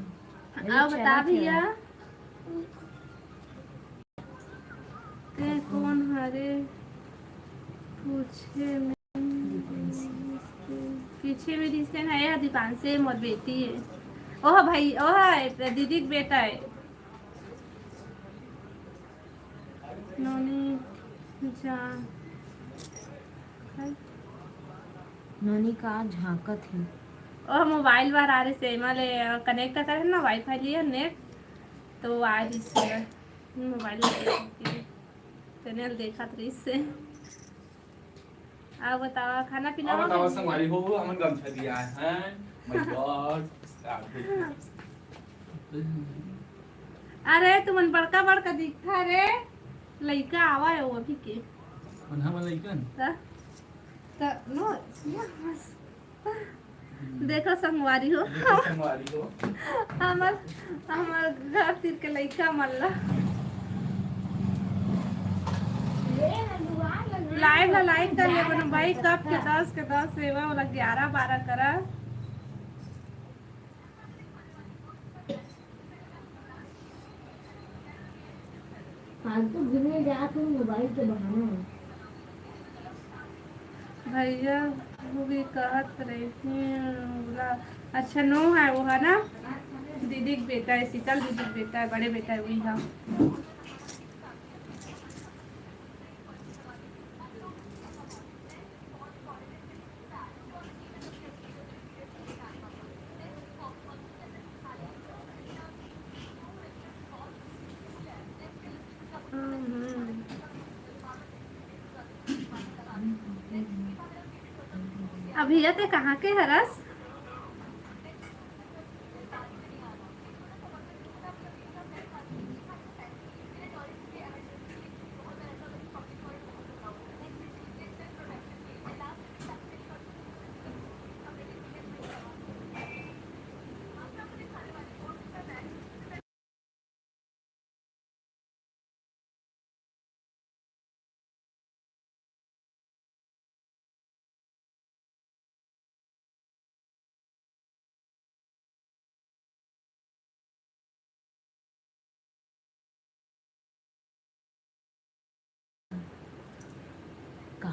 आओ बता भैया। ते कौन हरे पूछे में? पीछे में रिश्ते ना है, दीपांशु मोर बेटी है। ओह भाई, ओह है, दीदी के बेटा है। नोनी जा। नोनी का झांकत है। ओह मोबाइल बार आ रहे से, माले कनेक्ट करे ना वाईफाई लिए नेट, तो आ रही से मोबाइल में चैनल देखत रही से। आओ बताओ, खाना पीना हो गया? संगवारी हो, हमन गमछा दिया है। My God। अरे तुमन बड़का बड़का दिखता रे, लइका आवा है वो अभी के। कौन हम लइकन? त, त, नो, या, बस। देखो संगवारी हो। देखो संगवारी हो। हमर, हमर घर तीर के लइका मन ला। लाइव ला लाइक कर लेबो ना भाई, कब के दस के दस सेवा वाला ग्यारह बारह करा। फालतू घूमे जात हूँ मोबाइल के बहाने। भैया, वो भी कहत रही बोला, अच्छा, नो है वो, है ना? दीदी के बेटा है, शीतल दीदी के बेटा है, बड़े बेटा है, वही है। अभी ये ते कहाँ के हरस?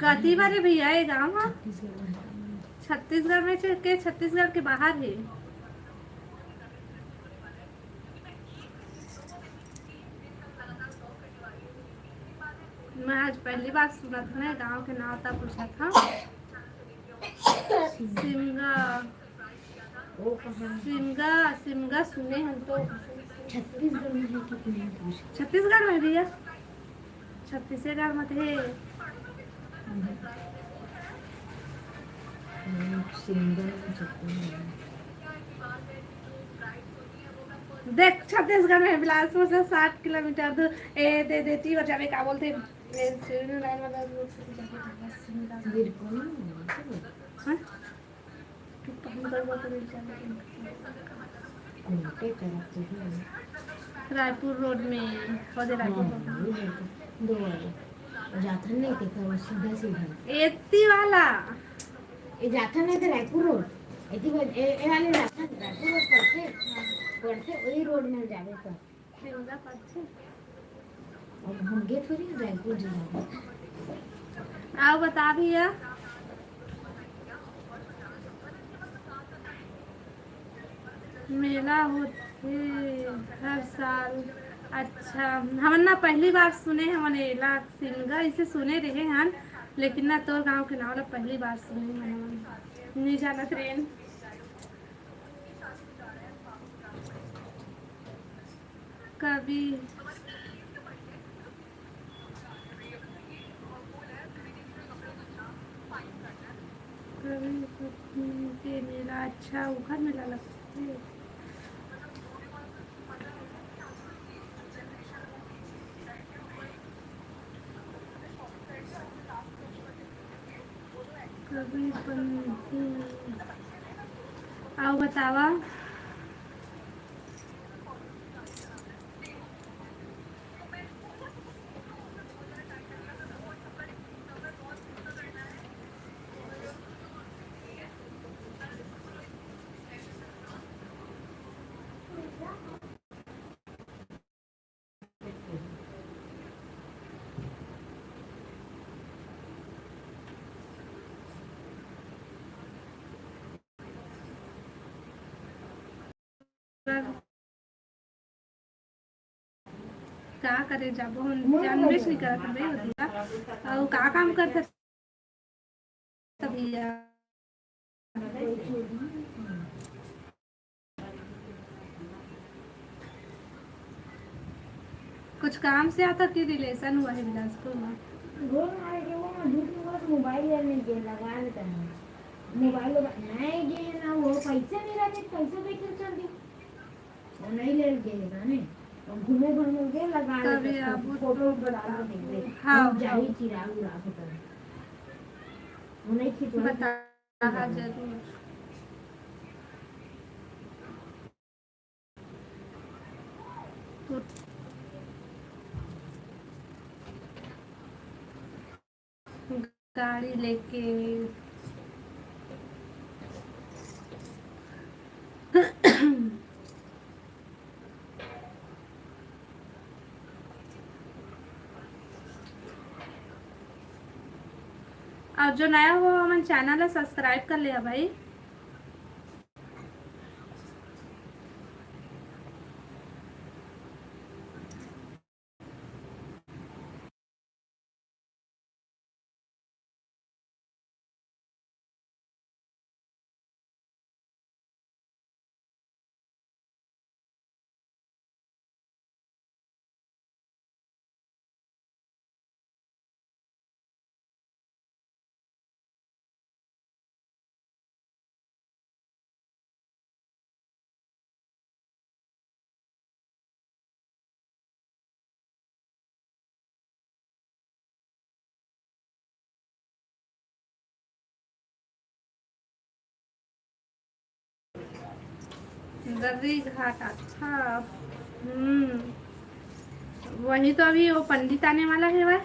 कती बारे भैया ये गाँव ह? छत्तीसगढ़ में छे के छत्तीसगढ़ के बाहर हे। मैं आज पहली बार सुनत हूँ ना, गाँव के नाव तक पूछत हूँ। सिमगा। सिमगा, सिमगा सुने हम तो। छत्तीसगढ़ में है कि नहीं पूछ। छत्तीसगढ़ में भैया, छत्तीसगढ़ में तो है। हम्म, सिमगा में छत्तीसगढ़ में। देख, छत्तीसगढ़ में बिलासपुर से साठ किलोमीटर दूर। ए, दे देती हो जावे, का बोलते? ए, सिविल लाइन वाला रोड से जाके बस मिला। बिल्कुल। हाँ? तू पहन कर वो तो मिल जाएगा। घूमते चलते हैं। रायपुर रोड में, और रायपुर हाँ, रोड में। ये है तो दो वाले। और जाथन नहीं देखा, वो सीधा सीधा। एती वाला। ये जाथन नहीं तो रायपुर रोड। एती वाले, ए, ए वाले जाथन, रायपुर रोड पड़ते, पड़ते, वही रोड में जावे तो। सिमगा पड़थे। अब हम गे थोड़ी रायपुर जिला में। आओ बता भैया, मेला होथे हर साल। अच्छा, हमन ना पहली बार सुने हवन एला, सिमगा इसे सुने रहे हन, लेकिन ना तोर गांव के नाम ला पहली बार सुने हन हमन, नहीं जानत रेन। कभी, कभी के मेला अच्छा, उखर मेला लगथे। कभी पंथी। आओ बतावा। का करे जाबो, हम जानबेच नहीं करत हन भाई, ओती का। अउ का काम करत हस भैया? कुछ काम से आता कि रिलेशन हुआ है बिलासपुर में? वो ना आए के वो ना झूठ में बस मोबाइल लेने के लगा लेता है। मोबाइल लगा, नहीं गए ना, वो पैसे नहीं रहते, पैसे देके चल दी। वो नहीं ले गए ना ने। और घूमे घूमे के लगा लेता तभी है, आप फोटो तो उठा के देख ले। हाँ, हम जाही हाँ। चिराग उड़ा के तब। वो नहीं खिंचवा बता, हाँ, जरूर। गाड़ी लेके। और जो नया हो, हमन चैनल ला सब्सक्राइब कर ले भाई। दर्री घाट आथा। हम्म, वही तो अभी वो पंडित आने वाला है, वह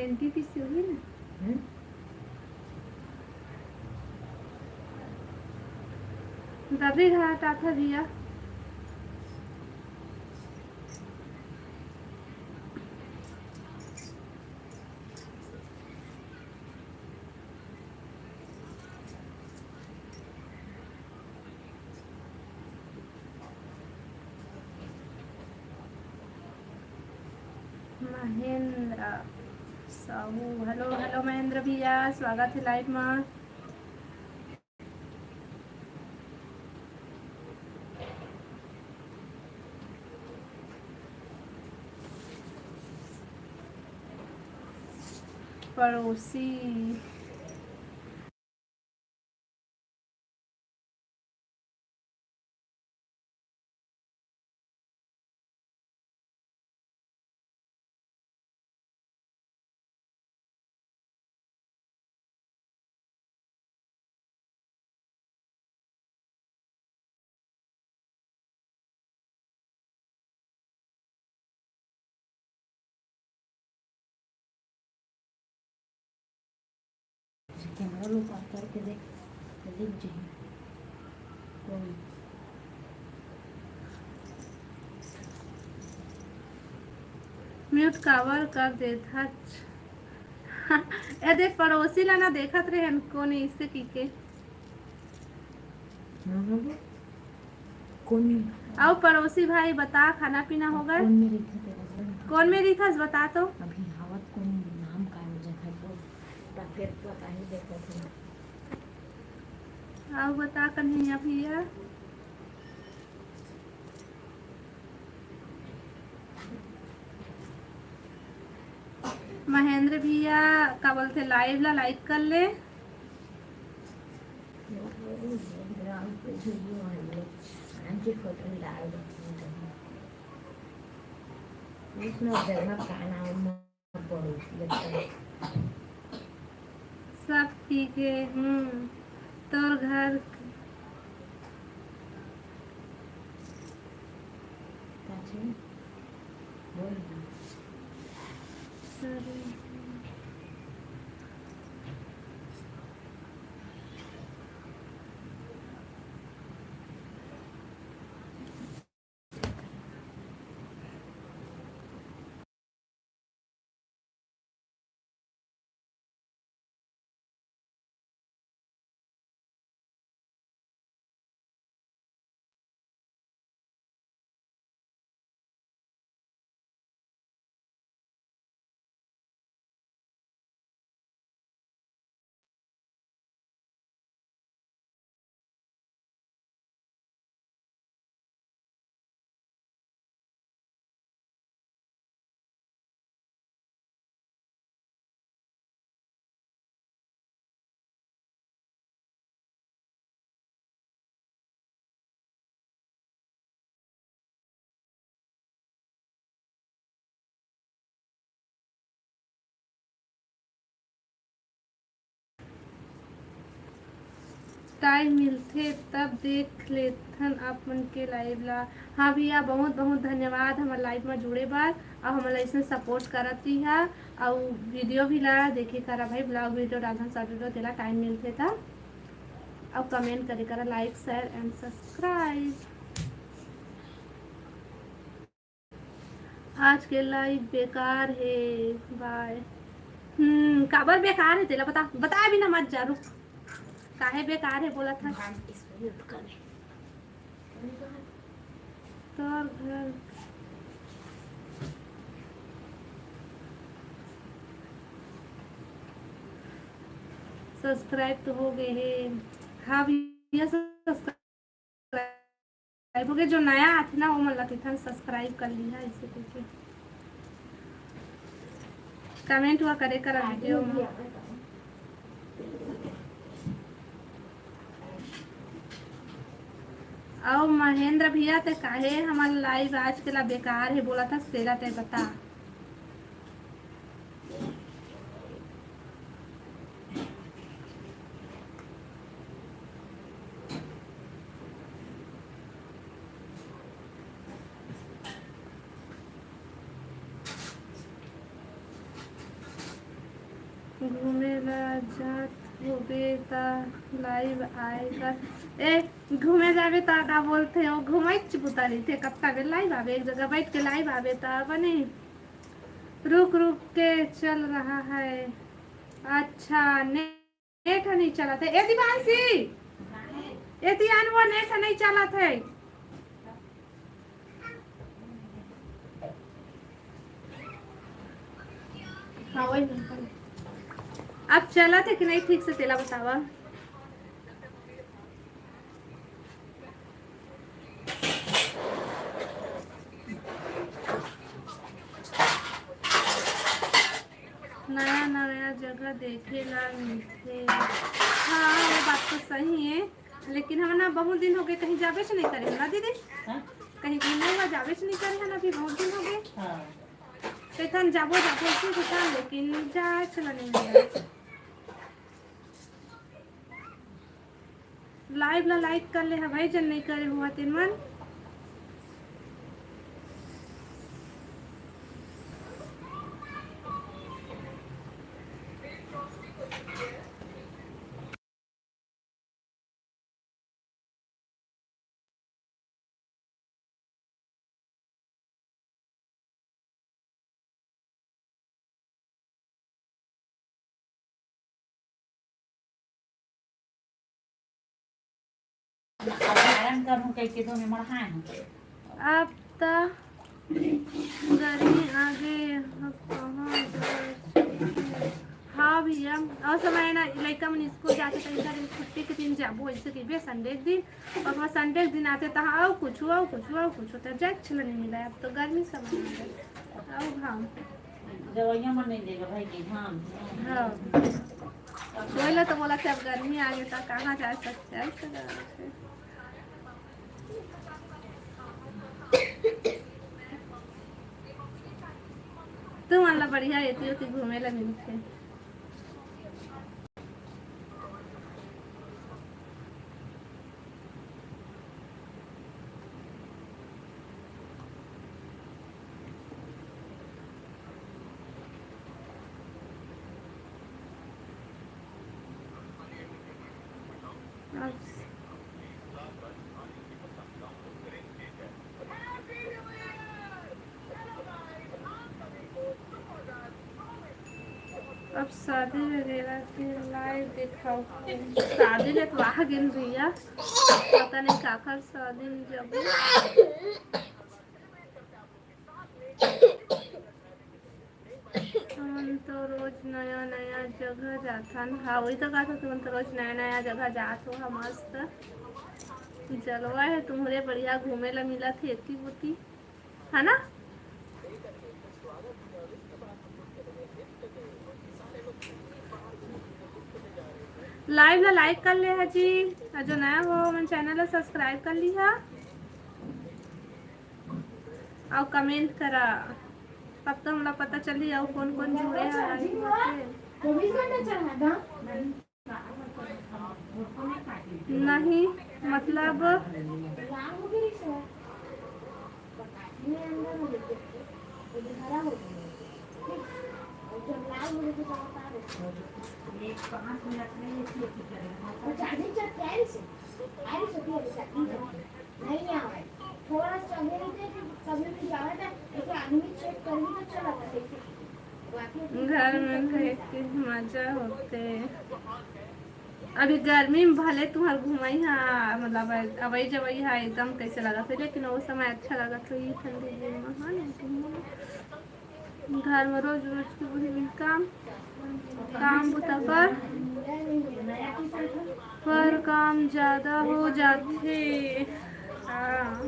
एनटीपीसी होगी ना। हम्म। दर्री घाट आथा भैया। महेंद्र साहू, हेलो, हेलो महेंद्र भैया, स्वागत है लाइव में। पड़ोसी। कैमरा लो पार करके देख, तो दिख जाही। कोई म्यूट काबर कर देथच? ए देख, पड़ोसी ला ना देखत रहे हन, कोन इससे की के। हाँ, हाँ, हाँ। कोन में? अउ पड़ोसी भाई बता, खाना पीना हो गए? कोन में रहिथे तेरा घर? कोन में रहिथस बता तो? अभी हावत कोन नाम का जगह को? ता फिर पता ही देखो थे। अउ बता कन्हैया भैया। महेंद्र भैया, का बोलथे, लाइव ला लाइक कर ले। सब ठीक है। हम्म, तोर घर टाइम मिलथे तब देख लेथन आप मन के लाइव ला। हाँ भैया, बहुत बहुत धन्यवाद हमर लाइव में जुड़े बर, अउ हमन ला अइसने सपोर्ट करत रहिहा, अउ वीडियो भी ला देखे करा भाई, ब्लॉग वीडियो डालथन, शॉर्ट वीडियो, तेला टाइम मिलथे त, अउ कमेंट करे करा, लाइक शेयर एंड सब्सक्राइब। आज के लाइव बेकार हे, बाय। हम्म, काबर बेकार हे तेला बता, बताए बिना मत जा, रुक। काहे बेकार हे बोलत हस? तोर घर सब्सक्राइब तो हो गए हे। हाँ भैया, सब्सक्राइब सब्सक्राइब होगे, जो नया आथे ना, वो मन ला कहिथन सब्सक्राइब कर लिहा, ऐसे करके कमेंट हुआ करे करा वीडियो में। अउ महेंद्र भैया, ते काहे हमर लाइव आज के ला बेकार हे बोलत हस, तेला ते बता। घूमे ला जात होबे ता लाइव आए कर। ए, घूमे जाबे ता का बोलथे, वो घुमाइच बुता रहिथे, कतका बेर लाइव आबे, एक जगह बैठ के लाइव आबे ता बने। रुक रुक के चल रहा है। अच्छा, नेट ह नहीं चलत है। ए दिवांशी, ए दियान, वो नेट ह नहीं चलत है। हाँ, वही नंबर। अब चलत है कि नहीं ठीक से, तेला बतावा। नया नया जगह देखे ला मिलथे। हाँ, वो बात तो सही है, लेकिन हम ना बहुत दिन हो गए, कहीं जाबेच नहीं करे ना दीदी। हाँ? कहीं घूमे ला जाबेच नहीं करे है ना, अभी बहुत दिन हो गए। हाँ। तो इथन जाबो जाबो से कुछ, लेकिन जाए चला नहीं मिला। लाइव ला लाइक कर ले हा भाई, जन नहीं करे हुआ तेन मन। अब आराम करहूँ कह के तो मैं मढ़ाए हूँ। अब त गर्मी आगे, अब कहाँ जाए? हाँ भैया, और समय ना लइका मन स्कूल जाथे त इधर छुट्टी के दिन जाबो, ऐसे कहिबे संडे के दिन, और वहाँ संडे के दिन आथे त हाँ, और कुछ, और कुछ, और कुछ, त जाए के छला नहीं मिला। अब तो गर्मी समय आ गए, और घाम। दवाइयाँ मन नहीं देगा भाई के घाम। हाँ, बोला तो बोला कि अब गर्मी आगे त कहाँ जा सकते हैं, ऐसे करा थे। तुमन ला बढ़िया एती ओती घूमे ला मिलथे। अब अब शादी वगैरह के live दिखाओ। शादी ले तो आ गेन भैया, पता नहीं काकर शादी में जब। तुमन तो रोज नया नया जगह जाथन। हाँ, वही तो कहा था, तुमन तो रोज नया नया जगह जात हो। हाँ, मस्त जलवा है तुम्हरे, बढ़िया घूमे ला मिलत हे एती ओती, है ना? Live ला like कर ले हा जी, और जो नया हो मन channel ला subscribe कर ली हा, और comment करा, तब तो हमला पता चली और कौन कौन जुड़े हैं live में। चौबीस घंटा चल रहा था। नहीं, मतलब लाल हो गई सर। ये अंदर हो गई, ये हरा हो गई। और जब लाल हो गई तो क्या होता है? ये पाँच मिनट में ये चेक करेगा। और चार्जिंग चेक क्या है इसे? आ रही सो, चार्जिंग चेक। नहीं आवे। थोड़ा सा अभी नहीं थे कि कभी भी जावे ना, ऐसे आदमी चेक कर भी तो चला था, ऐसे। बाकी घर में बैठ के मजा होते। अभी गर्मी में भले तुहर घुमई हा, मतलब अवई जवई हा एकदम कैसे लगत है, लेकिन वो समय अच्छा लगत है, ये ठंडी दिन में, हाँ ना, घूमे में। घर में रोज रोज के वही वही काम, काम बुता कर, पर काम ज्यादा हो जाथे। हाँ।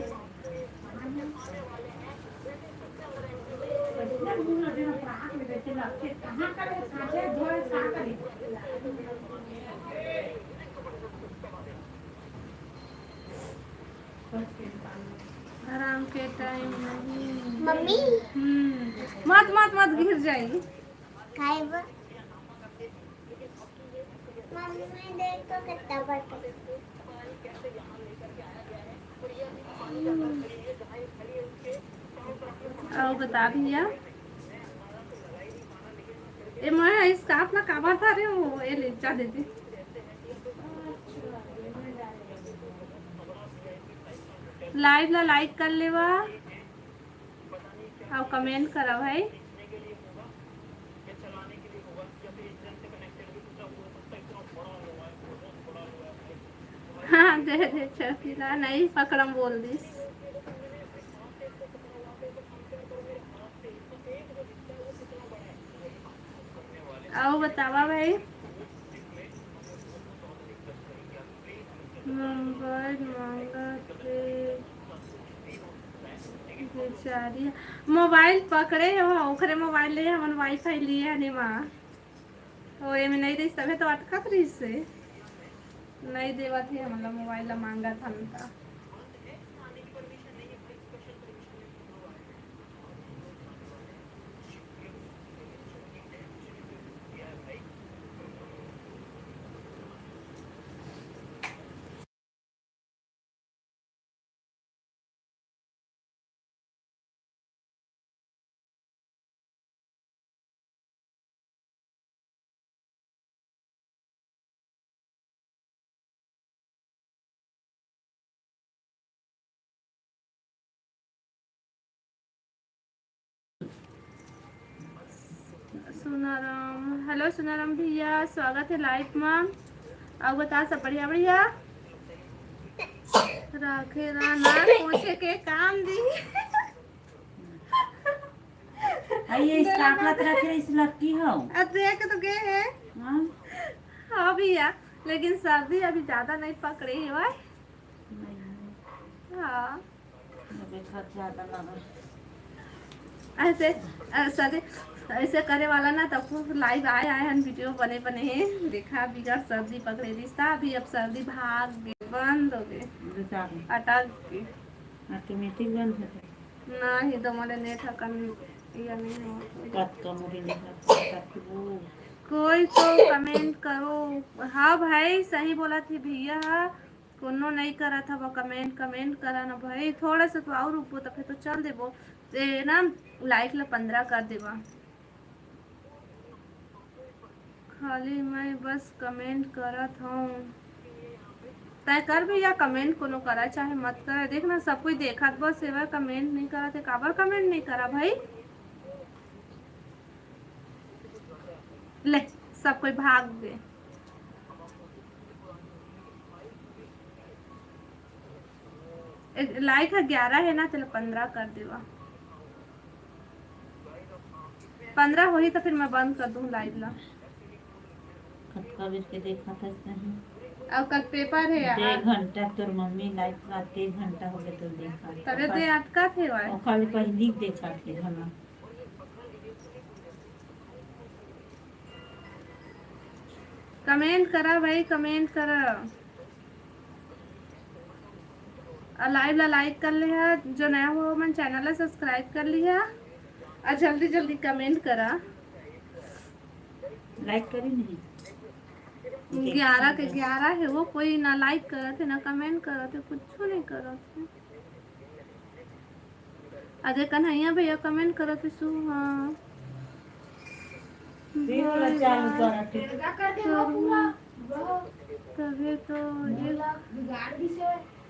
आराम के टाइम नहीं। मम्मी। हम्म। मत, मत, मत गिर जाई। खाए बा। मम्मी देख तो कितना बड़ा। और बता भैया, ए मैं स्टाफ ना काबर था रे, वो ए ले जा दे दे। Live ला like कर लेवा। अउ comment करा भाई। हाँ, दे दे चौकीला, नहीं पकड़म बोल दिस। अउ बतावा भाई। मोबाइल मांगत हे बेचारी। मोबाइल पकड़े हो, ओकरे मोबाइल ले हमन वाईफाई लिए हने माँ। ओ एमे नहीं रहिस तभे तो अटकत रहिस हे। नहीं देवत हे हमन ला मोबाइल ला मांगत हन त। सुनाराम, हेलो सुनाराम भैया, स्वागत है लाइव मा। अउ बता सब बढ़िया बढ़िया? रखे रहा ना, पोछे के काम दी। आ ये स्कार्फ ला तो रखे रहिस, लड़की हो। अब देख तो गए है। हाँ। हाँ भैया, लेकिन सर्दी अभी ज्यादा नहीं पकड़े है भाई। नहीं। हाँ। अभी खत ज्यादा लगा। ऐसे, अ, सर्दी, ऐसे करे वाला ना, तब खूब लाइव आए, आए हन, वीडियो बने, बने हैं। देखा, बिगड़ सर्दी पकड़े रिश्ता, अभी अब सर्दी भाग गए, बंद हो गए, बेचारे। अटक के। ऑटोमेटिक बंद होता है। नहीं, तो मोरे नेट हकन, ये नहीं हो। कत का मोरे नेट हकन, कत की वो। कोई तो कमेंट करो। हाँ भाई, सही बोला थी भैया, कोनो नहीं करत हवा कमेंट, कमेंट करा ना भाई, थोड़ा सा तो और ऊपर तो फिर तो चल देबो। ए ना, लाइक ला पंद्रह कर देवा। खाली मैं बस कमेंट करत हूँ। तय कर भैया, कमेंट कोनो करा चाहे मत करा, देख ना, सब कोई देखत बस एवर कमेंट नहीं करत है, काबर कमेंट नहीं करा भाई? ले, सब कोई भाग गए। ए, लाइक है ग्यारह है ना, चलो पंद्रह कर देवा। पंद्रह होही तो फिर मैं बंद कर दूँ लाइव ला। कतका बेर के देखत हस नहीं? अब कल पेपर है दे यार। घंटा तोर मम्मी लाइव ला, दे घंटा हो गए तो देखा। तबे तो अटका थे भाई। ओखर पहली देखा थे हला। कमेंट करा भाई, कमेंट करा। और लाइव ला लाइक कर लिहा, जो नया हो मन चैनल ला सब्सक्राइब कर लिहा, और जल्दी जल्दी कमेंट करा। लाइक करी नहीं। ग्यारह के ग्यारह है वो, कोई ना लाइक करत है, ना कमेंट करत है, कुछ नहीं करत है। अजय कन्हैया भैया कमेंट करत है सु, हाँ। फिर वाला चालू करत है। तबे तो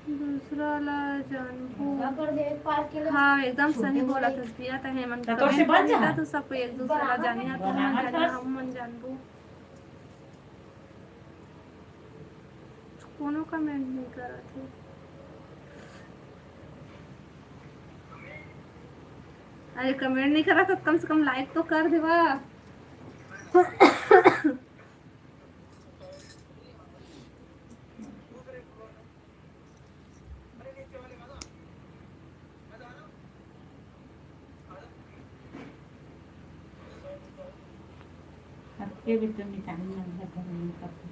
एक दूसरा ला जानबो। हाँ, एकदम सही बोला तस भैया, त हेमंत तो तोर से कमेंट बन जा। करता तो सब कोई एक दूसरा ला जानी, हाँ, तुम मन जानी, हम मन जानबो। कोनो कमेंट नहीं करत है। अरे कमेंट नहीं करत तो कम से कम लाइक तो कर देवा। आपके भी तो मितानी नंबर भर नहीं करते।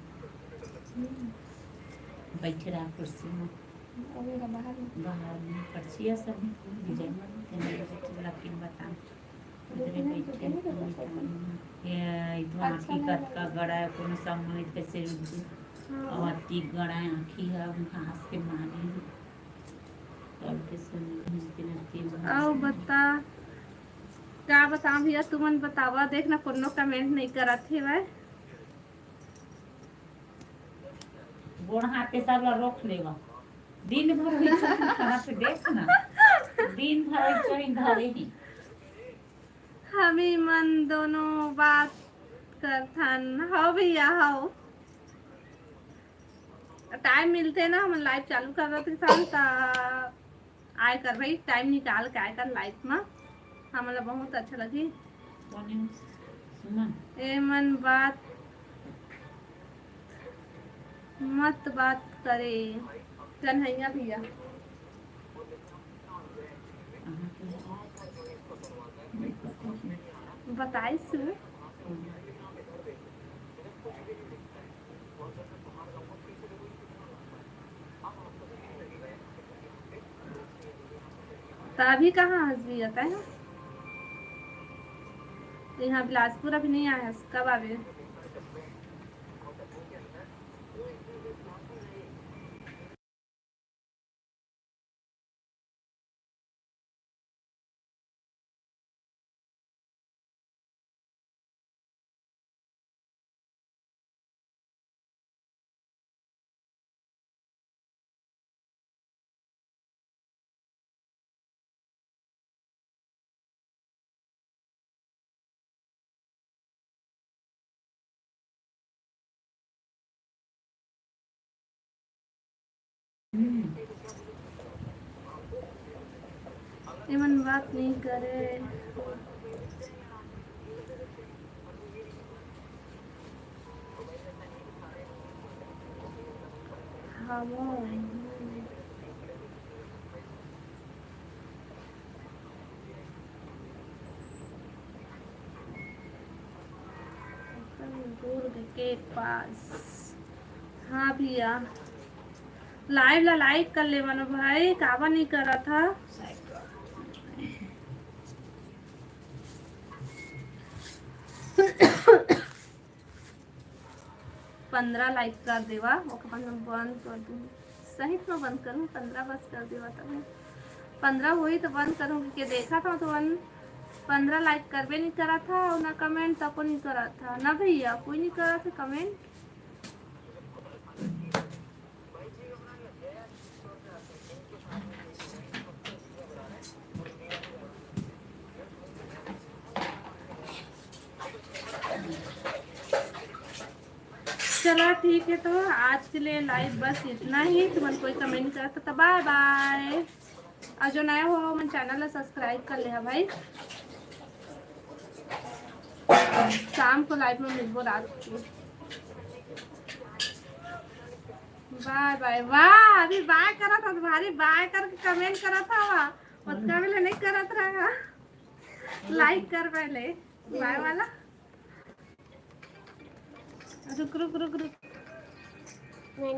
बैठे रहा कुर्सी में। अभी का बाहर में। बाहर में पर्चिया सब है, डिजाइन में, तेरे को लकीन बता। इतने बैठे हैं, ये इतना अच्छा आँखी लगा। कतका गड़ा है, कोनो सामने कैसे रुक गई। हाँ। और अति गड़ा है, आँखी है, हम हंस के मारे हैं। कल के सुन, जितने तीन आओ बता, का बताऊं भैया, तुमन बतावा, देख ना, कोनो कमेंट नहीं करत हे भाई। गोड़ हाथ के सब ला रोक लेवा। दिन भर वही चोरी खाना से देख ना। दिन भर वही चोरी घरे ही। हमी मन दोनों बात करथन। हव भैया, हव। टाइम मिलते ना, हमन लाइव चालू कर देथन, त आय कर भाई, टाइम निकाल के आय कर लाइव में, हमन ला बहुत अच्छा लगही। कौन है? सुमन। ए मन बात मत बात करे कन्हैया भैया। बताइस। त अभी कहाँ हंस भी जाता है? तो यहाँ बिलासपुर अभी नहीं आया है, कब आवे? एमन बात नहीं करे। हाँ, वो दुर्ग के पास। हाँ भैया, live ला like कर ले मनो भाई, काबर नहीं करत हा? पंद्रह like कर देवा, ओके बंद, बंद कर दूँ। सही तो बंद करूँ, पंद्रह बस कर देवा तब पंद्रह हुई तो बंद करूँ, क्योंकि देखा था तो वन पंद्रह like करबे नहीं करा था और ना comment तको नहीं करा था ना भैया, कोई नहीं करा था comment। चला ठीक है, तो आज के लिए live बस इतना ही। तुमन कोई comment करत तो bye bye, और जो नया हो मन channel ला subscribe कर ले हा भाई। शाम को live में मिलबो रात को। Bye bye। वाह, अभी bye करा था, भारी bye करके comment करा था। वाह, ओतका बेले नहीं करत रहा। Like कर पहले bye वाला। रुक, रुक, रुक, रुक।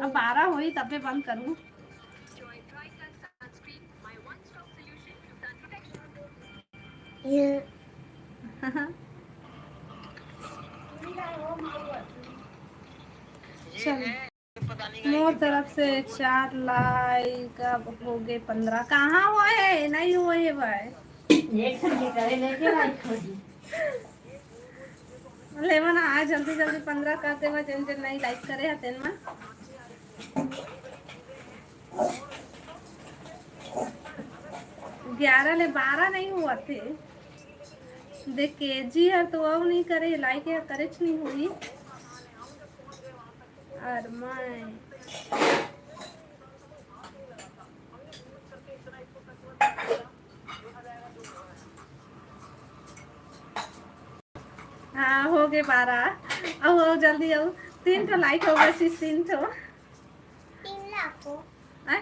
अब बारह होई तबे बंद करूँ। ये चल, मोर तरफ से चार like, अब हो गए पंद्रह। कहाँ हुआ है? नहीं हुआ है भाई। एक घंटे करे लेके like होगी। ले मन, आ जल्दी जल्दी पंद्रह कर देवा, जेन जेन नहीं like करे हा तेन मन। ग्यारह ले बारह नहीं हुआ थे। देख के जी हर तो अब नहीं करे, like या करे नहीं हुई। और मैं हाँ, हो गए बारह। आओ, आओ, जल्दी आओ। तीन ठो like हो बस, इस तीन ठो। तीन लाख हो। हैं?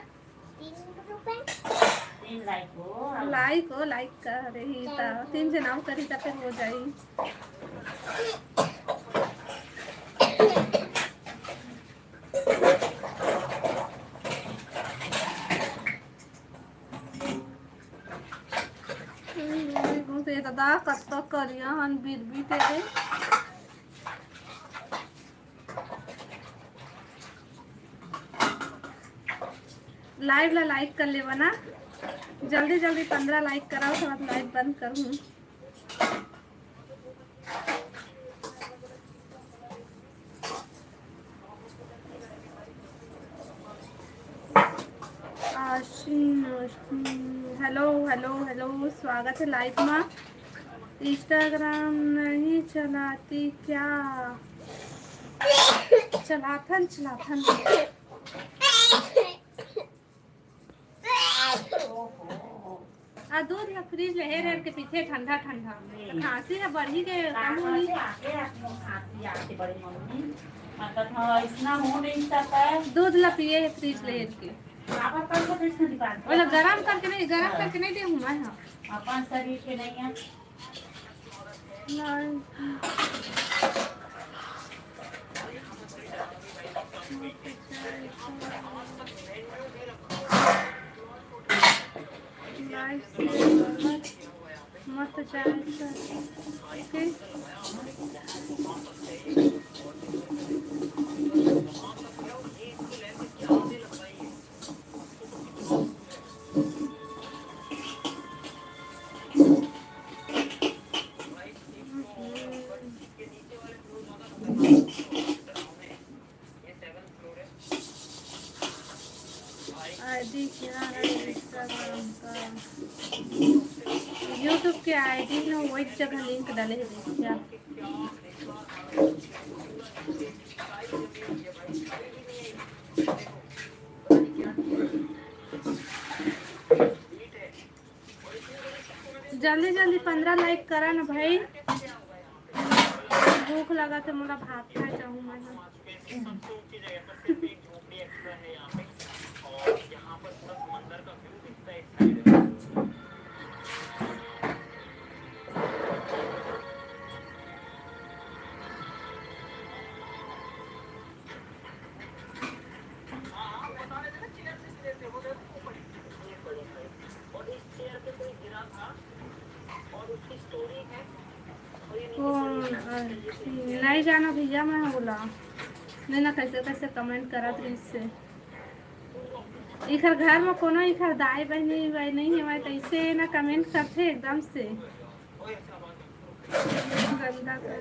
तीन रुपए। तीन like हो। Like हो, like कर रही था। तीन जन आओ करी था, फिर हो जाई। ए ददा, कतका करिया हन बिरबिट हे रे। Live ला like कर लेवा ना, जल्दी जल्दी पंद्रह like कराओ, तो मैं live बंद करूँ। आशिन, hello, hello, hello, स्वागत है live में। Instagram नहीं चलाती क्या? चलाथन, चलाथन। आ दूध ला fridge ले हेर हेर के पीथे ठंडा ठंडा। खांसी ह बढ़ी के कहूं नहीं। खांसी आके बड़ी मम्मी, मतलब, हाँ, इतना मुंह नहीं सकता है। दूध ला पिए हे fridge ले हेर के। ओला गरम करके नहीं, गरम करके नहीं दे हूं मैं, हाँ। अपन शरीर के नहीं है। Live से मत, मत जाए कर। OK। ID क्या है Instagram का? YouTube के ID ना, वही जगह link डाले हे, देखिए आप। जल्दी जल्दी पंद्रह लाइक करा ना भाई, भूख लगा थे मोला, भात खाए चाहूँ मैं ह। कौन? अ, नहीं जानो भैया, मैं बोला नहीं ना, कैसे कैसे कमेंट करत रहिस से। इखर घर में कोनो इखर दाई बहनी वाई नहीं है, तैसे ना कमेंट करते एकदम से। गंदा कर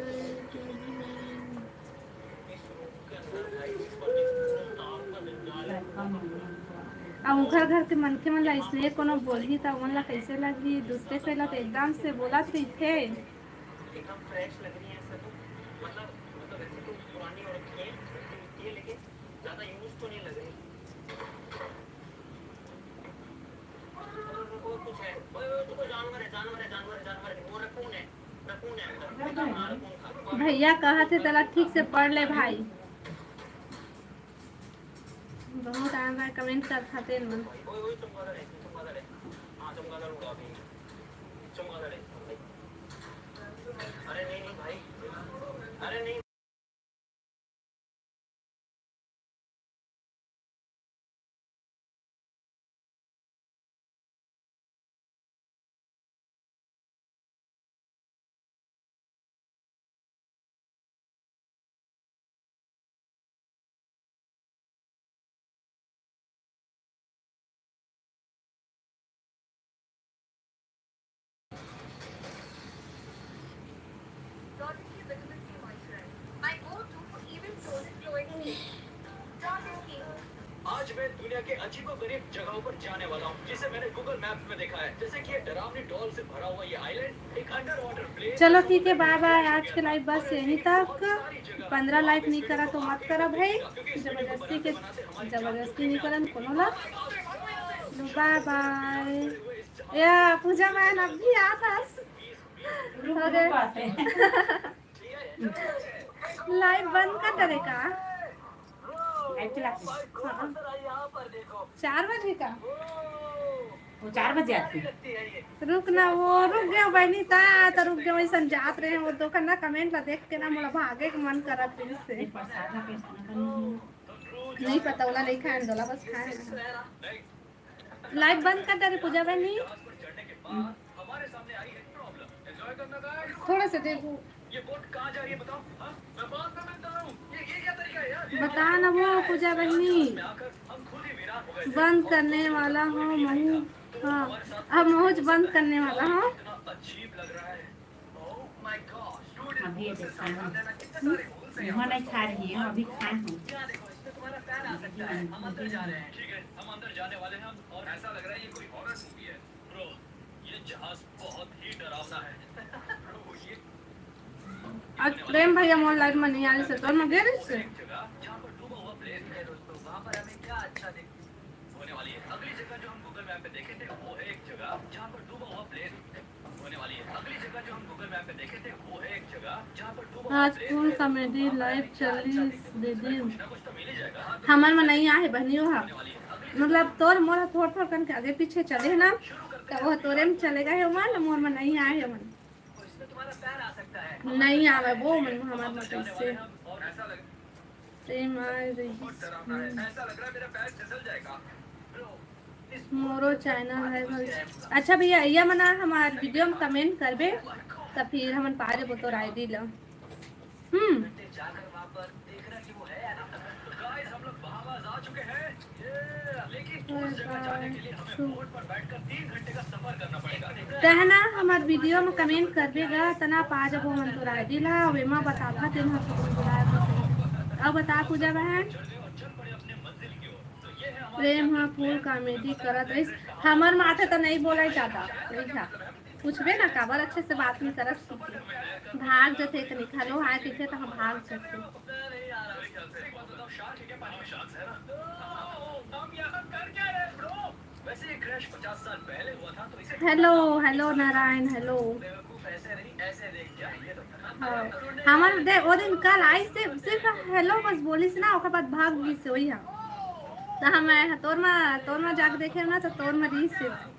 अब उखर घर के मनखे मन ला इसने कोनो बोलही त ओमन ला कैसे लगही? दूसरे के ला तो एकदम से बोलत रहिथे। एकदम फ्रेश लग रही है सर। मतलब, मतलब वैसे तो पुरानी हो रखी है, लेकिन ज्यादा यूज तो नहीं लग रही। वो कुछ है, वो, वो तो कोई जानवर है, जानवर है, जानवर है, जानवर है, वो रकून है। भैया कहा थे तला ठीक से पढ़ ले भाई। बहुत आन रहा कमेंट कर खाते मन। अरे नहीं, नहीं भाई, अरे नहीं। आज मैं दुनिया के अजीबोगरीब जगहों पर जाने वाला हूँ, जिसे मैंने Google Maps में देखा है, जैसे कि ये डरावनी डॉल से भरा हुआ ये आइलैंड, एक अंडर वाटर प्लेस। चलो ठीक है, बाय बाय। आज के लाइव बस यहीं तक। पंद्रह लाइक नहीं करा तो मत करा भाई, जबरदस्ती के, जबरदस्ती नहीं करा कोनो ला। बाय बाय। या पूजा बहन अब भी आ बस। रुक, अरे। रुक आते हैं। लाइव बंद कर डरे का? लाइव चलाते हैं। हाँ। चार बजे का? वो चार बजे आती है। रुक ना, वो रुक गया बहनी, ता तो रुक गया, वैसन जात रहे वो दोकान ना, कमेंट ला देख के ना मोला भागे के मन करत रहिस से। नहीं पता, ओला नहीं खाए, दोला बस खाए ना। लाइव बंद कर डरे पूजा बहनी। थोड़ा सा देखो। बता ना वो पूजा बहनी, बंद करने वाला हूँ महू। हाँ, अब महूज बंद करने वाला हूँ। अभी ये देखा ना। हम्म? वो नहीं खा रही है, अभी खाए हूँ। आज प्रेम भैया मोर लाइव में नहीं आ रही से, तो मैं गिर से। आज फुल कॉमेडी लाइव चलिस दीदी। हमर में नहीं आहे बहनियों हा, मतलब तोर मोर थोड़ थोड़ कन के आगे पीछे चले ना, तो वो तोरे में चले गए मन, मोर में नहीं आहे मन। नहीं आवे वो मन हमार में कैसे। प्रेम आ रही। मोरो चैनल है भाई। अच्छा भैया, ये मना हमार वीडियो में कमेंट करबे, त फिर हमन पा देबो तोर आईडी ला। हम्म। तहना हमार वीडियो में कमेंट करबे गा, तना पा जबो हमन तोर आईडी ला, अउ एमा बताबा तेन ह सुकुन बुलाए बस। अउ बता पूजा बहन, प्रेम ह फुल कॉमेडी करत रहिस। हमर माथे त नहीं बोला ज्यादा, नहीं था। पूछबे ना काबर अच्छे से बात नहीं करत। भाग जथे कनिक हेलो हाय कहिथे त हम भाग जथे। Hello, hello Narayan, hello. हाँ, हमर दे, वो दिन कल आई से सिर्फ हेलो बस बोलिस ना, ओकर बाद भाग गिस वही हम। तो हम, तोर मा, तोर मा जाके देखे ना, तो तोर मा रहिस सिर्फ।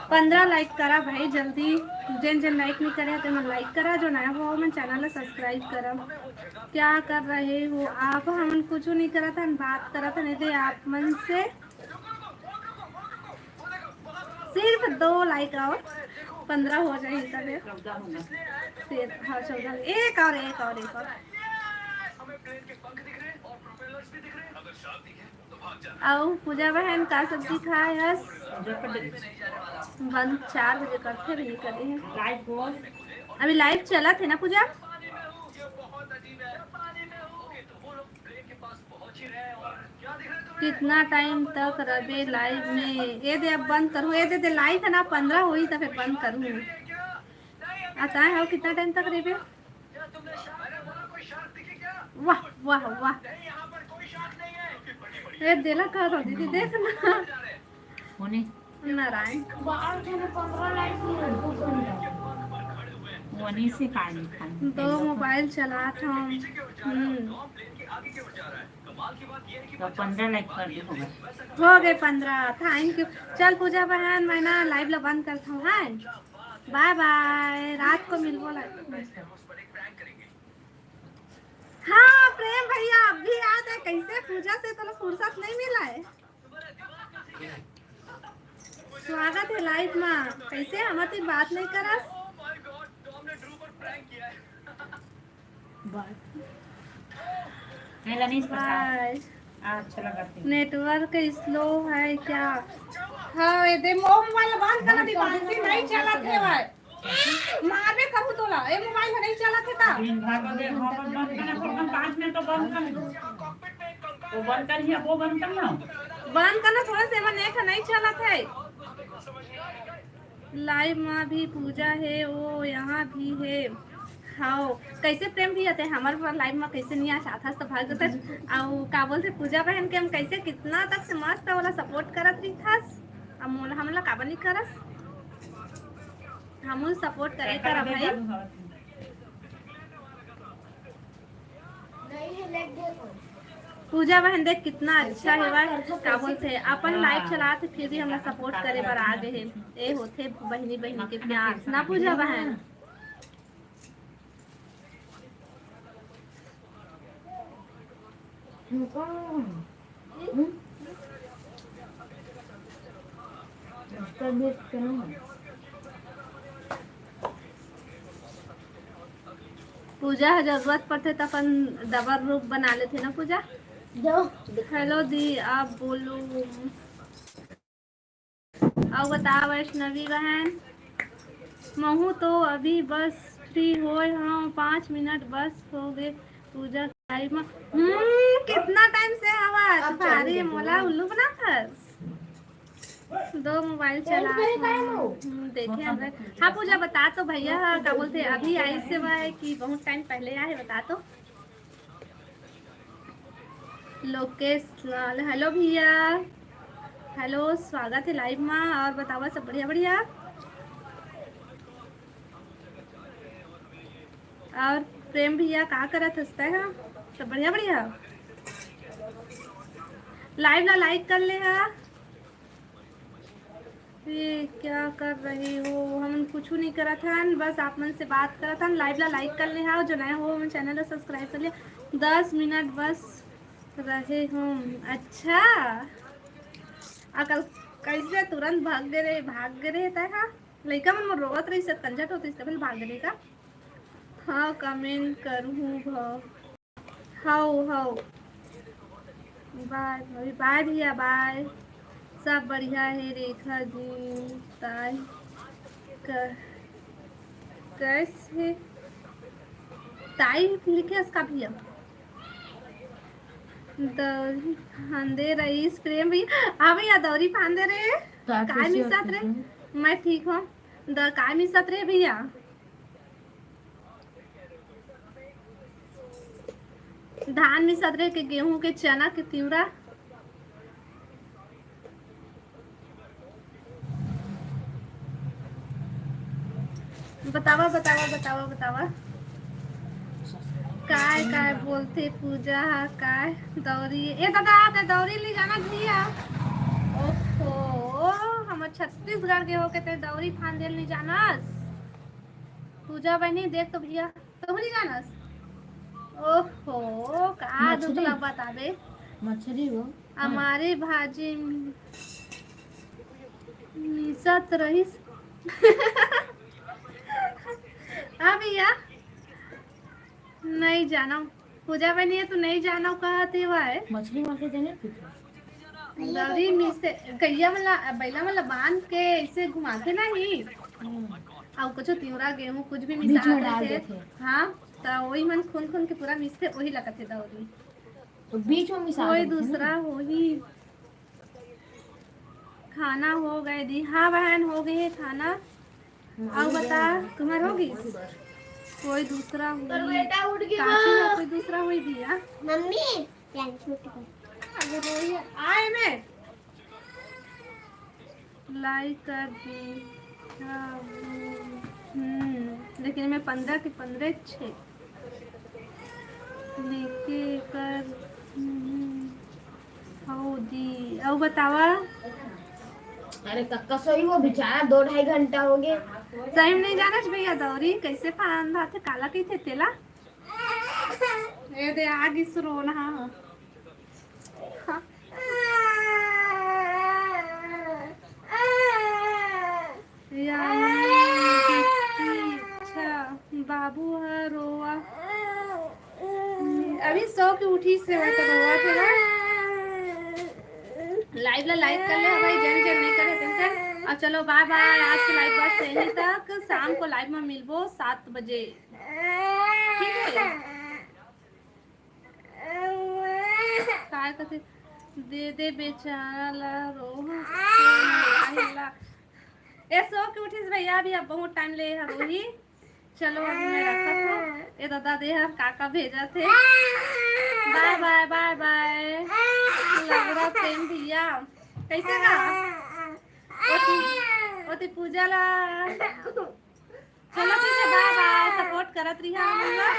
पंद्रह लाइक करा भाई जल्दी, जेन जेन लाइक नहीं करे ते मन लाइक करा, जो नया हो मन चैनल ला सब्सक्राइब करा। क्या कर रहे हो आप? हमन कुछ नहीं करत हन, बात करत हन एदे आप मन से। सिर्फ दो लाइक और पंद्रह हो जाए तबे। फिर हाँ, चौदह, एक और, एक और, एक और। अउ पूजा बहन का सब्जी खाए हस? बंद चार बजे करथे भी नहीं करे है। अभी लाइव चलत है ना पूजा? कितना टाइम तक रबे लाइव में? ये दे अब बंद करूँ, ये दे, दे लाइव है ना, पंद्रह होई तो फिर बंद करूँ। आ ताए हो कितना टाइम तक रबे? वाह वाह वाह, ये देला कह दो दीदी, देख ना। होने नारायण। वनी से काट खान। दो मोबाइल चलात हूँ। हम्म। तो पंद्रह लाइक कर दे होगा। हो गए पंद्रह, थैंक यू। चल पूजा बहन, मैं ना लाइव ला बंद करता हूँ, हाँ? बाय बाय, रात को मिलबो लाइव। हाँ प्रेम भैया, अब भी याद है, कैसे पूजा से तो फुर्सत नहीं मिला है। स्वागत है लाइव मा। कैसे हमर ती बात नहीं करस? बाय। अच्छा लगा। नेटवर्क स्लो है क्या? हाँ, ये दे, मोबाइल बंद कर दे, बांसी नहीं चलत है भाई। मारबे कहूँ तोला, ए मोबाइल ह नहीं चलत हे का? दिन भर बंद कर, हाँ, बंद कर, बंद कर, पाँच मिनट तो बंद कर। वो बंद कर, वो बंद कर ना। बंद करना थोड़ा से, एमा नेट ह नहीं चलत है। लाइव मा भी पूजा है, वो यहाँ भी है। हाँ, कैसे प्रेम भी आते हमर लाइव मा, कैसे नहीं आ चाहत हस तो भाग जात। अउ का बोलते पूजा बहन के हम कैसे कितना तक से मस्त वाला सपोर्ट करत रही थस, अब मोला हमला काबर नहीं करस? हमू सपोर्ट करे करा भाई। पूजा बहन देख कितना अच्छा हेवय, का बोलथे अपन लाइव चलात फिर भी हमला सपोर्ट करे बर आ गए हे। ए होथे बहिनी बहिनी के प्यार ना पूजा बहन। पूजा ह जरूरत पड़थे त अपन डबल रूप बना लेथे ना पूजा। हेलो दी, आप बोलो। अउ बता वैष्णवी बहन, महू तो अभी बस फ्री होए हूँ, पाँच मिनट बस हो गए पूजा टाइम। हम्म, कितना टाइम से आवाज भारी मोला उल्लू बना थस। दो मोबाइल चला। हम्म, देखे हम। हाँ पूजा बता तो भैया, हाँ, का बोलते अभी आई से भाई कि बहुत टाइम पहले आए, बता तो। लोकेश लाल, हेलो भैया। हेलो, स्वागत है लाइव मा। और बतावा सब बढ़िया बढ़िया? और प्रेम भैया का करत हस तैं हा? सब बढ़िया बढ़िया? लाइव ला लाइक कर ले हा। ये क्या कर रहे हो? हमन कुछ नहीं करत हन, बस आप मन से बात करत हन। लाइव ला लाइक कर ले हा, जो नया हो हमन चैनल ला सब्सक्राइब कर लिया। दस मिनट बस रहे हम। अच्छा, अकल कैसे तुरंत भाग गए रहे, भाग गए रहे तैं हा? लइका मन मोर रोवत रहिस, कंझट होत रहिस, तब भाग गए का? हाँ, कमेंट करहूँ भाव। हव, हव। बाय, बाय भैया, बाय। सब बढ़िया हे रेखा जी। ताई क-, कैसे? ताई लिखे हस का भैया? दौरी फांदे रहीस प्रेम भैया। हाँ भैया, दौरी फांदे रे। का काय कैसे मिसात रे? आते हैं? मैं ठीक हूँ। द काय मिसत रे भैया? धान मिसत रे के, गेहूं के, चना के, तिवरा। बतावा, बतावा, बतावा, बतावा। काय काय बोलथे पूजा ह? काय दौरी? ए दादा, ते दौरी ले जाना भैया। ओहो, हमर छत्तीसगढ़ के होके ते दौरी फांदे ले जानस? पूजा बनी, देख तो भैया, तहु नहीं जानस? ओहो, का दुख मछली। लग बताबे। मछली हो। हमारे भाजी मिसत रहिस। हाँ भैया, नहीं जानो। पूजा बनी है तो नहीं जानो कहत हे वह। मछली मार के देने फिर। दौरी मिसे, गैया वाला, बैला वाला बांध के ऐसे घुमाते नहीं। हम्म। अउ कुछ तिवरा गेहूं कुछ भी बीच मिसा में डाल देथे। देथे। हाँ, तो वही मन खून खून के पूरा मिसते, वही लगत हे दौरी। तो बीच में मिसा कोई देथे ना। दूसरा होही। खाना हो गए दी। हाँ बहन, हो गई है खाना। अउ बता, तुम्हार हो गई? कोई दूसरा हुई? पर बेटा उठ गया। काकी ना कोई दूसरा हुई भैया। मम्मी, pant छूट गई। अगर रोई आए मैं। Like कर दी। हाँ, हम्म, लेकिन मैं पंद्रह के पंद्रह छे लेके कर, हम्म, हो दी। अउ बतावा। अरे कक्का सोई, वो बेचारा दो ढाई घंटा हो गया। सही में नहीं जानस भैया, दौरी कैसे फांदाथे, काला कहिथे तेला। ए दे, आ गिस रोना। यानी, अच्छा, बाबू ह रोवा। अभी सो के उठी से बता रोवा थे ना। Live ला like कर ले भाई, जन जन नहीं करे तेन तेन। अब चलो bye bye, आज के live बस यहीं तक। शाम को live में मिलबो सात बजे, ठीक है? काय कथे, दे दे बेचारा ला रोह। ए सो के उठिस भैया, अभी अब बहुत time ले हर रोही। चलो, अब मैं रखत हूँ। ए दादा दे हर काका भेजत हे। Bye bye, bye bye। लग रहा प्रेम भैया। कैसे का? ओती, ओती पूजा ला। चलो ठीक है, bye bye। Support करत रहिया हमन ला।